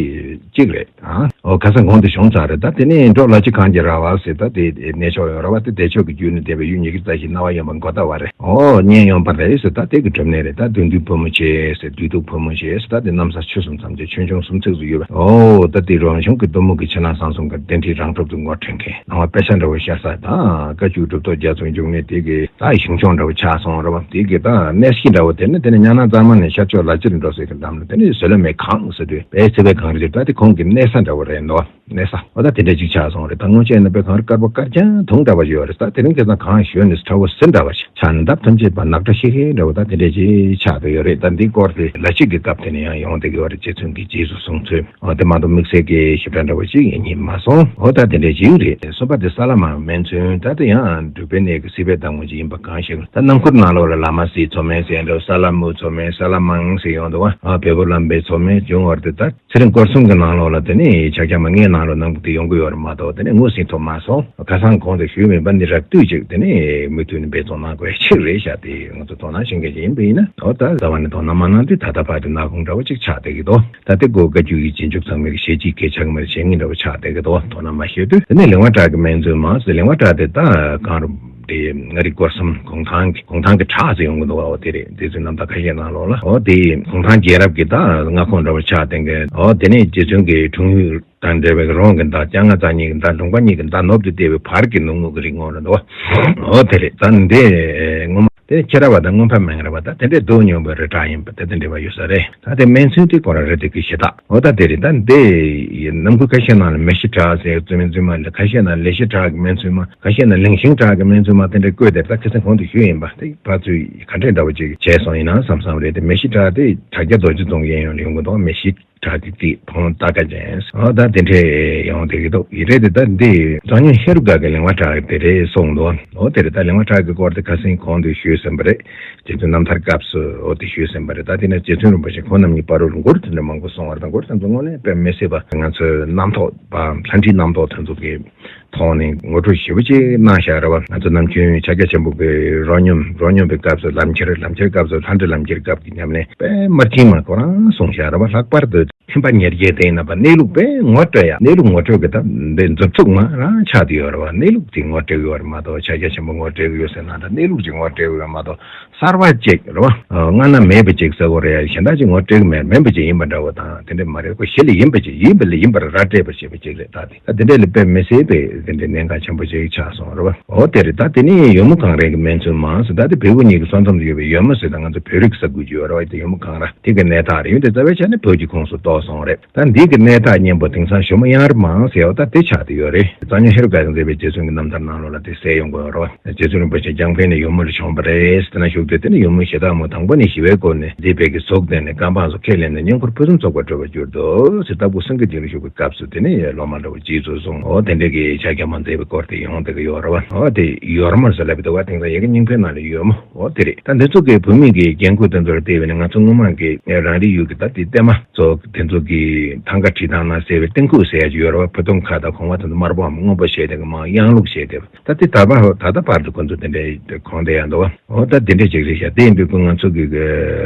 གཅིག་རེད། ཨ་འོ་ཁ་སང་གོང་དུ་བྱུང་ཚར་རེད། ད་དེ་ནས་འབྲོག་ལ་ཕྱི་གངས་ཀྱི་ར་བ་ཟེར། ད་དེ་གནས་མཆོག་ཡོད་ར་བ། དེ་བདེ་མཆོག་གི་རྒྱུད་ནས་བསྟན་པའི་ཡུལ་ཉི་ཤུ་རྩ་བཞི་སྣང་བ་གཡོ་བའི་མགོ་ཟླ་བ་རེད། འོ་གཉན་གཡོ་བ་རེད་ཟེར། ད་དེ་གི་གྲུབ་གནས་རེད། ད་བདུད་འདུལ་བུ་མོ་ཆེ་ཟེར། བདུད་འདུལ་བུ་མོ་ཆེ་ཟེར། ད་དེ་གནམ་ས་ཆུ་གསུམ་ཐམས་ཅད་ཆོས་འབྱུང་གསུམ་ཚིགས་སུ་ཡོད་པ། འོ་ད་དེ་རང་བྱུང་གི་གཏུམ་མོ་གི་ཕྱི་ནང་གསང་གསུམ་གྱི་གདན་ཁྲི་རང་གྲུབ་ཏུ་ངོ་འཕྲོད་མཁན་སྣང་བ་དཔེ་ཆ་འདྲ་བོ་ཤར་ས་དང་། བཀའ་བརྒྱུད་གྲུབ་ཐོབ་རྒྱ་མཚོའི་འབྱུང་གནས་དེ་གི་ད་གཞུང་ཆུང་འདྲ་བོ་ཆགས་སོང་རེད་བ། དེ་གི་ད་གནས་གཞི་འདྲ་བོ་དེ་ནི་དེ་ནི་གཉའ་ནང་གཙང་མ་ནས་ཤར་ཕྱོགས་ལ་ཕྱིར་འགྲོ་སའི་གི་འགྲམ་ལ་དེ་ནི་ཟུར་ལེན་མའི་གངས་ཟེར་དུས་དཔེ་ཚེ་བའི་གངས་རི་ད་དེ་ཁོང་གི་གནས་ས་འདྲ་བོ་རེད་འདུག་གནས་ས། འོ་ད་དེ་འདྲ་ཅིག་ཆགས་སོང་རེད། ད་སྔོན་ཆད་ན་དཔེ་གངས་རི་དཀར་པོ་དཀར་རྐྱང་དུང་འདྲ་བ་ཅིག་ཡོད་རེད། ད་དེ་རིང་ཁ་སང་གངས་གཞོན་ནས་ཁྲ་བོ་ཟེར་འདྲ་བ་ཞིག་ཆགས་ནས་འདབ་ཐམས་ཅད་པ་ནག་ཁྲ་ཤིག་ཤིག་འདྲ་བོ་ད་དེ་འདྲ་ཅིག་ཆགས་བསྡད་ཡོད་རེད། ད་འདི་སྐོར་དེ་ལ་ཕྱི་གི་སྐབས་དེ་ནས་ཡང་ཡོང་བསྡད་ཀྱི་ཡོད་རེད། རྗེ་བཙུན་གྱིས་རྗེས་སུ་བཟུང་ཚུལ། འོ་དེ་མ་གཏོགས་དམིགས་བསལ་གྱི་ཞིབ་ཕྲ་འདྲ་བོ་ཅིག་ཡིན་ཉིད་མ་སོང་། འོ་ད་དེ་འདྲ་ཅིག་རེད། གསུམ་པ་དེ་ས་ལ་མང་སྨན་ཚོན། ད་དེ་ཡང་འབྲུག་པའི་གནས་ཀྱི་སྲིད་པའི་བདག་མོ་ཅིག་ཡིན་པ་གང་ཤེས། ད་རྣམ་མཁུར་ནང་ལོགས་ལ་བླ་མ་སྲིད་མཚོ་སྨན་ཟེར་འདྲ་བོ། ས་ལ་མུ་མཚོ་སྨན། ས་ལ་མང་ཟེར་ཡོང་འདུག་བ། ཨ་བལ་པོ་བླ་མའི་མཚོ་སྨན་བྱུང་བར་དུ་ད། ཚེ་རིང་སྐོར་གསུམ་གྱི་ནང་ལོགས་ལ་དེ་ནས་ཕྱག་རྒྱ་མ་ལྔའི་ནང་ལོགས་རྣམ་མཁྱེན་དེ་ཡོང་གི་ཡོད་རེད་མ་གཏོགས། དེ་ནས་དངོས་སུ་ཐོབ་མ་སོང་། ཁ་སང་གོང་དུ་ཞུས་མིན་པ་ནི་རབ་བཏུས་ཅིག་དེ་ནས་མུ་མཐུད་ནས་འབད་བརྩོན་གནང་དགོས་ཡ་ཅིག་རེད་ཤག་དེ་ང་ཚོ་དོ་སྣང་བྱེད་མཁན་ཅིག་ཡིན་པ་ཡིན་ན། འོ་ད་རྩ་བ་ནས་དོ་སྣང་མ་གནང་དུས་ད་ལྟ་བར་དུ་ནག་ཁུང་འདྲ་བོ་ཅིག་ཆགས་བསྡད་ཀྱི་འདུག་ད་ལྟ་སྒོ་བཀའ་བརྒྱུད་ཀྱི་རྗེས་འཇུག་ཚང་མས་ཞལ་གྱིས་སྐད་ཆགས་མ་རེད། ཞལ་ངན་འདྲ་བོ་ཆགས་བསྡད་ཀྱི་འདུག་དོ་སྣང་མ་བྱེད་དུས། དེ་ནས་ལིང་བ་གྲགས་ཀྱི་སྨན་བཙུན་མ་ཟེར། ལིང་བ་གྲགས་དེ་ད་གང་རུང་། དེ་མངའ་རིས་སྐོར་གསུམ་གུང་ཐང་གི་གུང་ཐང་གི་བྲག་ཟེར་ཡོང་གི་འདུག་བ། འོ་དེ་རེད། དེ་ཚོའི་རྣམ་ཐར་ཁ་ཤས་ནང་ལོགས་ལ། འོ་དེ་གུང་ཐང་རྒྱལ་རབས་ཀྱི་ད་མངའ་ཁོངས་འདྲ་བོ་ཆགས་བསྡད་མཁན། འོ་དེ་ནས་རྗེ་བཙུན་གྱི་འཁྲུངས་ཡུལ་དང་འབྲེལ་བའི་རོང་གི་མདའ། ལྕང་ང་རྩ་གཉིས་ཀྱི་མདའ། ལུང་པ་གཉིས་ཀྱི་མདའ་ནུབ་ཏུ་བལྟས་པའི་བར་གྱི་ནུབ་ངོས་ཀྱི་རི་ངོས་ལ་འདུག་བ། འོ་དེ་རེད། ད་འདི་ངོ་མ་དེ་ཁྱི་ར་བ་དང་རྔོན་པ་མང་ར་བ་ད་དེ་འདྲའི་སྡུག་མྱོང་བའི་རི་བྲག་ཡིན་པ་དེ་དང་འབྲེལ་བ་ཡོད་ས་རེད། ད་དེ་སྨན་ཚོན་དེ་ཁོ་རང་རེད། དེ་གི་གཞི་བདག་འོ་ད་དེ་རེད། ད་འདི་ནང་ཁུལ་ཁ་ཤས་ནང་ལ་མེ་ཤི་བྲག་ཟེར། བཙུན་མའི་བཙུན་མ་ལ། ཁ་ཤས་ནང་ལེ་ཤི་བྲག་གི་སྨན་བཙུན་མ། ཁ་ཤས་ན་ལིང་ཤིང་བྲག་གི་སྨན་བཙུན་མ་དེ་འདྲ་བཀོད་དེ། ད་ཁ་སང་གོང་དུ་ཞུས་ཡིན་པ་དེ་ཕར་ཚུར་ག་འདྲས་འདྲ་བོ་ཅིག་བྱས་སོང་ཡིན་ན་བསམ་བསམ་རེད་དེ། མེ་ཤི་བྲག་དེ་དྲ་རྒྱ་རྡོ་རྗེ་རྫོང་གི་ཡོང་ཡོང་གི་འདུག་མེ་ཤི་བྲག་གི་རྩིས་ཕུང་ལྟ་ཀ་ཅན། འོ་ད་དེ་འདྲས་ཡོང་བསྡད་ཀྱི་འདུག་ཡིན་རེད་དེ། ད་འདི་གཙང་སྨྱོན་ཧེ་རུ་ཀ་གི་ལིང་བ་བྲག་གི་དེ་རེད་གསུངས་འདུག་འོ་དེ་རེད། ད་ལིང་བ་བྲག་གི་སྐོར་དེ་ཁ་སང་གོང་དུ་ཞུས་ཟིན་པ་རེད། རྗེ་བཙུན་རྣམ་ཐར་སྐབས་སུ་འོ་དེ་ཞུས་ཟིན་པ་རེད། ད་དེ་ནས་རྗེ་བཙུན་རིན་པོ་ཆེ་ཁོང་རྣམ་གཉིས་བར་དུ་མགུར་དེ་འདྲ་མང་པོ་གསུངས་པ་རེད། ད་མགུར་དེ་ཚོ་དངོས་གནས་དཔེ་མི་སྲིད་པ། ང་ཚོའི་རྣམ་རྟོག་པ་ལྷ་འདྲེའི་རྣམ་རྟོག་དེ་ཚོ་གི་ཐོག་ནས་ངོ་སྤྲོད་ཞེ་པོ་ཅིག་གནང་བཞག་རེད་བ། ང་ཚོ་ནམ་རྒྱུན་ཕྱག་རྒྱ་ཆེན་པོ་གི་རོ་སྙོམས། རོ་སྙོམས་པའི་སྐབས་སུ་ལམ་ཁྱེར། ལམ་ཁྱེར་སྐབས་སུ་ལྷ་འདྲེ་ལམ་ཁྱེར་སྐབས་ཀྱི་ཉམས་ལེན་དཔེ་མ་ཐིག་མ་ཁོ་རང་གསུངས་བཞག་རེད་བ། ལྷག་པར་དུ་ཐིམ་པ་ཉེར་བརྒྱད་དེ་ཡིན་ན་པ་གནས་ལུགས་དཔེ་ངོ་སྤྲོད་ཡ། གནས་ལུགས་ངོ་སྤྲོད་ཀྱི་ད་འདི་མཛུབ་ཚུགས་མ་རང་ཆགས་བསྡད་ཡོད་རེད་བ། གནས་ལུགས་དེ་ངོ་སྤྲོད་ཀྱི་ཡོད་རེད་མ་གཏོགས་ཕྱག་རྒྱ་ཆེན་པོ་ངོ་སྤྲོད་ཀྱི་ཡོད་ཟེར་ན་ད་གནས་ལུགས་ཅིག་ངོ་སྤྲོད་ཀྱི་ཡོད་མ་གཏོགས། གསར་བ་ཅིག་རེད་བ། སྔ་ན་མེད་པ་ཅིག་ཟེར་དགོས་རེད་ཡ། གཞན་དག་ཅིག་ངོ་སྤྲོད་ཀྱི་མེད། མིན་པ་ཅིག་ཡིན་པ་འདྲ་བོ་དང་དེ་འདྲ་མ་རེད། ཁོ་གཞི་ལ་ཡིན་པ་ཅིག་ཡིན་པ་ལ་ཡིན་པར་ར་སྤྲད་པར་བྱེད་པ་ཅིག་རེད། ད་དེ་ད་དེ་འདྲ་ལ་དཔེ་མི་སྲིད་པའི་དེ་འདྲའི་གནད་འགག་ཆེན་པོ་ཅིག་ཆགས་སོང་རེད་བ། འོ་དེ་རེད། ད་དེ་ནས་ཡོལ་མོ་གངས་རི་གི་སྨན་བཙུན་མ་ཟེར། ད་དེ་བལ་པོ་གཉིས་ཀྱི་ས་མཚམས་སུ་ཡོད་པའི་ཡོལ་མོ་ཟེར། ད་ང་ཚོ་བོད་རིགས་ས་ཁུལ་གྱི་ཡོད་རེད་བ། དེ་ཡོལ་མོ་གངས་ར་དེ་གི་གནས་སྟངས་རེད། ཡོད་དེ་རྩ་བའི་ཆ་ནས་བོད་ཀྱི་ཁོངས་སུ་གཏོགས། སོང་རེད། ད་འདི་གི་གནས་རྟགས་སྙན་པོ་དེང་སང་ཞུ་མ་ཡང་རི་མང་ཟེར་བ་ད་དེ་ཆགས་བསྡད་ཡོད་རེད། གཙང་སྨྱོན་ཧེ་རུ་ཀ་གིས་མཛད་པའི་རྗེ་བཙུན་གྱི་རྣམ་ཐར་ནང་ལོགས་ལ་དེ་གསལ་ཡོང་གི་ཡོད་རེད་བ། རྗེ་བཙུན་རིན་པོ་ཆེ་རྒྱང་འཕེན་ནས་ཡོལ་མོ་ལ་བྱོན་པ་རེད་ཟེར་ན་ཞུགས་ཏེ། དེ་ནས་ཡོལ་མོ་ཞེ་དྲག་མོ་དང་པོ་ནས་ཞི་བའི་སྒོ་ནས་མཛད་པའི་གི་གཟུགས་ལྡན་ནས་བཀའ་འབངས་སུ་ཁས་ལེན་ནས་བསྙེན་བཀུར་ཕུན་སུམ་ཚོགས་པར་གྲུབ་པར་གྱུར་ཏོ་ཟེར། སྟག་ཕུ་སེང་གེ་འདི་ལ་བཞུགས་པའི་སྐབས་སུ་དེ་ནས་སློབ་མ་འདྲ་བོ་རྗེས་སུ་བཟུང་འོ་དེ་འདྲའི་གི་ཕྱག་རྒྱ་མ་མཛད་པའི་སྐོར་དེ་ཡོང་བསྡད་ཀྱི་ཡོད་རེད་བ། འོ་དེ་ཡོལ་མོ་ཟེར་ལབ་པ་དེ་བ་དེང་སང་ཡ་གི་རྙིང་པའི་ནང་ལ་ཡོལ་མོ། འོ་དེ་རེད། ད་འདི་ཚོ་གི་བོད་མི་གི་རྒྱན་གོས་དེ་ཚོ་ལ་བལྟས་པས་ན་ང་ཚོ་སྔོན་མ་གི་རང་རེའི་ཡུལ་གི་ད་དེ་བརྟན་མ་ཚོ་དེ་ཚོ་གི་ཐང་ག་བྲིས་སྟངས་ན་ཟེར་བའི་སྟེང་ཁུག་ཟེར་ཡ་ཅིག་ཡོད་རེད་བ། ཕུ་ཐུང་ཁ་དང་གོང་བ་དེ་ཚོ་དམར་པོའམ་སྔོན་པོ་བྱས་ཏེ་གི་མར་གཡང་ལུག་བྱས་ཏེ། ད་དེ་ད་བར་ད་ལྟ་བར་དུ་ཁོ་ཚོ་དེ་འདྲའི་གོན་བསྡད་ཡ་འདུག་བ། འོ་ད་དེ་འདྲའི་ཅིག་རེད་ཤག་དེ་ཡིན་དུས་ཁོ་ང་ཚོ་གི་གི་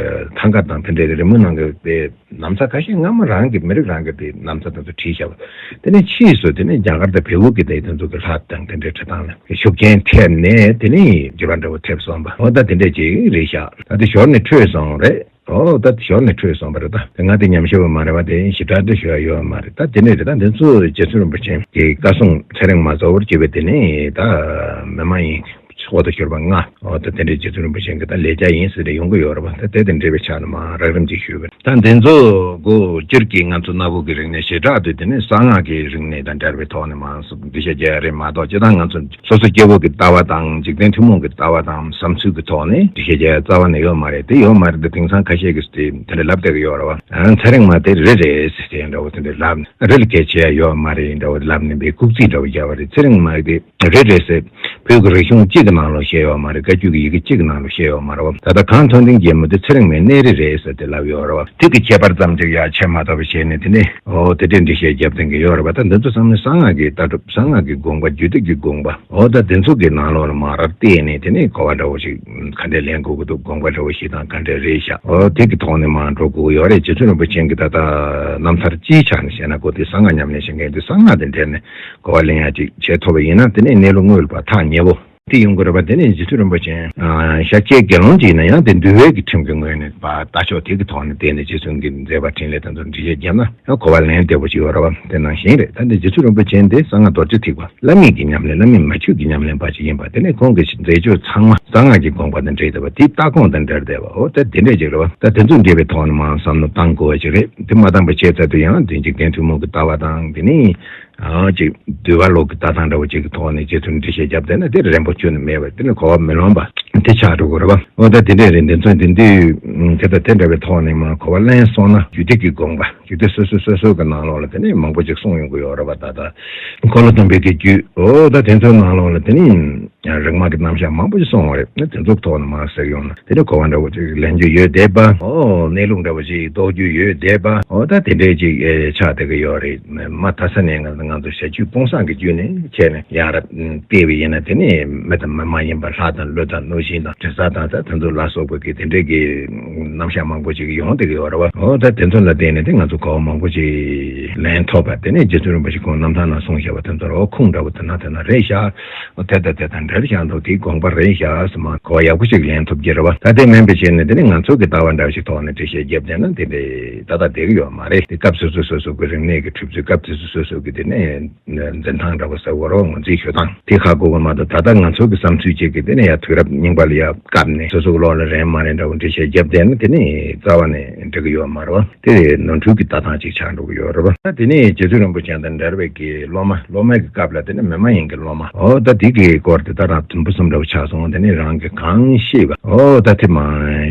ཐང་ག་དང་དེ་འདྲའི་རི་མོའི་ནང་གི་དེ་ན་བཟའ་ཁ་ཤས་སྔ་མོ་རང་གི་མི་རིགས་རང་གི་དེ་ན་བཟའ་དེ་ཚོ་བྲིས་བཞག་པ། དེ་ནས་ཕྱིས་སུ་དེ་ནས་རྒྱ་གར་དང་བལ་པོ་གི་དེ་དེ་ཚོ་གི་ལྷ་དང་དེ་འདྲའི་བྲིས་སྟངས་ལ་ཤུགས་རྐྱེན་ཐེབས་ནས་དེ་ནས་འགྱུར་བ་འདྲ་བོ་ཐེབས་སོང་བ། འོ་ད་དེ་འདྲས་ཅིག་རེད་ཤག་ད་དེ་ཞོར་ནས་འཕྲོས་སོང་རེད། འོ་ད་དེ་ཞོར་ནས་འཕྲོས་སོང་བ་རེད། ད་དེ་ང་དེ་ཉམས་ཞིབ་པ་མ་རེད་བ། དེ་ཞིབ་ཕྲ་འདྲ་ཞུ་ཡ་ཡོད་མ་རེད། ད་དེ་ནས་རེད། ད་འདི་ཚོ་རྗེ་བཙུན་རིན་པོ་ཆེ་གི་བཀའ་སྲུང་ཚེ་རིང་མ་གཙོ་བོར་གྱུར་པའི་དེ་ནས་ད་མི་མ་ཡིན་འོ་ད་དེ་འདྲའི་རྗེ་བཙུན་རིན་པོ་ཆེ་གི་ད་ལས་རྒྱུ་ཡིན་ཟེར་ཏེ་ཡོང་གི་ཡོད་རེད་བ། ད་དེ་དེ་འདྲ་བའི་ཆ་ནས་མར་རགས་རིམ་ཅིག་ཞུས་པ་རེད། ད་འདི་ཚོ་གོ་སྤྱིར་གྱི་ང་ཚོ་གནའ་བོ་གི་རིག་གནས་བྱེ་བྲག་ཏུ་དེ་ནས་གསང་སྔགས་ཀྱི་རིག་གནས་དང་འབྲེལ་བའི་ཐོག་ནས་མར་འདི་བཤད་རྒྱུ་རེད་མ་གཏོགས། སྤྱིར་བཏང་ང་ཚོ་སོ་སོ་སྐྱེ་བོ་གི་ལྟ་བ་དང་འཇིག་རྟེན་ཐུན་མོང་གི་ལྟ་བ་དང་བསམ་ཚུལ་གྱི་ཐོག་ནས་འདི་བཤད་རྒྱུ་རྩ་བ་ནས་ཡོད་མ་རེད། དེ་ཡོད་མ་རེད། དེ་དེང་སང་ཁ་ཤས་ཀྱིས་དེ་དེ་འདྲ་ལབ་བསྡད་ཀྱི་ཡོད་རེད་བ། ཨ་ཚེ་རིང་མ་དེ་རི་རེད་ཟེར་ཏེ་འདྲ་བོ་དེ་འདྲ་ལབ་ནས། རི་ལ་གལ་ཆེ་ཡ་ཡོད་མ་རེད་འདྲ་བོ་ལབ་ནས་པའི་ཁུག་རྩིས་འདྲ་བོ་རྒྱབ་པ་རེད། ཚེ་རིང་མ་དེ་རི་རེད་ཟེར། བོད་ཀྱི་རིག་གཞུང་གཅིག་གི་ནང་ལོགས་བཤད་ཡོད་མ་རེད། བཀའ་བརྒྱུད་ཀྱི་ཡི་གེ་གཅིག་གི་ནང་ལོགས་བཤད་ཡོད་མ་རེད་བ། ད་ལྟ་གངས་མཐོན་མཐིང་རྒྱལ་མོ་དེ་ཚེ་རིང་མའི་གནས་རི་རེད་ཟེར་ཏེ་ལབ་ཡོད་རེད་བ། དེ་གི་ཁྱད་པར་ཙམ་ཅིག་ཡ་ཆེ་མ་ཐོབ་པ་བྱས་ནས་དེ་ནས་འོ་དེ་འདྲའི་འགྲེལ་བཤད་རྒྱབ་མཁན་གྱི་ཡོད་རེད་བ། ད་འདི་ཚོ་ཚང་མ་གསང་སྔགས་ཀྱི་ལྟ་གྲུབ། གསང་སྔགས་ཀྱི་དགོངས་པ། རྒྱུད་སྡེ་གི་དགོངས་པ། འོ་ད་དེ་ཚོ་གི་ནང་ལོགས་ལ་མར་བལྟས་ནས་དེ་ནས་གོ་བ་འདྲ་བོ་ཞིག་ག་འདྲས་ལེན་དགོས་ཀྱི་འདུག་དགོངས་པ་འདྲ་བོ་ཞིག་དང་ག་འདྲས་རེད་ཤག་འོ་དེ་གི་ཐོག་ནས་མར་འགྲོ་དགོས་ཀྱི་ཡོད་རེད། རྗེ་བཙུན་རིན་པོ་ཆེ་གི་ད་ལྟ་རྣམ་ཐར་སྤྱིའི་ཆ་ནས་བཤད་ན། ཁོ་དེ་གསང་སྔགས་ཉམས་ལེན་བྱེད་མཁན་དེ་གསང་སྔགས་དེ་འདྲས་ནས་གོ་བ་ལེན་ཡ་ཅིག་བྱེད་ཐུབ་པ་ཡིན་ན་དེ་ནས་གནས་ལུགས་དངོས་ལ་ཕར་ཐག་ཉེ་བོ་དེ་ཡོང་གི་རེད་པ། དེ་ནས་རྗེ་བཙུན་རིན་པོ་ཆེ་ཨ་ཤཱཀྱའི་དགེ་སློང་ཅིག་ཡིན་ན་ཡང་དེ་འདུལ་བའི་གི་ཁྲིམས་ཀྱི་ངོས་ནས་ཕར་ལྟ་ཕྱོགས་དེ་གི་ཐོག་ནས་བལྟས་ནས་རྗེ་བཙུན་གྱི་མཛད་པ་འཕྲིན་ལས་དེ་ཚོ་འགྲེལ་བཤད་བརྒྱབ་ན་ཡང་གོ་བ་ལེན་བདེ་པོ་ཅིག་ཡོད་རེད་པ། དེ་ནང་བཞིན་རེད། ད་འདི་རྗེ་བཙུན་རིན་པོ་ཆེ་འདི་གསང་སྔགས་རྡོ་རྗེ་ཐེག་པ་བླ་མེད་ཀྱི་ཉམས་ལེན། བླ་མེད་མ་ཆོས་ཀྱི་ཉམས་ལེན་པ་ཅིག་ཡིན་པ། དེ་ནས་ཁོང་གི་མཛད་སྤྱོད་ཚང་མ་གསང་སྔགས་ཀྱི་དགོངས་པ་དང་འབྲེལ་བསྡད་པ། དེའི་ལྟ་དགོངས་དང་འབྲེལ་བསྡད་པ། འོ་ད་དེ་འདྲས་ཅིག་རེད་པ། ད་དེ་ཚོ་འགྲེལ་བའི་ཐོག་ནས་མར་བསམ་བློ་བཏང་དགོས་པ་ཅིག་རེད། དེ་མ་བཏང་པ་བྱས་ཚར་དུས་ཡང་དེ་འཇིག་རྟེན་ཐུན་མོང་གི་ལྟ་བ་དང་དེ་ནས། ཨ་ཅིག་འདུལ་བ་ལུགས་ཀྱི་ལྟ་སྟངས་འདྲ་བོ་ཅིག་གི་ཐོག་ནས་རྗེ་བཙུན་འགྲེལ་བཤད་བརྒྱབ་བསྡད་ན་དེ་རན་པོ་ཁྱོན་ནས་མེད་པ། དེ་ནི་གོ་བ་མི་ལོན་པ་དེ་ཆགས་འགྲོ་གི་རེད་པ། འོ་ད་དེ་འདྲས་རེད། འདི་ཚོ་འདི་འདུས་དེ་དང་དེ་འདྲ་བའི་ཐོག་ནས་མར་གོ་བ་ལེན་སོང་ན་རྒྱུད་སྡེ་གི་དགོངས་པ། རྒྱུད་སྡེ་སོ་སོ་སོ་སོ་གི་ནང་ལོགས་ལ་དེ་ནས་མང་པོ་ཅིག་གསུངས་ཡོང་གི་ཡོད་རེད་པ། ད་ལྟ་འཁོར་ལོ་སྡོམ་པའི་གི་རྒྱུད། འོ་ད་དེ་ཚོའི་ནང་ལོགས་ལ་དེ་ནས་རིག་མ་གི་རྣམ་གཞག་མང་པོ་ཞིག་གསུངས་པ་རེད། དེ་ཚོ་ཐོག་ནས་མར་གཟིགས་ཡོང་ན་དེ་འདྲ་གོ་བ་འདྲ་བོ་ཅིག་ལེན་རྒྱུ་ཡོད་བསྡད་པ། ཨོ་གནས་ལུགས་འདྲ་བོ་ཅིག་རྟོགས་རྒྱུ་ཡོད་བསྡད་པ། ཨོ་ད་དེ་འདྲའི་ཅིག་ཨེ་ཆགས་བསྡད་ཀྱི་ཡོད་རེད། མ་མཐའ་ས་ནས་ང་ང་ཚོ་བྱ་རྒྱུད་དཔུང་བཟང་གི་རྒྱུད་ནས་བྱས་ནས་ཡར་བལྟས་པ་ཡིན་ན་དེ་ནས་མི་དང་མི་མ་ཡིན་པ་ལྷ་དང་ཀླུ་དང་གནོད་སྦྱིན་དང་དྲི་ཟ་དང་ད་དེ་ཚོ་ལ་སོགས་པ་གི་དེ་འདྲའི་གི་རྣམ་གཞག་མང་པོ་ཅིག་ཡོང་བསྡད་ཀྱི་ཡོད་རེད་བ། ཨོ་ད་དེ་ཚོ་ལ་བརྟེན་ནས་དེ་ང་ཚོ་གོ་བ་མང་པོ་ཅིག་ལེན་ཐུབ་པ། དེ་ནས་རྗེ་བཙུན་རིན་པོ་ཆེ་ཁོང་རྣམ་ཐར་ནང་གསུངས་བཞག་པ་དེ་ཚོ་ལ་ཨོ་ཁུངས་འདྲ་བོ་དེ་ན་དེ་ན་རེད་ཤག་དེ་དང་དེ་དང་འབྲེལ་བཞག་འདུག་དེའི་དགོངས་པ་རེད་ཤག་ཟེར་མ་གོ་བ་ཡག་པོ་ཞིག་ལེན་ཐུབ་ཀྱི་རེད་བ། ད་དེ་མིན་པའི་ཆེད་ནས་དེ་ནི་ང་ཚོ་གི་ལྟ་བ་འདྲ་ཞིག་ཐོག་ནས་འགྲེལ་བཤད་བརྒྱབ་བསྡད་ན་དེ་འདྲའི་ཏག་ཏག་བསྡད་ཀྱི་ཡོད་མ་རེད། དེ་སྐབས་སོ་སོ་སོ་སོ་གི་རིག་གནས་ཀྱི་ཁྲིད་ཚུལ། སྐབས་དེ་སོ་སོ་སོ་གི་དེ་ནས་འཛིན་སྟངས་འདྲ་བོ་ཟེར་དགོས་རེད་བ། ངོས་འཛིན་ཞུ་སྟངས་དེ་ཧ་གོ་གི་མ་གཏོགས། ད་ལྟ་ང་ཚོ་གི་བསམ་ཚུལ་གཅིག་གི་དེ་ནས་ཡ་དུས་རབས་རྙིང་པ་ལ་ཡ་བཀབ་ནས་སོ་སོ་གི་ལོགས་ལ་རན་མ་རན་འདྲ་བོ་འགྲེལ་བཤད་བརྒྱབ་བསྡད་ན་དེ་ནི་རྩ་བ་ནས་འགྲིག་གི་ཡོད་མ་རེད་བ། དེ་ནོར་འཁྲུལ་གྱི་ལྟ་སྟངས་ཅིག་ཆགས་འགྲོ་གི་ཡོད་རེད་བ། ད་དེ་ནས་རྗེ་བཙུན་རིན་པོ་ཆེ་དང་འབྲེལ་བའི་གི་སློབ་མ། སློབ་མའི་གི་སྐབས་ལ་དེ་ནས་མི་མ་ཡིན་གྱི་སློབ་མ། ཨོ་ད་དེ་གི་སྐོར་དེ་ད་རང་དུམ་བུ་གསུམ་འདྲ་བོ་ཆགས་སོང་། དེ་ནས་རང་གི་གང་ཤེས་པ་ཨོ་ད་དེ་མ་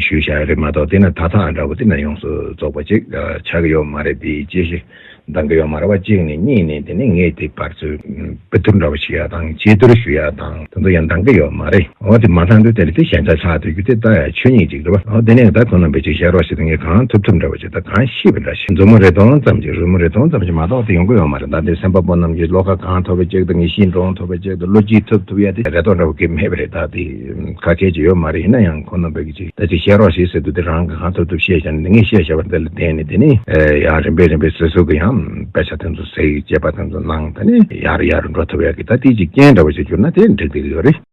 ཞུས་བཞག་རེད་མ་གཏོགས། དེ་ན་ད་ཐག་འདྲ་བོ་དེ་ན་ཡོངས་སུ་རྫོགས་པ་ཅིག་ཆགས་ཀྱི་ཡོད་མ་རེད། དེའི་དཔྱད་གཞི་འདང་གི་ཡོད་མ་རེད་བ། གཅིག་ནས། གཉིས་ནས་དེ་ནས་ངས་དེ་བར་ཚུར་བེད་སྤྱོད་འདྲ་བོ་ཞུ་ཡ་དང་བརྗེ་བསྡུར་ཞུ་ཡ་དང་དེ་ཚོ་ཡང་འདང་གི་ཡོད་མ་རེད། འོ་དེ་མ་ཐག་འདུག་དེ་ལ་དེ་ཞན་ཆ་ཆགས་སྡོད་རྒྱུ་དེ་ད་ཡ་ཆོས་ཉིད་ཅིག་རེད་བ། འོ་དེ་ནས་ད་ཁོང་རྣམ་པས་ཅིག་བཤད་རོགས་ཞེས་དང་། ངས་གང་ཐུབ་ཐུབ་འདྲ་བ་ཅིག་ད་གང་ཤེས་པ་འདྲ་ཞིག་མཛུབ་མོ་རེ་སྟོང་ཙམ་ཅིག་རོལ་མོ་རེ་སྟོང་ཙམ་ཅིག་མ་གཏོགས་དེ་ཡོང་གི་ཡོད་མ་རེད། ད་དེ་སེམས་པ་པོ་རྣམས་ཀྱིས་བློ་ཁ་གང་ཐོབ་པ་ཅིག་དང་། ངས་ཤིང་འདྲོང་ཐོབ་པ་ཅིག་དང་། བློ་སྐྱིད་ཐོབ་ཐུབ་ཡ་དེ་རེ་དོགས་འདྲ་བ་གི་མེད་པ་རེད། ད་དེ་ཁ་སྐད་ཅིག་ཡོད་མ་རེད། ཡིན་ན་ཡང་ཁོང་རྣམ་པས་ཀྱིས་ཅིག་ད་ཅིག་བཤད་རོགས་ཞེས་ཟེར་དུས་དེ་རང་གི་གང་ཐུབ་ཐུབ་བཤད་བཞག་ནས། ངས་བཤད་བཞག་པ་འདི་ལ་བརྟེན་ནས་དེ་ནས་ཡང་རིམ་པས་རིམ་པས་སོ་སོ་གི་ཡང་དཔེ་ཆ་དེ་ཚོ་གཟིགས། དཔྱད་པ་དེ་ཚོ་གནང་། དེ་ནས་ཡར་ཡར་འགྲོ་ཐུབ་ཡ་གི་ད་དེ་ཅིག་རྐྱེན་འདྲ་བ་ཅིག་གྱུར་ན་དེ་འགྲིག་བསྡད་ཀྱི་ཡོད་རེད།